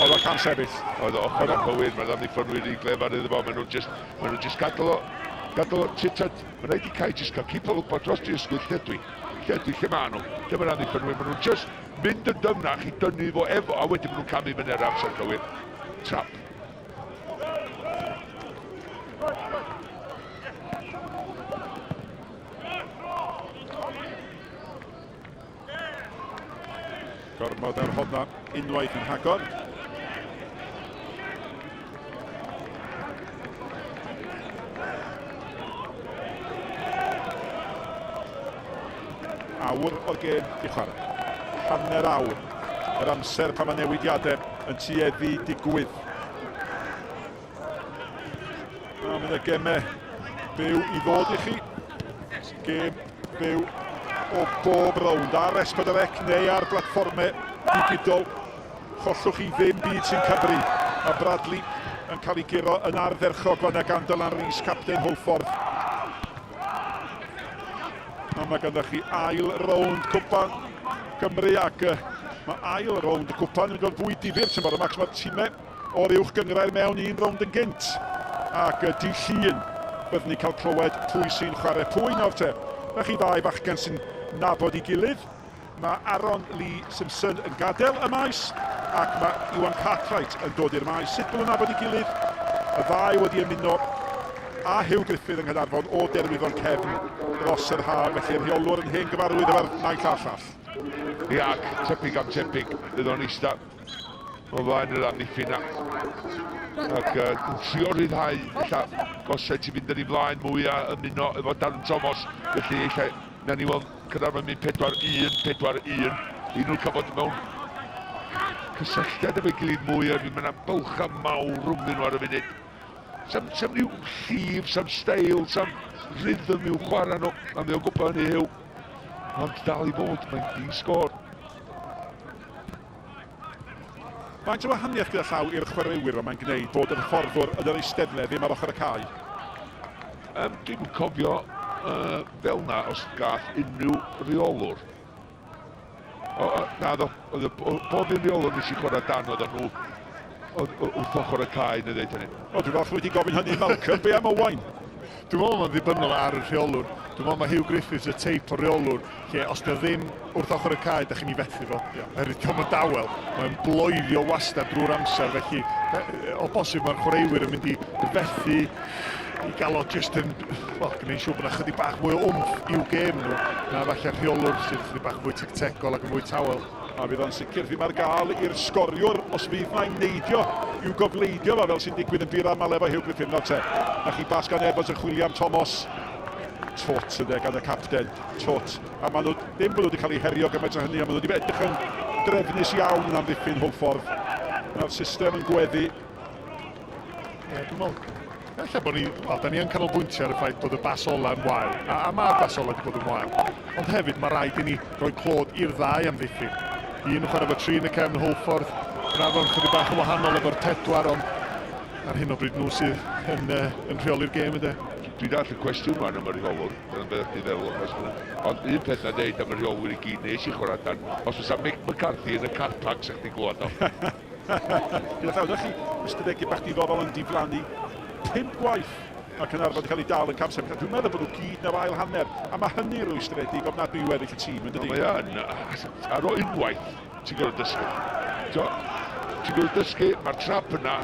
[SPEAKER 9] Oedd o cam sefyll.
[SPEAKER 10] Oedd o ochr anghywir, mae'r amddiffynwyr i glefar iddo fo, maen nhw'n just, maen nhw just gadael o, gadael o, titad, mae'n rhaid i Kai just cael cip olwg dros i ysgwydd, lle dwi, lle dwi, lle maen nhw, lle mae'r amddiffynwyr, maen nhw'n just mynd yn dyfnach i dynnu fo efo, a wedyn maen nhw'n camu fyny ar amser cywir. Trap.
[SPEAKER 9] Gormod ar honna unwaith yn rhagor. Awr o'r gêm i chwarae. Hanner awr. Yr amser pan mae newidiadau yn tueddu digwydd. A mynd y gemau byw i ddod i chi. Gêm byw o bob rownd ar S4C neu ar blatfformau digidol. Chollwch chi ddim byd sy'n cyfri. Mae Bradley yn cael ei guro yn ardderchog fanna gan Dylan Rees, capten Hwlffordd. A mae ganddo chi ail rownd cwpan Cymru ac mae ail rownd y cwpan yn mynd fod fwy difyr tymor yma, achos mae'r tîmau o'r uwch gynghrair mewn un rownd yn gynt. Ac dydd Llun byddwn ni'n cael clywed pwy sy'n chwarae pwy nawr te. Na chi ddau fachgen sy'n nabod i gilydd. Mae Aaron Lee Simpson yn gadael y maes ac mae Iwan Cartwright yn dod i'r maes. Sut bod nhw'n nabod i gilydd? Y ddau wedi ymuno a Hugh Griffith yng Nghaernarfon o Derwyddon Cefn dros yr haf, felly rheolwr yn hen gyfarwydd efo'r naill a'r llall.
[SPEAKER 10] Ia, ac tebyg am tebyg, fydd o'n eistedd o flaen yr amddiffyn na. Ac yn trio rhyddhau, ella, gosau ti'n mynd yn ei flaen mwy a ymuno efo Darren Thomas, felly ella na ni weld Caernarfon mynd 4-1, 4-1, i nhw'n cael bod mewn cysylltiad efo'i gilydd mwy, a mae yna bylchau mawr rhwngddyn nhw ar y funud. Sam, sam rhyw llif, sam steil, sam rhythm i'w chwarae nhw, a mae o'n gwybod hynny Huw. Ond dal i fod, mae'n di sgôr.
[SPEAKER 9] Faint o wahaniaeth gyda llaw i'r chwaraewyr fel mae'n gwneud bod yr hyfforddwr yn yr eisteddle ddim ar ochr y cae?
[SPEAKER 10] Um, Dwi'm yn cofio uh, fel na os gath unrhyw reolwr. O, o, na, ddo, oedd bob un reolwr nes i chwarae dan oedd nhw wrth ochr y cae neu ddeud hynny.
[SPEAKER 9] O, dwi'n falch wedi gofyn hynny, Malcolm. Be am Owain?
[SPEAKER 11] Dwi'n meddwl mae'n ddibynnol ar y rheolwr. Dwi'n meddwl mae Huw Griffiths y teip o reolwr lle os dio ddim wrth ochr y cae, da chi'n ei fethu fo. Yeah. Oherwydd dio'm yn dawel, mae'n bloeddio wastad drwy'r amser, felly o bosib mae'r chwaraewyr yn mynd i fethu i gael o just yn, wel, gwneud siŵr bod yna chydig bach mwy o wmff i'w gêm nhw na falle rheolwr sydd chydig bach fwy tactegol ac yn fwy tawel.
[SPEAKER 9] A fydd o'n sicr ddim ar gael i'r sgoriwr os fydd na'n neidio i'w gofleidio fo fel sy'n digwydd yn bur aml efo Huw Griffith nawr te. Na chi bas gan Evans yn chwilio am Thomas. Twt ynddo gan y capten. Twt. A maen nhw ddim bod nhw wedi cael eu herio gymaint o hynny, ond maen nhw wedi edrych yn drefnus iawn yn amddiffyn Hwlffordd. Mae'r system yn gweddu.
[SPEAKER 11] Ie, dwi'n meddwl, ella bod ni, wel, da ni yn canolbwyntio ar y ffaith bod y bas ola yn wael, a, a mae'r bas ola wedi bod yn wael. Ond hefyd, mae rhaid i ni roi clod i'r ddau amddiffyn. Un yn chwarae efo tri yn y cefn Hwlffordd, Caernarfon chydig bach yn wahanol efo'r pedwar, ond ar hyn o bryd nhw sydd yn, uh, yn rheoli'r gêm ynddo.
[SPEAKER 10] Dwi'n dall y cwestiwn rwan am y rheolwr, dyna beth chdi'n feddwl o'r cwestiwn yna. Ond un peth na dweud am y rheolwyr i gyd nes i chwarae dan, os fysa Mick McCarthy yn y car park sa chdi'n glwad o.
[SPEAKER 9] Gyda llaw, ydych chi ystadegau bach diddorol yn diflannu. 5 gwaith mae Caernarfon wedi cael ei dal yn camsefyll. A dwi'n meddwl bod nhw gyd na'r ail hanner. A mae hynny rwystredig ofnadwy i weddill y tîm, yn dydi?
[SPEAKER 10] Mae yn. Ar o unwaith, ti'n gorfod dysgu. Ti'n gwybod dysgu, mae'r trap yna,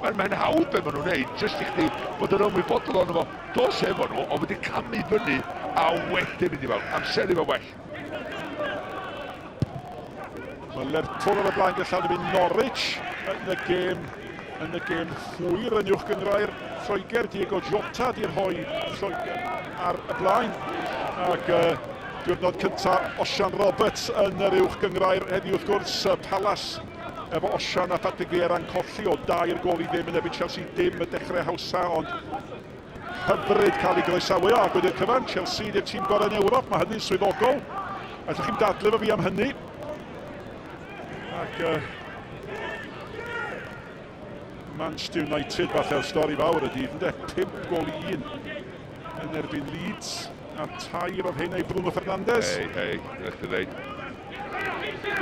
[SPEAKER 10] mae'n mae hawdd be maen nhw'n neud, jyst i chdi bod yn ymwybodol ohono fo. Dos efo nhw, ond wedi camu fyny a wedyn mynd i fewn. Amseru fo well.
[SPEAKER 9] Mae Lerpwl ar y blaen gyda llawn yn Norwich yn y gêm yn y gêm hwyr yn uwch gynghrair Lloegr. Diego Jota di rhoi Lloegr ar y blaen. Ac uh, diwrnod cyntaf Osian Roberts yn yr uwch gynghrair heddiw wrth gwrs Palace efo Osian a Patrick Vieira'n colli o dair gol i ddim yn erbyn Chelsea. Dim y dechrau hawsa ond hyfryd cael ei groesawu o, ac wedi'r cyfan, Chelsea di'r tîm gorau yn Ewrop, mae hynny'n swyddogol. Allwch chi'n dadlu efo fi am hynny. Ac uh, Manchester United, falle'r stori fawr y dydd, ynddo? 5 gol i 1 yn erbyn Leeds, a tair o'r hyn ei Bruno Fernandes.
[SPEAKER 10] Hei, hei, rhaid i ddeud.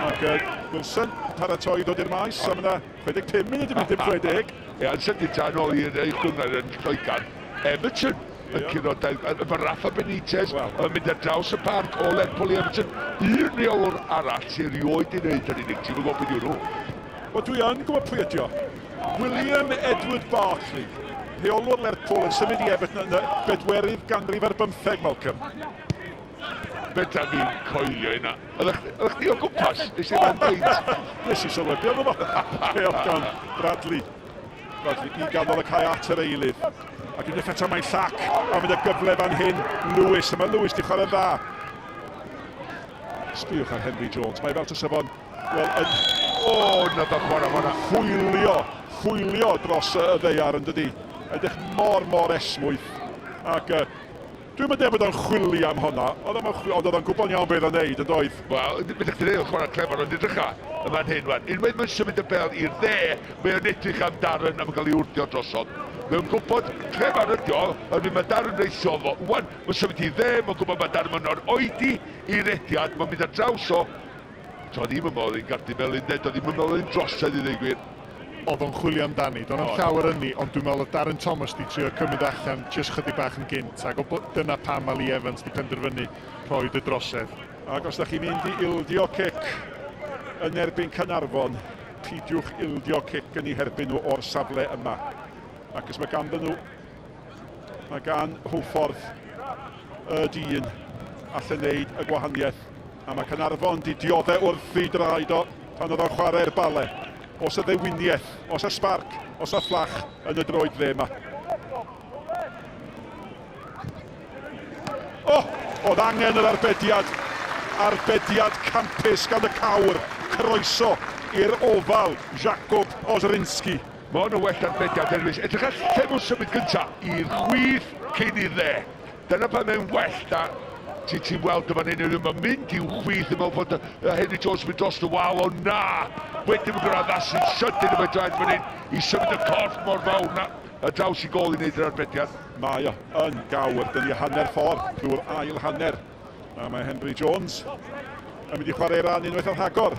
[SPEAKER 9] Ac uh, Wilson paratoi i ddod i'r maes, a mae yna 65 munud i mynd dim 60.
[SPEAKER 10] Ie, yn sydyn ta yn ôl i'r uwch gynghrair yn Lloegr, Everton yn curo dau, efo Rafa Benitez well. yn mynd ar draws y parc o Lerpwl i Everton. Un reolwr arall sy'n erioed i wneud hynny, Nick, ti'n gwybod beth yw nhw?
[SPEAKER 9] Wel, dwi yn gwybod pwy ydi o. William Edward Barclay, rheolwr Lerpwl yn symud i Everton yn y bedwerydd ganrif ar bymtheg, Malcolm.
[SPEAKER 10] Fedra fi'n coelio hynna. Oeddech chdi o gwmpas? Nes i ddim peint.
[SPEAKER 9] Nes i sylwebu arno fo. Pêl gan Bradley. Bradley i ganol y cae at yr eilydd. Ac unwaith eto mae'n llac. A mynd y gyfle fan hyn. Lewis. A mae Lewis di chwarae'n dda. Sbïwch ar Henry Jones. Mae fel tasa fo'n... Wel, yn...
[SPEAKER 10] O, na dda chwarae fanna.
[SPEAKER 9] Hwylio. Hwylio dros y ddeiar yn dydi. Edrych mor, mor esmwyth. Ac uh, Dwi'm yn deud bod o'n chwilio am honna, oedd o'm yn chwilio, ond oedd o'n gwybod iawn beth o'n neud, yn doedd?
[SPEAKER 10] Wel, beth ydych chi'n neud, chwarae clefar, ond edrycha, y fan hyn, wan. Unwaith mae'n symud y bel i'r dde, mae o'n edrych am Darren am gael ei wrdio drosodd. Mae o'n gwybod clefar ydi o, ond mae Darren reisio fo. Wan, mae'n symud i dde, mae'n gwybod mae Darren mae'n oedi i rediad, mae'n mynd ar draws o. Doedd ddim yn meddwl i'n gardyn felyn, de, doedd ddim yn meddwl i'n drosedd i ddweud gwir.
[SPEAKER 11] Oedd o'n chwilio amdani, doedd na'm llawer ynni, ond dwi'n meddwl oedd Darren Thomas 'di trio cymryd allan jyst chydig bach yn gynt, ac o dyna pam mae Lee Evans 'di penderfynu rhoid y drosedd.
[SPEAKER 9] Ac os da chi'n mynd i ildio cic yn erbyn Caernarfon, pidiwch ildio cic yn eu herbyn nhw o'r safle yma. Ac os mae ganddyn nhw, mae gan Hwlffordd y dyn allan wneud y gwahaniaeth. A mae Caernarfon 'di diodde wrth ei draed o pan oedd o'n chwarae'r bale. Os y ddewiniaeth, os y sbarc, os y fflach yn y droed dde yma. O! Oh, oedd angen yr arbediad. Arbediad campus gan y cawr. Croeso i'r ofal, Jakub Ozrinski.
[SPEAKER 10] Mae hwn yn well arbediad Elvis. Edrych ar lle mae'n symud gyntaf, i'r chwith cyn i'r dde. Dyna pan mae'n well na ti ti'n weld y fan hyn, yn mae'n mynd i'w chwith yn meddwl bod Henry Jones yn mynd dros y wal, ond na! Wedyn mae'n gorfod addasu'n sydyn efo'i draed fan hyn i symud y corff mor fawr na y draws i gôl i wneud yr arbediad.
[SPEAKER 9] Mae o yn gawr, dyn ni hanner ffordd drwy'r ail hanner. A mae Henry Jones yn mynd i chwarae ran unwaith yn rhagor.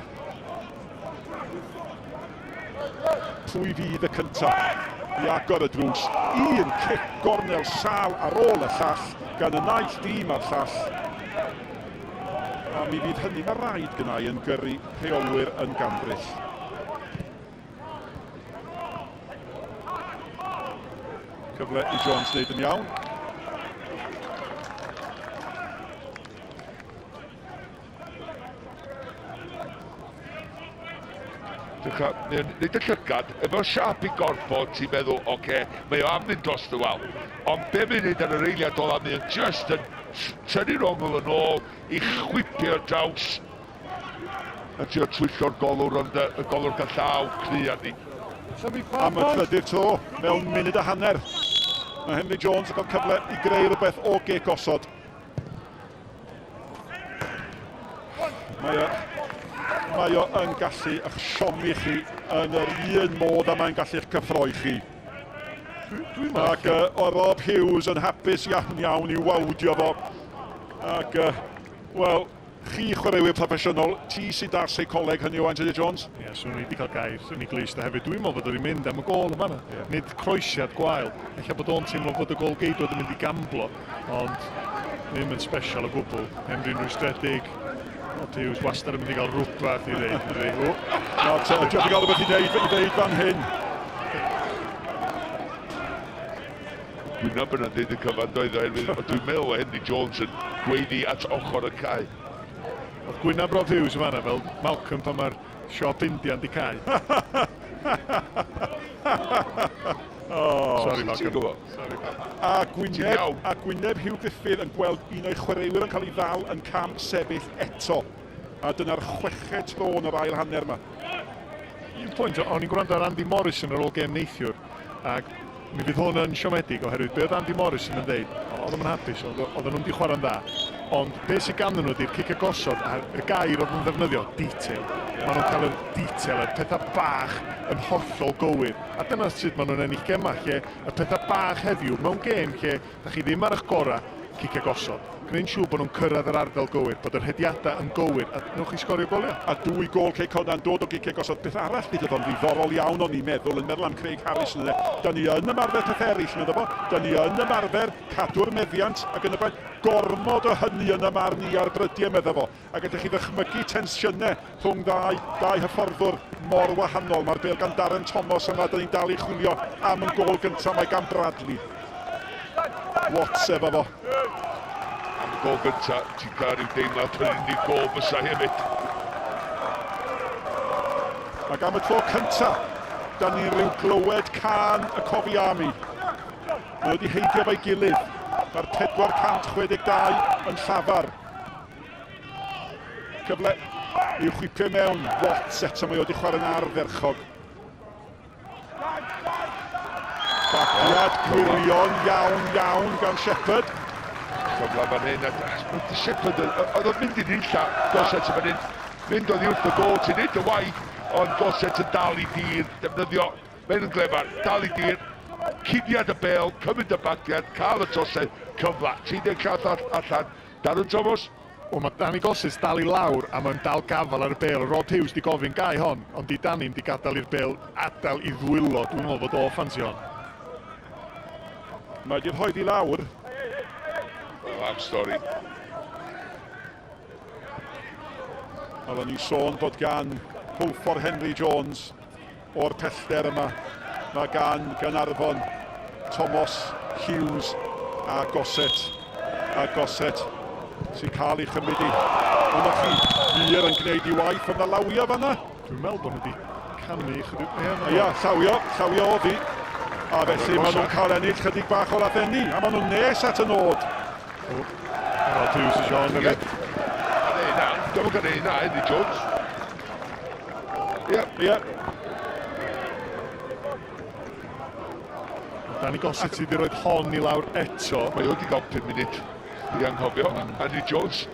[SPEAKER 9] Pwy fydd y cyntaf i agor y drws? Un cic gornel sal ar ôl y llall gan y naill dîm a'r llall. A mi fydd hynny, mae rhaid gynnau yn gyrru rheolwyr yn gandryll. Cyfle i Jones wneud yn iawn.
[SPEAKER 10] Dechrau, nid y llygad, efo siap i gorff o, ti'n meddwl, oce, okay, mae o am fynd dros y wal. Ond be mae'n neud ar yr eiliad ola, mae o'n just yn tynnu'r ongl yn ôl i chwipio draws. A trio twyllo'r golwr, ond y golwr cael llaw cry arni.
[SPEAKER 9] Am y trydydd tro, mewn munud a hanner. Mae Henry Jones yn cael cyfle i greu rhywbeth o gic osod. Mae o, mae o yn gallu eich siomi chi yn yr un modd a mae'n gallu eich cyffroi chi. Dwi, dwi Ac uh, o Rob Hughes yn hapus iawn iawn i wawdio fo. Ac, uh, wel, chi chwaraewyr proffesiynol, ti sydd da'r seicoleg hynny o Anthony Jones.
[SPEAKER 11] Ie, yeah, swn i wedi cael gair yn ei glust a hefyd. Dwi'n meddwl bod wedi mynd am y gôl yma. Yeah. Nid croesiad gwael. Ella bod o'n teimlo bod y gôl geidwad yn mynd i gamblo. Ond ddim yn special o gwbl. Henry'n rwystredig. Rob Hughes wastad yn mynd i gael rhywbeth i ddeud, yn dydi? O!
[SPEAKER 9] Nawr te, ydy o wedi cael rhywbeth i ddeud, i ddeud fan hyn.
[SPEAKER 10] Gwynab yna'n deud y cyfan doedd oherwydd dwi'n meddwl o Henry Jones yn gweiddi at ochr y cae.
[SPEAKER 11] Oedd gwynab Rob Hughes yn fanna fel Malcolm pan mae'r siop Indian di cau.
[SPEAKER 9] oh,
[SPEAKER 11] Sorry, Malcolm. Sorry.
[SPEAKER 9] A gwyneb, a gwyneb Hugh Griffith yn gweld un o'i chwaraewyr yn cael ei ddal yn cam sefyll eto. A dyna'r chweched tro yn yr ail hanner yma.
[SPEAKER 11] Un pwynt, o'n i'n gwrando ar Andy Morrison ar ôl gêm neithiwr, ac mi fydd hwn yn siomedig oherwydd be oedd Andy Morrison yn dweud, oedd o'n hapus, oedd nhw'n di chwarae'n dda, ond be sydd ganddyn nhw ydy'r cic y gosod a'r y gair oedd nhw'n ddefnyddio, detail. Maen nhw'n cael y detail, y pethau bach yn hollol gywir. A dyna sut maen nhw'n ennill gemau, lle y pethau bach heddiw, mewn gêm lle da chi ddim ar eich gorau, cicio gosod. Gwneud siŵr bod nhw'n cyrraedd yr ardal gywir, bod y rhediadau yn gywir, a newch chi sgorio goliau.
[SPEAKER 9] A dwy gôl Cei Connah yn dod o giciau gosod. Beth arall nid oedd o'n ddiddorol iawn o'n i'n meddwl, yn meddwl am Craig Harris yn yna. Da ni yn ymarfer pethau eraill, meddwl fo. Da ni yn ymarfer cadw'r meddiant ac yn y blaen. Gormod o hynny yn y marn i ar brydiau, meddwl fo. A gallech chi ddychmygu tensiynau rhwng ddau, dau hyfforddwr mor wahanol. Mae'r bêl gan Darren Thomas yma, da ni'n dal i chwilio am yn gôl gyntaf, mae gan Bradley. Watts efo fo.
[SPEAKER 10] Am y gôl gyntaf, ti'n cael rhyw deimlad yr unig gôl fysa hefyd.
[SPEAKER 9] Ac am y tro cyntaf, da ni'n rhyw glywed cân y Cofi Army. Mae wedi heidio fo'i gilydd. Mae'r 462 yn llafar. Cyfle i'w chwipio mewn. Watts eto mae wedi chwarae'n ardderchog. Bagiad gwirion iawn iawn gan Shepherd.
[SPEAKER 10] Cyfle fan hyn, a Shepherd, oedd o'n mynd i nunlla, Gossett fan hyn, mynd oddi wrth y gôl, ti'n neud y waith, ond Gossett yn dal i dir, defnyddio, mae'n yn glefar, dal i dir, cuddiad y bêl, cymryd y bagiad, cael y trosedd, cyfle, 37 allan, Darren Thomas.
[SPEAKER 11] Wel, mae Danny Gossett dal i lawr a mae'n dal gafel ar y bêl. Rob Hughes di gofyn gai hon, ond di Danny'm di gadael i'r bêl adael i ddwylo. Dwi'n meddwl fod o ffansi hon.
[SPEAKER 9] Mae di rhoi di lawr.
[SPEAKER 10] Wel, am stori.
[SPEAKER 9] Oedden ni'n sôn bod gan Hwlffordd Henry Jones o'r pellter yma. Mae gan Gaernarfon, Thomas, Hughes a Gossett. A Gossett sy'n cael ei chymryd i. Ond chi wir yn gwneud ei waith yna lawio fanna.
[SPEAKER 11] Dwi'n meddwl bod nhw wedi camu chydig.
[SPEAKER 9] Ia, llawio, llawio oddi. A felly maen nhw'n cael ennill chydig bach o lathenni, a maen nhw'n nes at y nod.
[SPEAKER 11] O, Rob Hughes i Sean hefyd.
[SPEAKER 10] Na, dwi'n gwneud na, Henry Jones. Ie.
[SPEAKER 9] Ie.
[SPEAKER 11] Danny Gossett sydd wedi rhoi hon i lawr eto.
[SPEAKER 10] Mae o wedi cael 5 munud i anghofio. Andy Jones.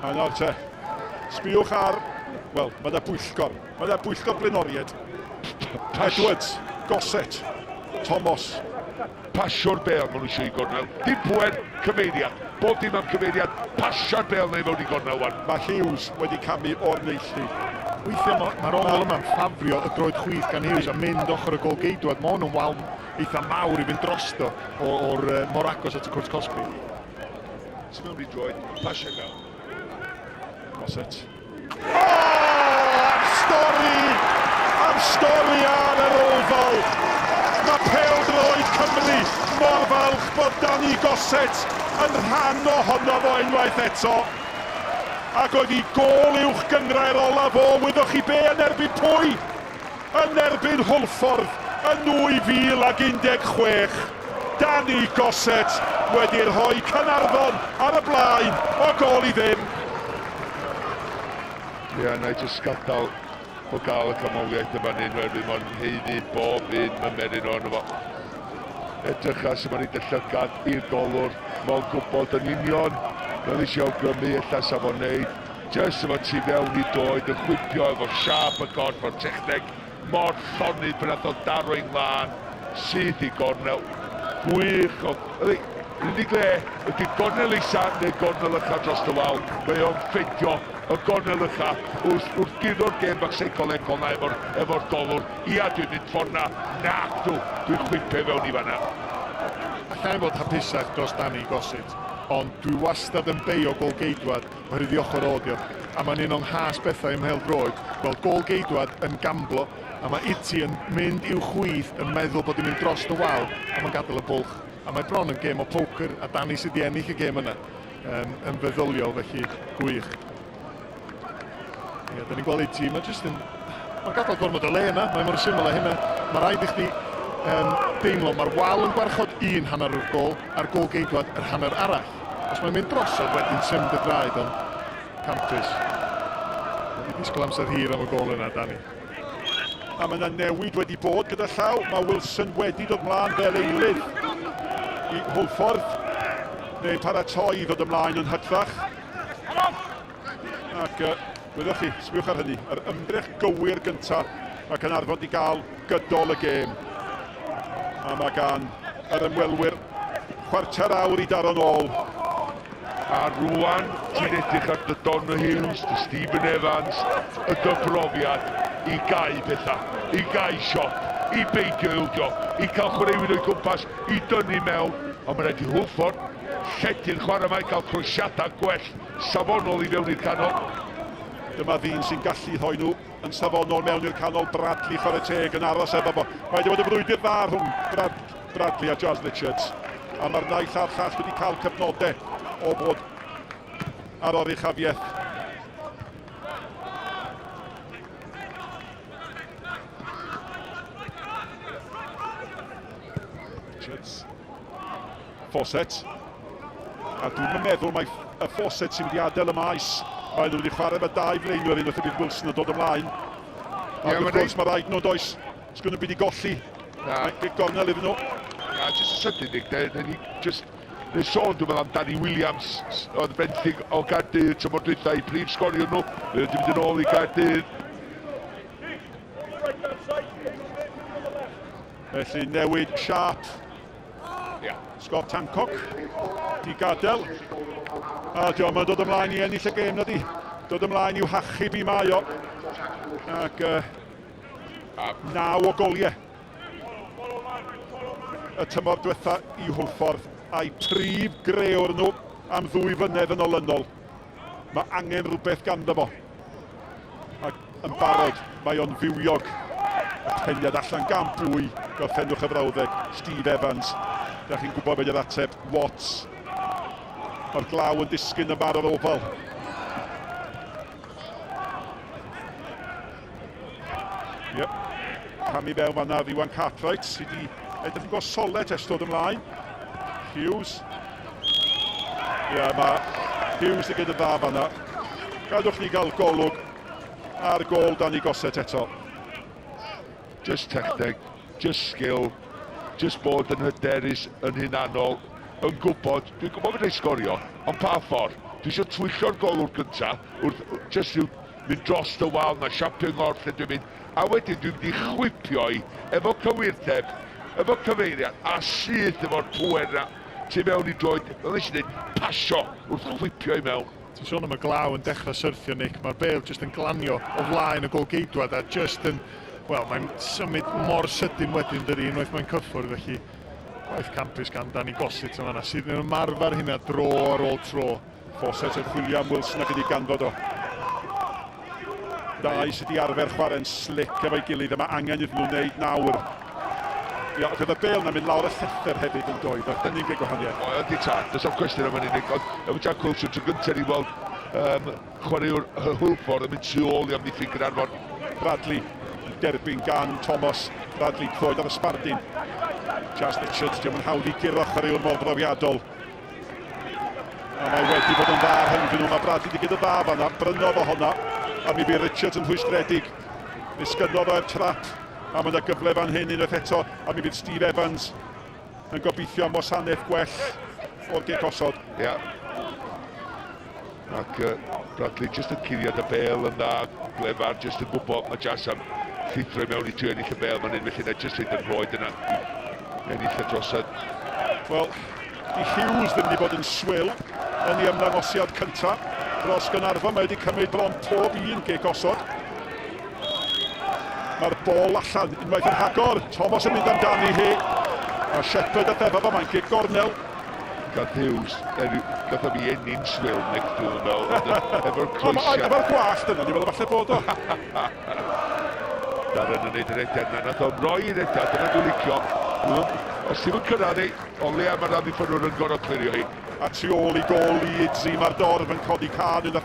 [SPEAKER 9] A nawr te, sbiwch ar, wel, mae yna bwyllgor. Mae yna bwyllgor blaenoriaid. Edwards, Gossett, Thomas.
[SPEAKER 10] Pasio'r bêl maen nhw eisiau i gornel. Dim pŵer, cyfeiriad. Bob dim am cyfeiriad. Pasio'r bêl neu fewn i gornel wan.
[SPEAKER 9] Mae Hughes wedi camu o'r neilltu.
[SPEAKER 11] Weithiau mae'r ma ongl yma'n ffafrio y droed chwith gan Hughes a mynd ochr y gol geidwad. Mae hwn yn wal eitha mawr i fynd drosto o'r mor agos at y cwrt cosbi.
[SPEAKER 10] Ti'n mewn i droed, pasio gael.
[SPEAKER 9] Gossett. O! Am stori! Am stori ar yr Oval! Mae pêl-droed Cymru mor falch bod Danny Gossett yn rhan ohono fo unwaith eto. Ac oedd i gôl uwch gynghrair olaf o, wyddoch chi be, yn erbyn pwy? Yn erbyn Hwlffordd yn 2016. Danny Gossett wedi rhoi Caernarfon ar y blaen o gôl i ddim.
[SPEAKER 10] Ie, yeah, na i jyst gadael o gael y canmoliaeth yma hyn, oherwydd mae'n haeddu bob un mymeryn ohono fo. Edrych ar sut mae'n ei llygad i'r golwr, mae'n gwybod yn union fel eisiau awgrymu ella sa fo'n neud. Jyst efo tu fewn i doed, yn chwipio efo siâp y gorff o'r techneg, mor llonydd pan nath o daro i'n lân, syth i gornel. Gwych o... Yr unig le ydy gornel isa neu gornel ucha dros y wal. Mae o'n ffeindio y gornel ucha wrth, wrth guro'r gêm bach seicolegol na efo'r efo golwr. Ia, dwi'n mynd ffordd na. Nac dw, dwi'n chwipio fewn i fanna.
[SPEAKER 11] Alla i fod hapusach dros Danny Gossett. Ond dwi wastad yn beio gôl-geidwad oherwydd i ochr o 'di o. A mae'n un o'n nghas bethau ym mhêl-droed, gweld gôl-geidwad yn gamblo, a mae Iti yn mynd i'w chwith yn meddwl bod hi'n mynd dros y wal, a mae'n gadael y bwlch. A mae bron yn gêm o poker, a Danny sydd wedi ennill y gêm yna, um, yn feddyliol, felly gwych. Ie, da ni'n gweld Iti, mae jyst yn... Mae'n gadael gormod o le yna, mae mor syml â hynna. Mae rhaid i chdi um, deimlo, mae'r wal yn gwarchod un hanner o'r gol, a'r gol geidwad yr hanner arall. Os mae'n mynd drosodd wedyn symud y draed, ond campus. Wedi disgwyl amser hir am y gol yna, Danny.
[SPEAKER 9] A mae yna newid wedi bod gyda llaw. Mae Wilson wedi dod mlaen fel eilydd i Hwlffordd, neu paratoi i ddod ymlaen yn hytrach. Ac uh, wyddoch chi, sbiwch ar hynny, yr ymdrech gywir gyntaf mae Caernarfon wedi gael gydol y gêm. A mae gan yr ymwelwyr chwarter awr i daro'n ôl.
[SPEAKER 10] A rwan ti'n edrych ar dy Donohues, dy Stephen Evans, y dy brofiad i gau pethau, i gau siop, i beidio ildio, i cael chwaraewyr o'i gwmpas, i dynnu mewn, ond mae'n rhaid i Hwlffordd lledu'r chwarae yma i gael croesiadau gwell safonol i fewn i'r canol.
[SPEAKER 9] Dyma ddyn sy'n gallu rhoi nhw yn safonol mewn i'r canol. Bradley chwarae teg yn aros efo fo. Mae wedi bod yn frwydr dda rhwng Brad, Bradley a Jazz Richards. A mae'r naill a'r llall wedi cael cyfnodau o fod ar oruchafiaeth. Richards. Fawcett. A dwi'n meddwl mai y Fawcett sy'n mynd i adael y maes. Mae nhw wedi chwarae efo dau flaenwyr unwaith y bydd Wilson yn dod ymlaen. Ac yeah, wrth gwrs mae rhaid nhw does. Sgwn nhw'n byd i golli. Na. Mae gornel iddyn nhw.
[SPEAKER 10] Na, jyst yn sydyn, Nick. Da ni just... Neu sôn, dwi'n meddwl am Danny Williams, oedd benthyg o Gaerdydd tymor dwytha i prif sgorio nhw. Mae wedi mynd yn ôl i Gaerdydd.
[SPEAKER 9] Felly newid siâp.
[SPEAKER 10] Yeah.
[SPEAKER 9] Scott Hancock di gadael. A diolch, mae'n dod ymlaen i ennill y gêm na di. Dod ymlaen i'w hachub i mae o. Ac 9 o goliau. Y tymor diwetha i Hwlffordd a'i prif grewr nhw am ddwy flynedd yn olynol. Mae angen rhywbeth ganddo fo. Ac yn barod, mae o'n fywiog. Y peniad allan gan bwy, gorffennwch y frawddeg, Steve Evans. Da chi'n gwybod beth yw'r ateb, Watts. Mae'r glaw yn disgyn yn barod ofal. Yep. Camu fewn fanna, Iwan Cartwright, sydd wedi edrych yn gosolet ers dod ymlaen. Hughes. Ie, yeah, mae Hughes yn gyda dda fanna. Gadwch ni gael golwg ar gôl Danny Gossett eto.
[SPEAKER 10] Just techneg, just skill, just bod yn hyderus, yn hunanol, yn gwybod, dwi'n gwybod fedra i sgorio, ond pa ffordd? Dwi eisiau twyllo'r golwr gynta, wrth just rhyw mynd dros y wal na siapio ngorff lle dwi'n mynd, a wedyn dwi'n mynd i chwipio i efo cywirdeb, efo cyfeiriad, a syth efo'r pŵer na tu mewn i droed, fel nes i ddeud, pasio wrth chwipio i mewn.
[SPEAKER 11] Ti'n sôn am y glaw yn dechrau syrthio, Nick, mae'r bêl jyst yn glanio o flaen y gôl-geidwad a jyst yn, wel, mae'n symud mor sydyn wedyn, dydy, unwaith mae'n cyffwrdd, felly gwaith campus gan Danny Gossett yn fanna, sydd yn ymarfer hynna dro ar ôl tro.
[SPEAKER 9] Fawcett yn chwilio am Wilson ac wedi ganfod o. Dau sydd wedi arfer chwarae'n slick efo'i gilydd a mae angen iddyn nhw wneud nawr. Ia, ac oedd y bêl 'na'n mynd lawr y llethr hefyd yn doedd, oedd hynny'n gwneud gwahaniaeth.
[SPEAKER 10] O, ydy tad, does am cwestiwn am hynny, Nick, ond efo Jack Wilson tro gyntaf ni weld um, chwaraewr Hwlffordd yn mynd tu ôl i amddiffyn Gaernarfon.
[SPEAKER 9] Bradley yn derbyn gan Thomas. Bradley troed ar y sbardun. Jazz Richards, diolch yn hawdd i guro chwaraewr mor brofiadol. A mae wedi bod yn dda rhyngddyn nhw. Mae Bradley wedi gyda dda fanna. Brynodd o honna. A mi fydd Richards yn rhwystredig. Ddisgynnodd o'r trap. A mae yna gyfle fan hyn unwaith eto. A mi fydd Steve Evans yn gobeithio am wasanaeth gwell o'r gic osod.
[SPEAKER 10] Ia. Yeah. Ac Bradley jyst yn curiad y bêl yn dda, glefar, jyst yn gwybod mae Jas am llithro i mewn i trio ennill y bêl fan hyn, felly na jyst rhaid yn rhoed yna i ennill y drosod.
[SPEAKER 9] Wel, di Hughes ddim wedi bod yn swil yn ei ymddangosiad cyntaf dros Gaernarfon. Mae wedi cymryd bron pob un gic osod. Mae'r bol allan unwaith yn rhagor. Thomas yn mynd amdani hi. A Shepherd a Thefaf, mae'n gic gornel.
[SPEAKER 10] Gath Hughes, gath o fi ennyn swil, Nick, dwi'n meddwl, efo'r croesiad.
[SPEAKER 9] Efo'r gwallt yna, ni'n meddwl falle bod o.
[SPEAKER 10] Darren yn neud yr rediad na, nath o roi i rediad, dyna dwi'n licio. Os ti'n cyrraedd ei, o leia mae'r amddiffynwr yn gorfod clirio hi.
[SPEAKER 9] A tu ôl i gôl Leeds i mae'r dorf yn codi cân yn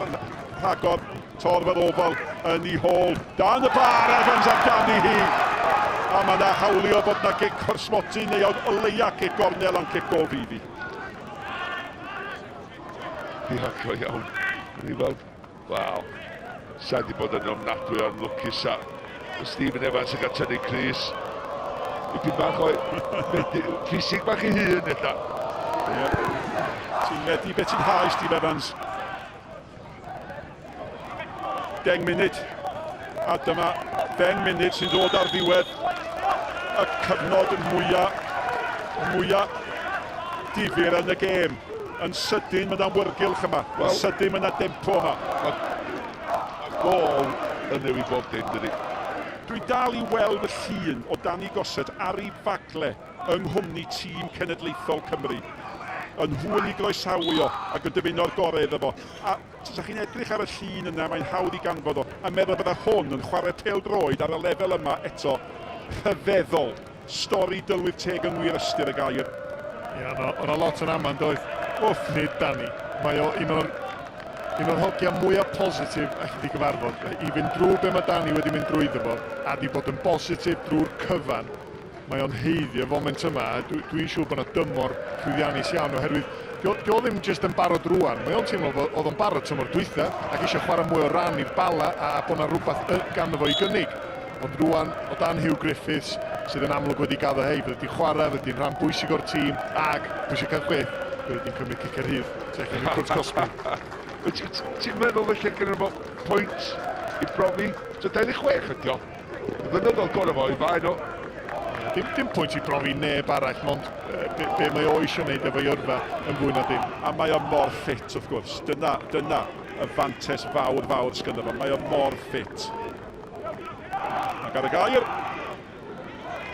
[SPEAKER 9] rhagor. Torf yr Oval yn ei hôl. Dan y bar, Evans amdani hi. A mae yna hawlio bod yna gic o'r smotyn neu o leia gic gornel ond cic gôl fydd hi.
[SPEAKER 10] Ia, go iawn. Gwni weld, waw, sa di bod yn ofnadwy o'n lwcus a Stephen Evans yn cael tynnu crys. Dipyn bach o ffisig bach i hun, ella.
[SPEAKER 9] Ie. Ti'n medu beth ti'n hau, Steve Evans. 10 munud. A dyma 10 munud sy'n dod ar ddiwedd y cyfnod mwyaf, mwyaf difyr yn y gêm. Yn sydyn mae yna wyrgylch yma. Yn well, sydyn mae yna dempo yma.
[SPEAKER 10] Mae gôl yn newid bob dim, dydy.
[SPEAKER 9] Dwi dal i weld y llun o Danny Gossett ar ei fagle yng nghwmni tîm cenedlaethol Cymru. Yn hwyl i groesawu o ac yn dymuno'r gorau iddo fo. A os chi'n edrych ar y llun yna, mae'n hawdd i ganfod o, a meddwl bydde hwn yn chwarae pêl-droed ar y lefel yma eto. Rhyfeddol. Stori dylwyth teg yng ngwir ystyr y gair.
[SPEAKER 11] Ie, yeah, o'na lot yn aman, doedd. Wff, nid Danny. Mae o un o'r un o'r hogia mwyaf positif allu di gyfarfod. I fynd drwy be mae Danny wedi mynd drwyddo fo, a di bod yn bositif drwy'r cyfan, mae o'n haeddu y foment yma, a dwi'n dwi siŵr bod yna dymor llwyddiannus iawn, oherwydd dio, dio ddim jyst yn barod rwan, mae o'n teimlo fod oedd o'n barod tymor dwytha, ac eisiau chwarae mwy o ran i'r Bala, a, a bod yna rhywbeth ganddo fo i gynnig. Ond rwan, o dan Huw Griffiths, sydd yn amlwg wedi gaddo hei, fydde di'n chwarae, fydde di'n rhan bwysig o'r tîm, ac pwysig cael chwith, fydde di'n cymryd cic ar rhydd, tu allan i'r cwrt cosbi.
[SPEAKER 10] Ti'n meddwl felly gyda fo pwynt i brofi? So 26 ydi o. Blynyddoedd gorau fo i faen o.
[SPEAKER 11] Dim, dim pwynt i brofi neb arall, mond be, be mae o eisiau gwneud efo'i yrfa yn fwy na dim.
[SPEAKER 9] A mae o mor ffit, wrth gwrs. Dyna, dyna y fantes fawr fawr sgynno fo. Mae o mor ffit. Ac ar y gair,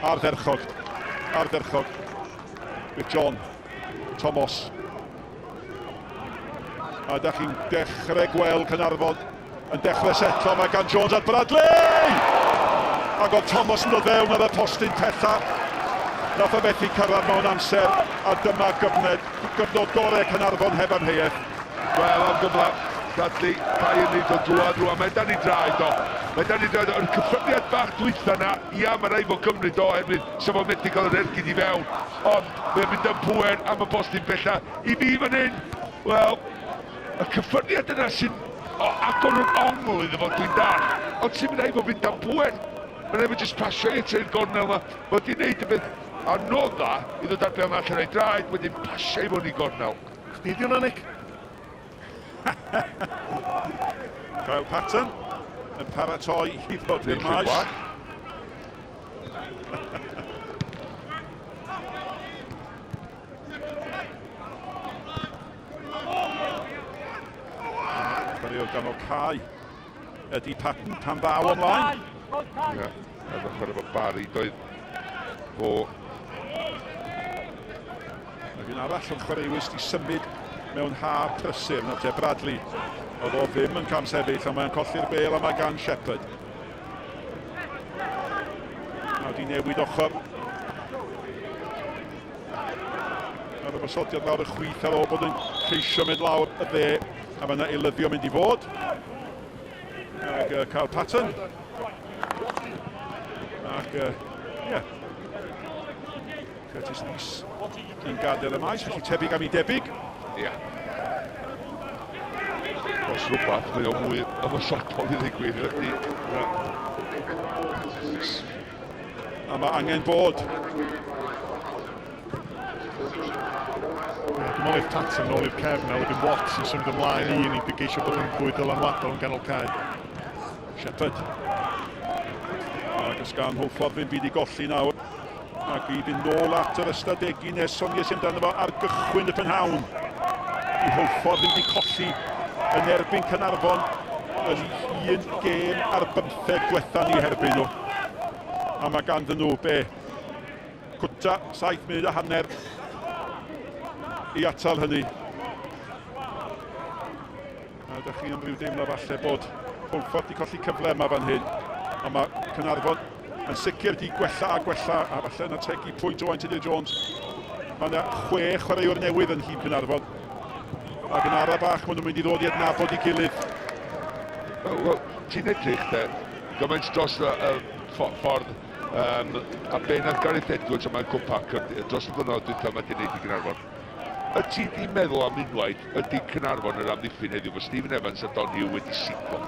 [SPEAKER 9] ardderchog, ardderchog. With John Thomas. A da chi'n dechrau gweld Caernarfon yn dechrau setlo. Mae gan Jones at Bradley! Ac oedd Thomas yn dod fewn ar y postyn pella. Nath o fethu cyrraedd mewn amser, a dyma gyfnod, gyfnod gorau Caernarfon heb amheuaeth.
[SPEAKER 10] Wel, am gyfle, Bradley, Kai yn neud o drwad rwan, mae dan i draed o. Mae dan i draed o, yr cyffyrddiad bach dwytha na, ia, mae rhaid fo gymryd o oherwydd sa fo'n methu cael yr ergyd i fewn. Ond mae'n mynd am pŵer am y postyn pella. I fi fan hyn, wel, y cyffyrddiad yna sy'n o, agor yr ongl iddo fo, dwi'n dall. Ond sy'n mynd rhaid fo fynd am pŵer. Mae'n rhaid fo jyst pasio i i'r gornel yma. Mae wedi gwneud y beth anodda i ddod ar bêl allan o'i draed, wedyn pasio i fewn i gornel.
[SPEAKER 11] Chdi di hwnna, Nick?
[SPEAKER 9] Kyle Patton yn paratoi i ddod i'r maes. Chwaraewr ganol cae ydy Patton pan ddaw ymlaen.
[SPEAKER 10] Ie, efo chwarae efo Barry, doedd fo...
[SPEAKER 9] Ac un arall o'n chwaraewyr sydd wedi symud mewn haf prysur, nawr te Bradley. Oedd o ddim yn camsefyll, ond mae'n colli'r bêl a mae gan Shepherd. Nawr di newid ochr. Nawr y ymosodiad lawr y chwith ar ôl bod yn ceisio mynd lawr y dde, a mae yna eilyddio mynd i fod. Ac Carl Patton. Ac, yeah. Curtis Rees yn gadael y maes, felly tebyg am ei debyg.
[SPEAKER 10] Ie. Yeah. Os rhywbeth, mae o mwy ymosodol i ddigwydd, felly.
[SPEAKER 9] A mae angen bod.
[SPEAKER 11] Dwi'n meddwl i'r Patton nôl i'r cefn a wedyn Watts yn symud ymlaen i un i geisio bod yn fwy dylanwadol yn ganol cae.
[SPEAKER 9] Shepherd. Ac ysgan Hwlffordd ddim byd i golli nawr. Ac i fynd nôl at yr ystadegyn nes soniais amdano fo ar gychwyn y prynhawn. I Hwlffordd ddim wedi colli yn erbyn Caernarfon yn un gêm ar bymtheg diwetha ni herbyn nhw. A mae ganddyn nhw be? Cwta, 7 munud a hanner. i atal hynny. A ydych chi am ryw deimlo falle bod Hwlffordd wedi colli cyfle yma fan hyn. Ond mae Caernarfon yn sicr wedi gwella a gwella, a falle yn ategu pwynt Owain Tudur Jones. Mae yna chwe chwaraewr newydd yn nhîm Caernarfon. Ac yn ara bach, maen nhw'n mynd i ddod i adnabod i gilydd.
[SPEAKER 10] Wel, ti'n edrych de, gymaint dros y, y ffordd um, a be nath Gareth Edwards a Michael Parker dros y blynyddoedd dwytha mae wedi gwneud i Gaernarfon. Y ti di meddwl am unwaith ydy Caernarfon yr amddiffyn heddiw, mae Stephen Evans a Don Hugh wedi siglo.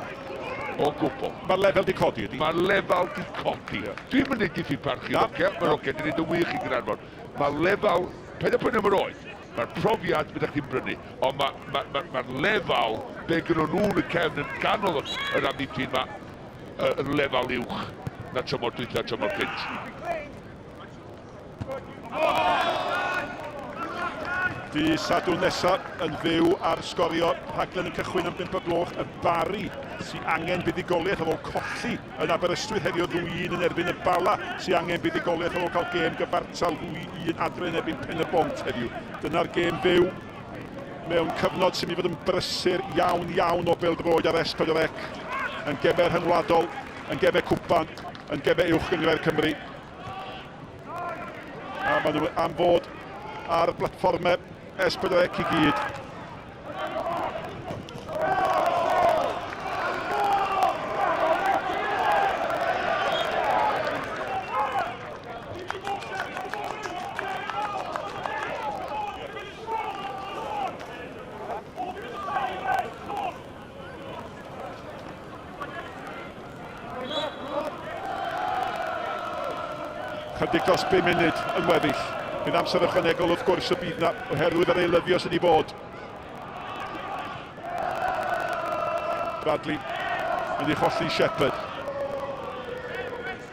[SPEAKER 10] O gwbl.
[SPEAKER 9] Mae'r lefel di codi ydy?
[SPEAKER 10] Mae'r lefel di codi. Yeah. Dwi'n mynd i diffyg parch i Rocia, mae Rocia di gwneud yn wych i Gaernarfon. Mae'r lefel, paid â poeni am yr oed, mae'r profiad beth chi'n brynu, ond mae'r ma, ma, ma, ma lefel, be gynnon nhw yn y cefn yn ganol yr amddiffyn ma, yn lefel uwch na tymor dwytha, tymor cynt.
[SPEAKER 9] Dydd Sadwrn nesaf yn fyw ar Sgorio, rhaglen yn cychwyn am 5 o gloch, y Barri sy'n angen buddugoliaeth ar ôl colli yn Aberystwyth heddiw 2-1 yn erbyn y Bala sy'n angen buddugoliaeth ar ôl cael gêm gyfartal 2-1 adre yn erbyn Pen y Bont heddiw. Dyna'r gêm fyw mewn cyfnod sy'n mynd i fod yn brysur iawn iawn o bêl-droed ar S4C yn gemau rhyngwladol, yn gemau cwpan, yn gemau uwch gynghrair Cymru. A maen nhw am fod ar blatfformau S4C i gyd. Chydig dros 5 munud yn weddill. Bydd amser ychwanegol wrth gwrs y bydd na oherwydd yr eilyddio sydd wedi bod. Bradley mynd i cholli Shepherd.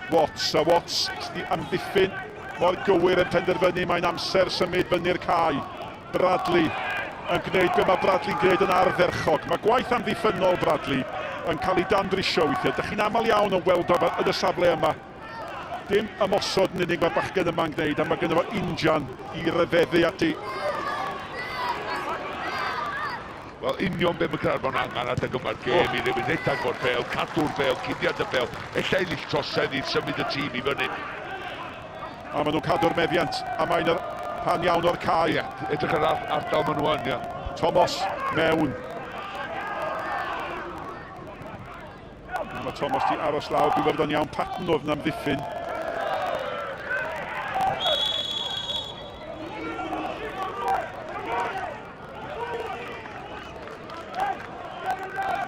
[SPEAKER 9] Watts a Watts sydd wedi amddiffyn mor gywir yn penderfynu mae'n amser symud fyny'r cae. Bradley yn gwneud be mae Bradley'n gwneud yn ardderchog. Mae gwaith amddiffynnol Bradley yn cael ei dandrisio weithiau. Dych chi'n aml iawn yn weld o yn y safle yma. Dim ymosod yn unig mae'r bachgen yma'n gwneud, a mae gynno fo injan i ryfeddu ati.
[SPEAKER 10] Wel, union be mae Caernarfon angen adeg yma'r gêm i rywun rhedeg fo'r bêl, cadw'r bêl, cuddiad y bêl, ella ennill trosedd i symud y tîm i fyny.
[SPEAKER 9] A maen nhw'n cadw'r meddiant, a mae'n yr rhan iawn o'r cae.
[SPEAKER 10] Ie, edrych ar ardal maen nhw yn, ie.
[SPEAKER 9] Thomas mewn. Mae Thomas di aros lawr, dwi'n meddwl o'n iawn Patton oedd yn amddiffyn.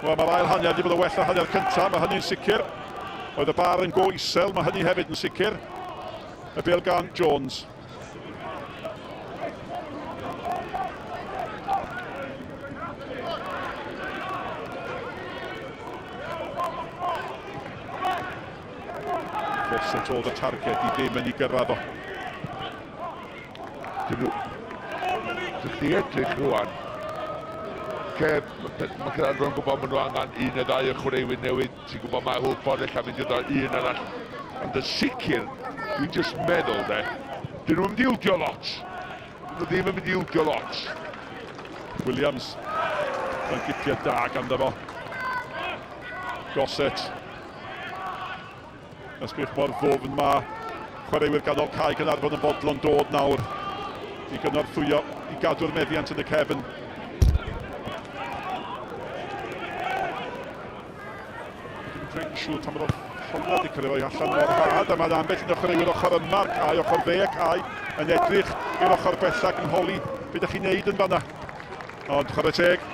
[SPEAKER 9] Wel, mae'r ail hanner wedi bod yn well na hanner cyntaf, mae hynny'n sicr. Oedd y bar yn go isel, mae hynny hefyd yn sicr. Y bêl gan Jones. Fawcett oedd y targed i ddim yn ei gyrraedd o.
[SPEAKER 10] Dyn nhw... Dych chi edrych rwan. Ce, mae Caernarfon yn gwybod maen nhw angen un neu ddau o chwaraewyr newydd. Ti'n gwybod mae Hwlffordd ella mynd i ddod un arall. Ond yn sicr, dwi'n just meddwl de, dyn nhw'n mynd i ildio lot. Dyn nhw ddim yn mynd i ildio lot.
[SPEAKER 9] Williams yn gipiad da ganddo fo. Gossett. Ysgrif mor ddwfn mae chwaraewyr ganol cae Gaernarfon yn fodlon dod nawr i gynorthwyo i gadw'r meddiant yn y cefn. Dwi'n reit yn siŵr pan bod Honda wedi cael ei roi allan mor rhad, a mae'n ambell un o chwaraewyr ochr yma'r cae, ochr dde y cae, yn edrych i'r ochr bellach yn holi beth ydych chi'n neud yn fanna. Ond chwarae teg,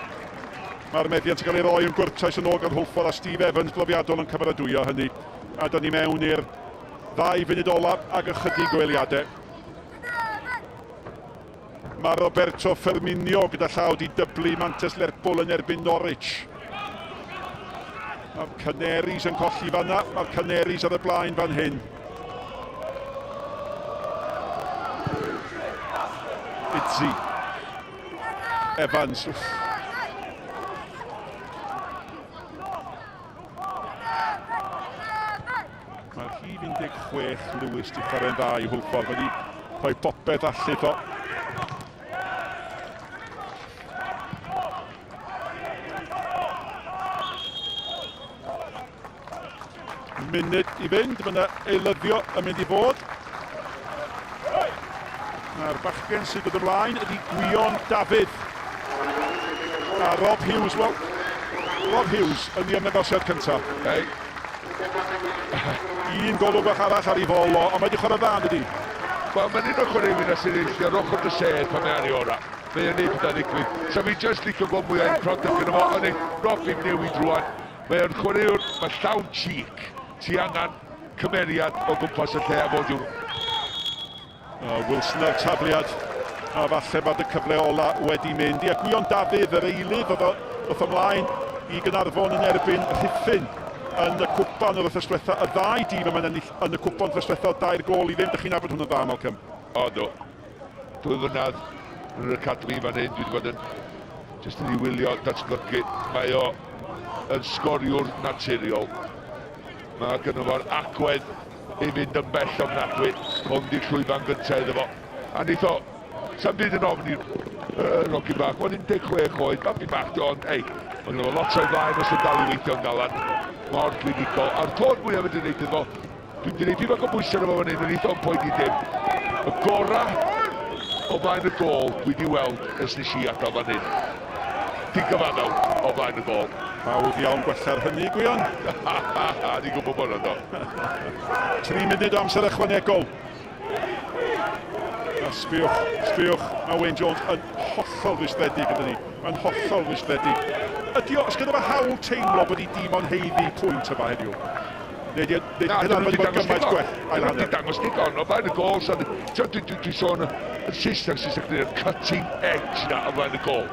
[SPEAKER 9] mae'r meddiant yn cael ei roi yn gwrtais yn ôl gan Hwlffordd a Steve Evans brofiadol yn cymeradwyo hynny. A dyn ni mewn i'r ddau funud olaf ag ychydig o eiliadau. Mae Roberto Firmino gyda llaw di dyblu mantes Lerpwl yn erbyn Norwich. Mae'r Canaries yn colli fanna, mae'r Canaries ar y blaen fan hyn. Itzi. Evans. Wff. Mae'r rhif 16 Lewis di chwarae'n dda i Hwlffordd. Wedi rhoi popeth allith o. Munud i fynd, mae yna eilyddio yn mynd i fod. Mae'r bachgen sy'n dod ymlaen ydy Gwion Dafydd. A Rob Hughes, wel, Rob Hughes yn ei ymddangosiad cyntaf.
[SPEAKER 10] Hey.
[SPEAKER 9] Un golwg bach arall ar ei fol o, ond mae wedi chwarae dda, dydy?
[SPEAKER 10] Wel, mae'n un o'r chwaraewyr na sy'n eillio ar ochr dy sedd pan mae ar ei orau. Mae o'n neud pethau ddigwydd. Sa fi just licio gweld mwy o end product gyda fo, ond ei, Rob fi'n newid rwan. Mae o'n chwaraewr, mae llawn cheek. Ti angen cymeriad o gwmpas y lle a fod yw.
[SPEAKER 9] Uh, Wilson ar tafliad, a falle bod y cyfle ola wedi mynd. Ie, Gwion Dafydd, yr eilydd, oedd ddoth ymlaen i Gynarfon yn erbyn Rhuthun yn y cwpan yr wythnos diwetha. Y ddau dîm yma'n ennill yn y cwpan wythnos diwetha, dair gol i ddim. Dych chi'n nabod hwn yn dda, Malcolm?
[SPEAKER 10] O, do. Dwy flynedd yn yr academy fan hyn, dwi wedi bod yn jyst yn ei wylio datblygu. Mae o yn sgoriwr naturiol. Mae gynno fo'r agwedd i fynd yn bell ofnadwy. Hwn di'r llwyfan gyntaf iddo fo. A neith o, sa'm byd yn ofn i'r uh, Rocky bach. Mae'n 16 oed, babi bach di ond, ei, mae gynno fo lot o'i flaen os yn dal i weithio'n galad. Mor glinigol. A'r clod mwyaf wedi wneud iddo fo, Dwi wedi gwneud dipyn o bwysau arno fo fan hyn, ond neith o'm poeni dim. Y gorau o flaen y gôl dwi wedi weld ers nes i adael fan hyn. Digyfaddawd o flaen y gôl.
[SPEAKER 9] Hawdd iawn gwella'r hynny, Gwion.
[SPEAKER 10] Ni'n gwybod bod o'n do.
[SPEAKER 9] 3 munud o amser ychwanegol. A sbiwch, sbiwch, mae Wayne Jones yn hollol rwystredig gyda ni. Mae'n hollol rwystredig. Ydy o, os gyda fe hawl teimlo bod ei dîm o'n haeddu pwynt yma heddiw? Neu di, neu
[SPEAKER 10] Na,
[SPEAKER 9] hynna'n
[SPEAKER 10] dyn nhw
[SPEAKER 9] wedi
[SPEAKER 10] wedi
[SPEAKER 9] bod
[SPEAKER 10] dangos
[SPEAKER 9] gymaint
[SPEAKER 10] digon.
[SPEAKER 9] gwell ail
[SPEAKER 10] Dyn nhw wedi
[SPEAKER 9] hanner.
[SPEAKER 10] dangos digon o flaen y gôl. So, dwi, dwi, dwi, dwi sôn yn Saesneg, Saesneg dyn nhw'r cutting edge na o flaen y gôl.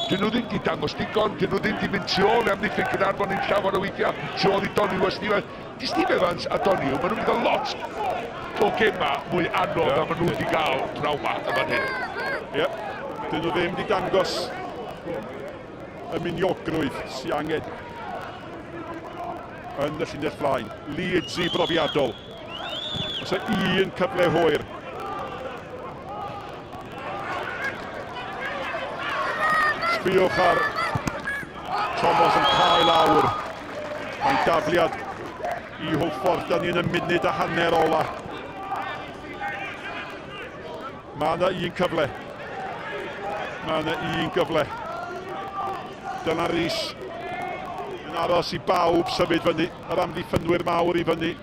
[SPEAKER 10] Dyn nhw ddim wedi dangos digon, dyn nhw ddim wedi mynd tu ôl i amddiffyn Caernarfon yn llawer o weithiau, tu ôl i Doniw a Steve Evans. Di Steve Evans a Doniw, maen nhw'n cael lot o gemau mwy anodd yeah. na maen nhw wedi gael pnawn ma yn fan hyn.
[SPEAKER 9] Ie, yeah. dyn nhw ddim wedi dangos y miniogrwydd sy'n angen yn y llinell flaen. Leeds i brofiadol. Os e un cyfle hwyr. Sbiwch ar Thomas yn cael awr. Mae'n dafliad i Hwlffordd. Da ni yn y munud a hanner ola. Mae yna un cyfle. Mae yna un gyfle. Dylan Rees yn aros i bawb symud fyny. Yr amddiffynwyr mawr i fyny.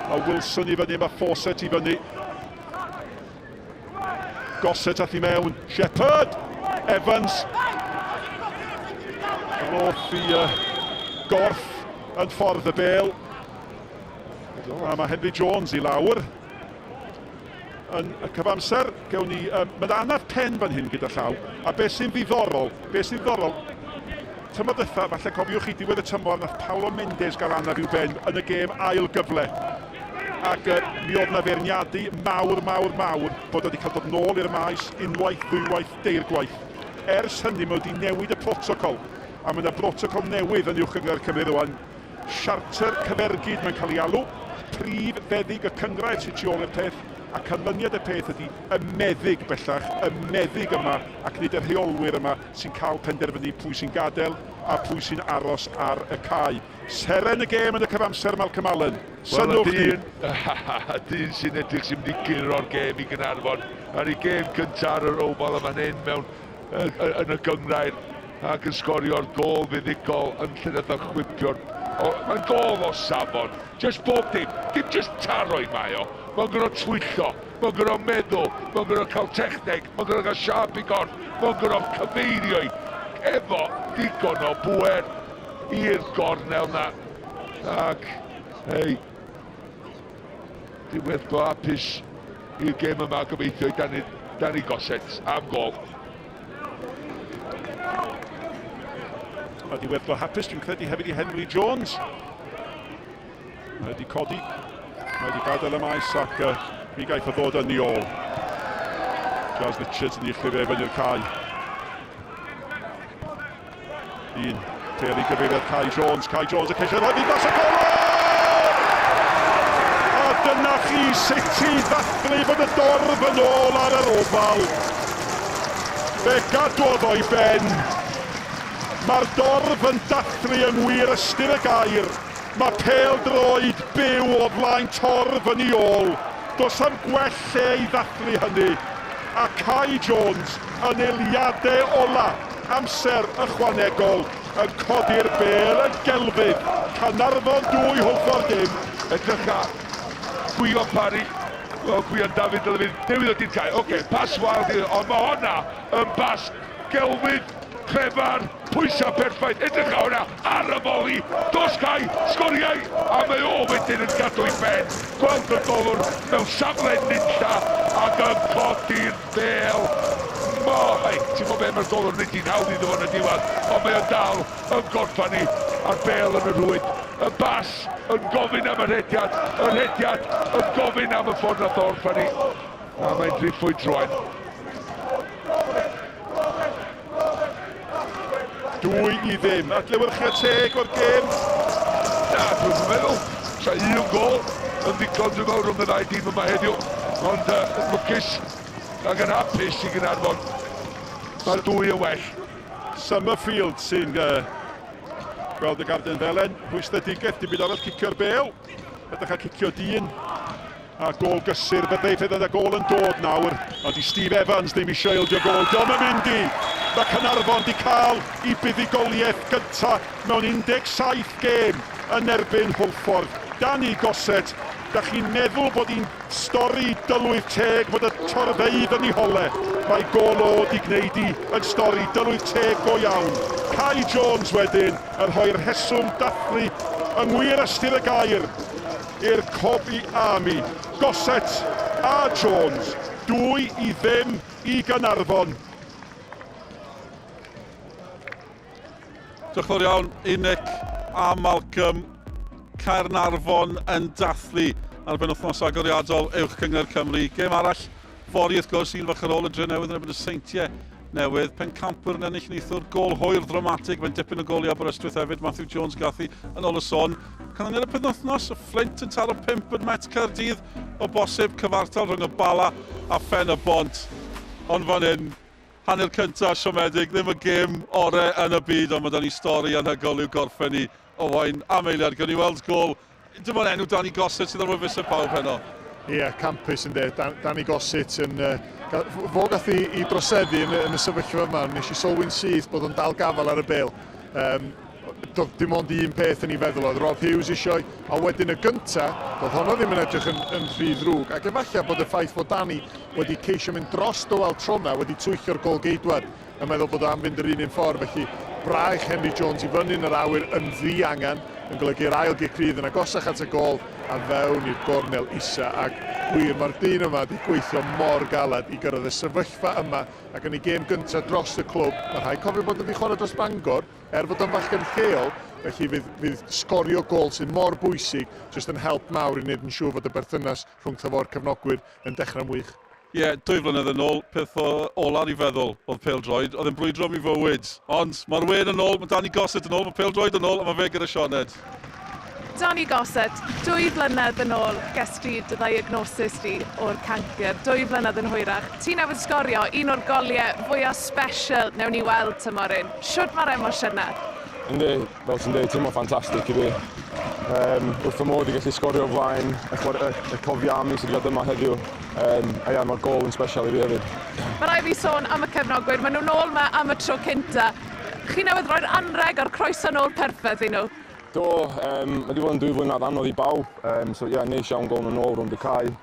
[SPEAKER 9] Mae Wilson i fyny, mae Fawcett i fyny. Gossett ath i mewn. Shepherd! Evans! Roth i uh, gorff yn ffordd y bel. A mae Henry Jones i lawr. Yn y cyfamser, gewn ni... Um, mae'n anaf pen fan hyn gyda llaw, a beth sy'n ddiddorol, beth sy'n ddiddorol, tymor diwetha, falle cofiwch chi diwedd y tymor, nath Paulo Mendes gael anaf i'w ben yn y gêm ail gyfle. Ac uh, mi oedd na feirniadu mawr, mawr, mawr bod wedi cael dod nôl i'r maes unwaith, ddwywaith, deirgwaith. Ers hynny, mae wedi newid y protocol, a mae yna brotocol newydd yn Uwch Gynghrair Cymru rwan, Siarter Cyfergyd mae'n cael ei alw, prif feddyg y cynghrair sydd tu ôl i'r peth, a canlyniad y peth ydy y meddyg bellach, y meddyg yma, ac nid y rheolwyr yma sy'n cael penderfynu pwy sy'n gadael a pwy sy'n aros ar y cae. Seren y gêm yn y cyfamser, Malcolm Allen. Synnwch
[SPEAKER 10] ni! Y dyn sy'n edrych sy'n mynd i guro'r gêm i Gaernarfon ar ei gêm cyntaf ar yr Oval yn fan hyn mewn yn y gynghrair ac yn sgorio'r gôl fuddugol yn lle nath o chwipio'r... Mae'n gôl o safon, just bob dim, dim just taro i mae o. Mae'n gorfod twyllo, mae'n gorfod meddwl, mae'n gorfod cael techneg, mae'n gorfod cael siâp i gorff, mae'n gorfod cyfeirio i efo digon o bŵer i'r gornel na. Ac, hei, diweddglo hapus i'r gêm yma gobeithio i Danny, Danny Gossett am gôl.
[SPEAKER 9] Mae diweddglo hapus, dwi'n credu hefyd i Henry Jones. Mae wedi codi, mae wedi gadael y maes ac uh, mi gaiff o ddod yn ei ôl. Jazz Richards yn ei chlyfu fyny'r cae. Un pêl i gyfeiriad Kai Jones. Kai Jones yn ceisio rhoi dros y gol! A dyna chi sut i ddathlu bod y dorf yn ôl ar yr ofal. Fe gadwodd o'i ben. Mae'r dorf yn dathlu yng ngwir ystyr y gair. Mae pêl-droed byw o flaen torf yn ei ôl. Does am gwell lle i ddathlu hynny. A Kai Jones yn eiliadau ola amser ychwanegol yn codi'r bêl yn gelfydd. Caernarfon 2, Hwlffordd dim.
[SPEAKER 10] Edrycha, Gwion Parry, wel Gwion Dafydd dyle fynd, newydd ddod i'r cae, oce, pas wael di, ond mae honna yn bas gelfydd, clefar, pwysau perffaith, edrych ar hwnna, ar y foli, dos cae, sgoriau, a mae o wedyn yn gadw i ben, gweld y golwr mewn safle nunlla ac yn codi'r bêl. Mo, hei, ti'n gwybod beth mae'r golwr yn hi'n hawdd iddo fo yn y diwedd, ond mae o'n dal yn gorffan ni a'r bêl yn y rhwyd. Y bas yn gofyn am y rhediad, y rhediad yn gofyn am y ffordd nath o orffan ni. A mae'n driffwy troed.
[SPEAKER 9] 2-0. Adlewyrchiad teg o'r gêm.
[SPEAKER 10] Na, dwi'n meddwl. Sa un gol yn ddigon dwi'n meddwl rhwng y ddau dîm yma heddiw. Ond uh, lwcus ac yn hapus i Gaernarfon. Mae'r dwy yn well.
[SPEAKER 9] Summerfield sy'n uh, gweld y garden felen. Rhwystredigaeth, dim byd arall cicio'r bêl. Edrych ar cicio dyn. A gôl gysur fyddai fydd yna gôl yn dod nawr. Ond i Steve Evans ddim eisiau ildio gôl. Diolch yn mynd i. Mae Caernarfon di cael i buddugoliaeth gyntaf mewn 17 gêm yn erbyn Hwlffordd. Danny Gossett, da chi'n meddwl bod hi'n stori dylwyth teg fod y torfeydd yn ei hole. Mae gôl o di gwneud i yn stori dylwyth teg go iawn. Kai Jones wedyn yn rhoi'r rheswm dathlu yng ngwir ystyr y gair i'r Cobi Army. Gossett a Jones, 2-0 i Gaernarfon.
[SPEAKER 3] Diolch yn fawr iawn i Nick a Malcolm. Caernarfon yn dathlu ar benwythnos agoriadol Uwch Gynghrair Cymru. Gêm arall fory wrth gwrs, un fach ar ôl y Drenewydd yn erbyn y Seintiau Newydd. Pencampwyr yn ennill neithiwr, gôl hwyr ddramatig, mae'n dipyn o goliau Aberystwyth hefyd, Matthew Jones gath hi yn ôl y sôn. Canlyniad y penwythnos, y Fflint yn taro 5 yn Met Caerdydd, o bosib cyfartal rhwng y Bala a Phen y Bont. Ond fan hyn, hanner cyntaf siomedig, ddim y gêm orau yn y byd, ond mae da ni stori anhygoel i'w gorffen ni. Owain, am eiliad, gawn ni weld gôl. Dim ond enw Danny Gossett sydd ar wefusau pawb heno.
[SPEAKER 11] Ie, yeah, campus yn de. Dan, Danny Gossett yn... Uh, fo gath i, i droseddu yn, yn y sefyllfa yma. Nes i sylwi'n syth bod o'n dal gafael ar y bêl. Um, doedd dim ond un peth yn ei feddwl oedd Rob Hughes eisiau, a wedyn y gynta, doedd honno ddim yn edrych yn, yn rhy ddrwg, ac efallai bod y ffaith fod Danny wedi ceisio mynd dros Dywel Trona wedi twyllio'r golgeidwad yn meddwl bod o am fynd yr un un ffordd, felly braich Henry Jones i fyny yn yr awyr yn ddiangen, yn golygu'r ail gic rydd yn agosach at y gôl a fewn i'r gornel isa, ac wir mae'r dyn yma wedi gweithio mor galed i gyrraedd y sefyllfa yma ac yn ei gêm gyntaf dros y clwb, mae rhaid cofio bod wedi chwarae dros Bangor, er fod o'n fachgen lleol, felly fydd, fydd sgorio gôl sydd mor bwysig jyst yn help mawr i wneud yn siŵr fod y berthynas rhwng fo'r cefnogwyr yn dechrau'n wych.
[SPEAKER 3] Ie, yeah, 2 flynedd yn ôl, peth ola i feddwl oedd pêl-droed, oedd e'n brwydro am ei fywyd. Ond mae'r wên yn ôl, mae Danny Gossett yn ôl, mae pêl-droed yn ôl, a mae fe gyda Sioned.
[SPEAKER 6] Danny Gossett, 2 blynedd yn ôl, ges ti dy ddiagnosis di o'r cancr, 2 blynedd yn hwyrach. Ti newydd sgorio un o'r goliau fwyaf special newn ni weld tymor hyn. Shwd mae'r emosiynau?
[SPEAKER 8] Yndi, fel ti'n dweud, teimlo ffantastig i fi. Wrth fy modd i gallu sgorio o flaen y, y, y Cofi Army sydd wedi dod yma heddiw. A ia, mae'r gôl yn special i fi hefyd.
[SPEAKER 6] Mae rhaid fi sôn am y cefnogwyr, maen nhw'n ôl yma am y tro cynta. Chi newydd roi'r anreg a'r croeso nôl perffaith i nhw.
[SPEAKER 8] Do, mae wedi bod yn 2 flynedd anodd i bawb. So ie, yeah, neis iawn gôl nhw'n ôl rownd y cae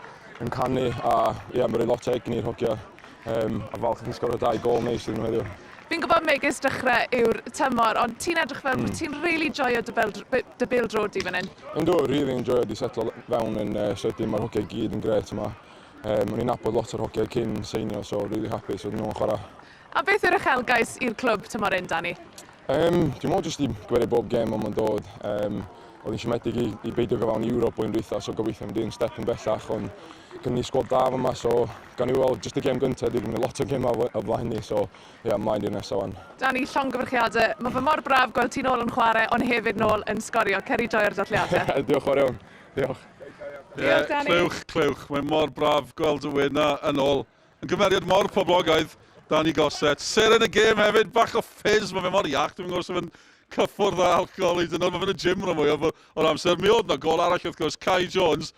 [SPEAKER 8] yn canu a ie, yeah, mae'n rhoi lot o egni i'r hogia. A falch i sgorio 2 gôl neis iddyn nhw heddiw.
[SPEAKER 6] Fi'n gwybod megis dechrau yw'r tymor, ond ti'n edrych fel bod ti'n really joio dy dy bêl-droed di fan hyn.
[SPEAKER 8] Yndw, really enjoyo di setlo fewn yn sydyn, mae'r hogiau gyd yn grêt yma. O'n i'n nabod lot o'r hogiau cyn seinio, so really hapus oedd nhw'n chwarae.
[SPEAKER 6] A beth yw'r uchelgais i'r clwb tymor hyn, Danny?
[SPEAKER 8] Dwi'n meddwl jyst i gwerio bob gêm ond mae'n dod. Oedd hi'n siomedig i beidio gyflawn i Ewrop blwyddyn dwytha, so gobeithio mynd un step yn bellach, ond gynnon ni sgwad da yma, so gawn ni weld jyst y gêm gyntaf, di gymryd lot o gemau o flaen ni, so ie, yeah, mlaen i'r nesaf wan.
[SPEAKER 6] Danny, llongyfarchiadau. Mae fe mor braf gweld ti nôl yn chwarae, ond hefyd nôl yn sgorio. Cer i joio'r dathliadau.
[SPEAKER 8] Diolch fawr iawn. Diolch.
[SPEAKER 6] Diolch, Danny.
[SPEAKER 3] Clywch, clywch. Mae mor braf gweld y wyn yn ôl. Yn gymeriad mor poblogaidd, Danny Gossett. Seren y gêm hefyd, bach o fizz, mae fe mor iach. Dwi'n gwybod os yw'n cyffwrdd â alcohol hyd yn oed. Mae fe'n y gym rhan fwyaf o'r amser. Mi oedd 'na gôl arall wrth gwrs, Kai Jones.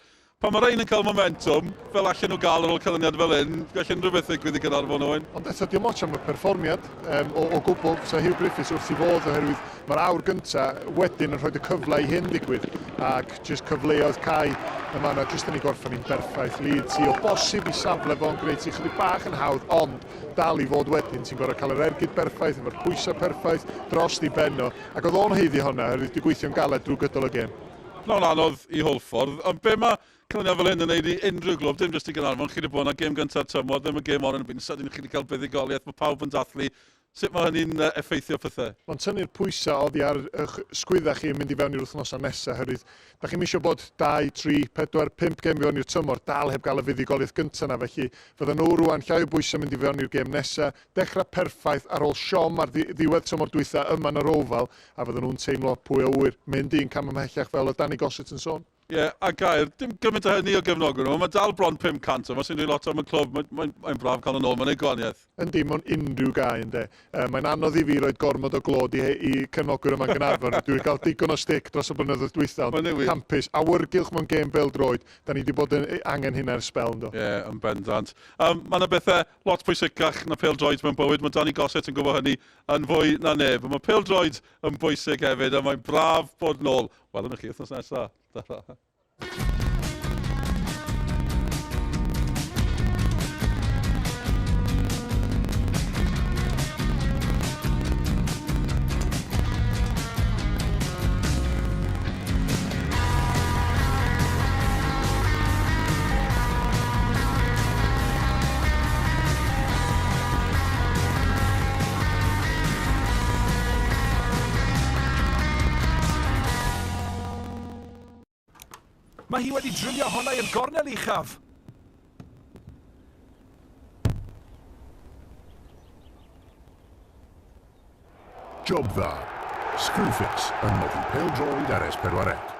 [SPEAKER 3] Pan mae rhain yn cael momentum, fel allan nhw gael ar ôl canlyniad fel hyn, gall unrhyw beth ddigwydd i Gaernarfon, Owain.
[SPEAKER 11] Ond eto, diolch ots am y perfformiad um, o, o gwbl. Fysa Huw Griffiths wrth i fodd oherwydd mae'r awr gyntaf wedyn yn rhoi y cyfle i hyn ddigwydd. Ac jyst cyfleoedd Kai yma yna, jyst yn ei gorffen i'n berffaith. Leeds i o bosib i safle fo'n gwneud ti chydig bach yn hawdd, ond dal i fod wedyn, ti'n gorfod cael yr ergyd berffaith, efo'r pwysau perffaith dros di benno. Ac oedd o'n haeddu hwnna, oherwydd wedi gweithio'n galed drwy gydol y gêm.
[SPEAKER 3] Pnawn anodd i Hwlffordd, ond be mae canlyniad fel hyn yn neud i unrhyw glwb, dim jyst i Gaernarfon, chi wedi bod yna gêm gyntaf tymor, ddim y gêm orau yn y byd, yn sydyn chi wedi cael buddugoliaeth, mae pawb yn dathlu. Sut mae hynny'n effeithio pethau?
[SPEAKER 11] Mae'n tynnu'r pwysau oddi ar eich sgwydda chi yn mynd i fewn i'r wythnosau nesaf, oherwydd da chi'm eisiau bod 2, 3, 4, 5 gêm i fewn i'r tymor, dal heb gael y fuddugoliaeth gyntaf 'na, felly fyddan nhw rŵan llai o bwysau mynd i fewn i'r gêm nesaf, dechrau perffaith ar ôl siom ar ddiwedd tymor dwytha yma yn yr Oval, A fydden nhw'n teimlo, pwy a ŵyr, mynd un cam ymhellach fel oedd Danny Gossett yn sôn.
[SPEAKER 3] Ie, yeah, a gair, dim gymaint o hynny o gefnogwyr yma, mae dal bron 500 yma, sy'n rhoi lot am y clwb, mae'n mae, mae braf cael yn ôl, mae'n ei gwahaniaeth.
[SPEAKER 11] Yndi, mewn unrhyw gae, yndê. Uh, mae'n anodd i fi roed gormod o glod i, i cefnogwyr yma'n Gaernarfon. Dwi wedi cael digon o stick dros y blynyddoedd dwytha, ond campus, awyrgylch mewn gêm bêl-droed, da ni wedi bod yn angen hynna ers sbel, yndo.
[SPEAKER 3] Ie, yeah, yn bendant. Um, mae yna bethau lot pwysicach na pêl-droed mewn bywyd, mae Danny Gossett yn gwybod hynny, yn fwy na neb. Mae pêl-droed yn bwysig hefyd, a mae'n braf bod nôl. Welwn ni chi wythnos nesaf. Ta-ra.
[SPEAKER 5] Mae hi wedi drilio honna i'r gornel uchaf.
[SPEAKER 1] Job dda. Screwfix yn nodi pêl-droed ar S4C.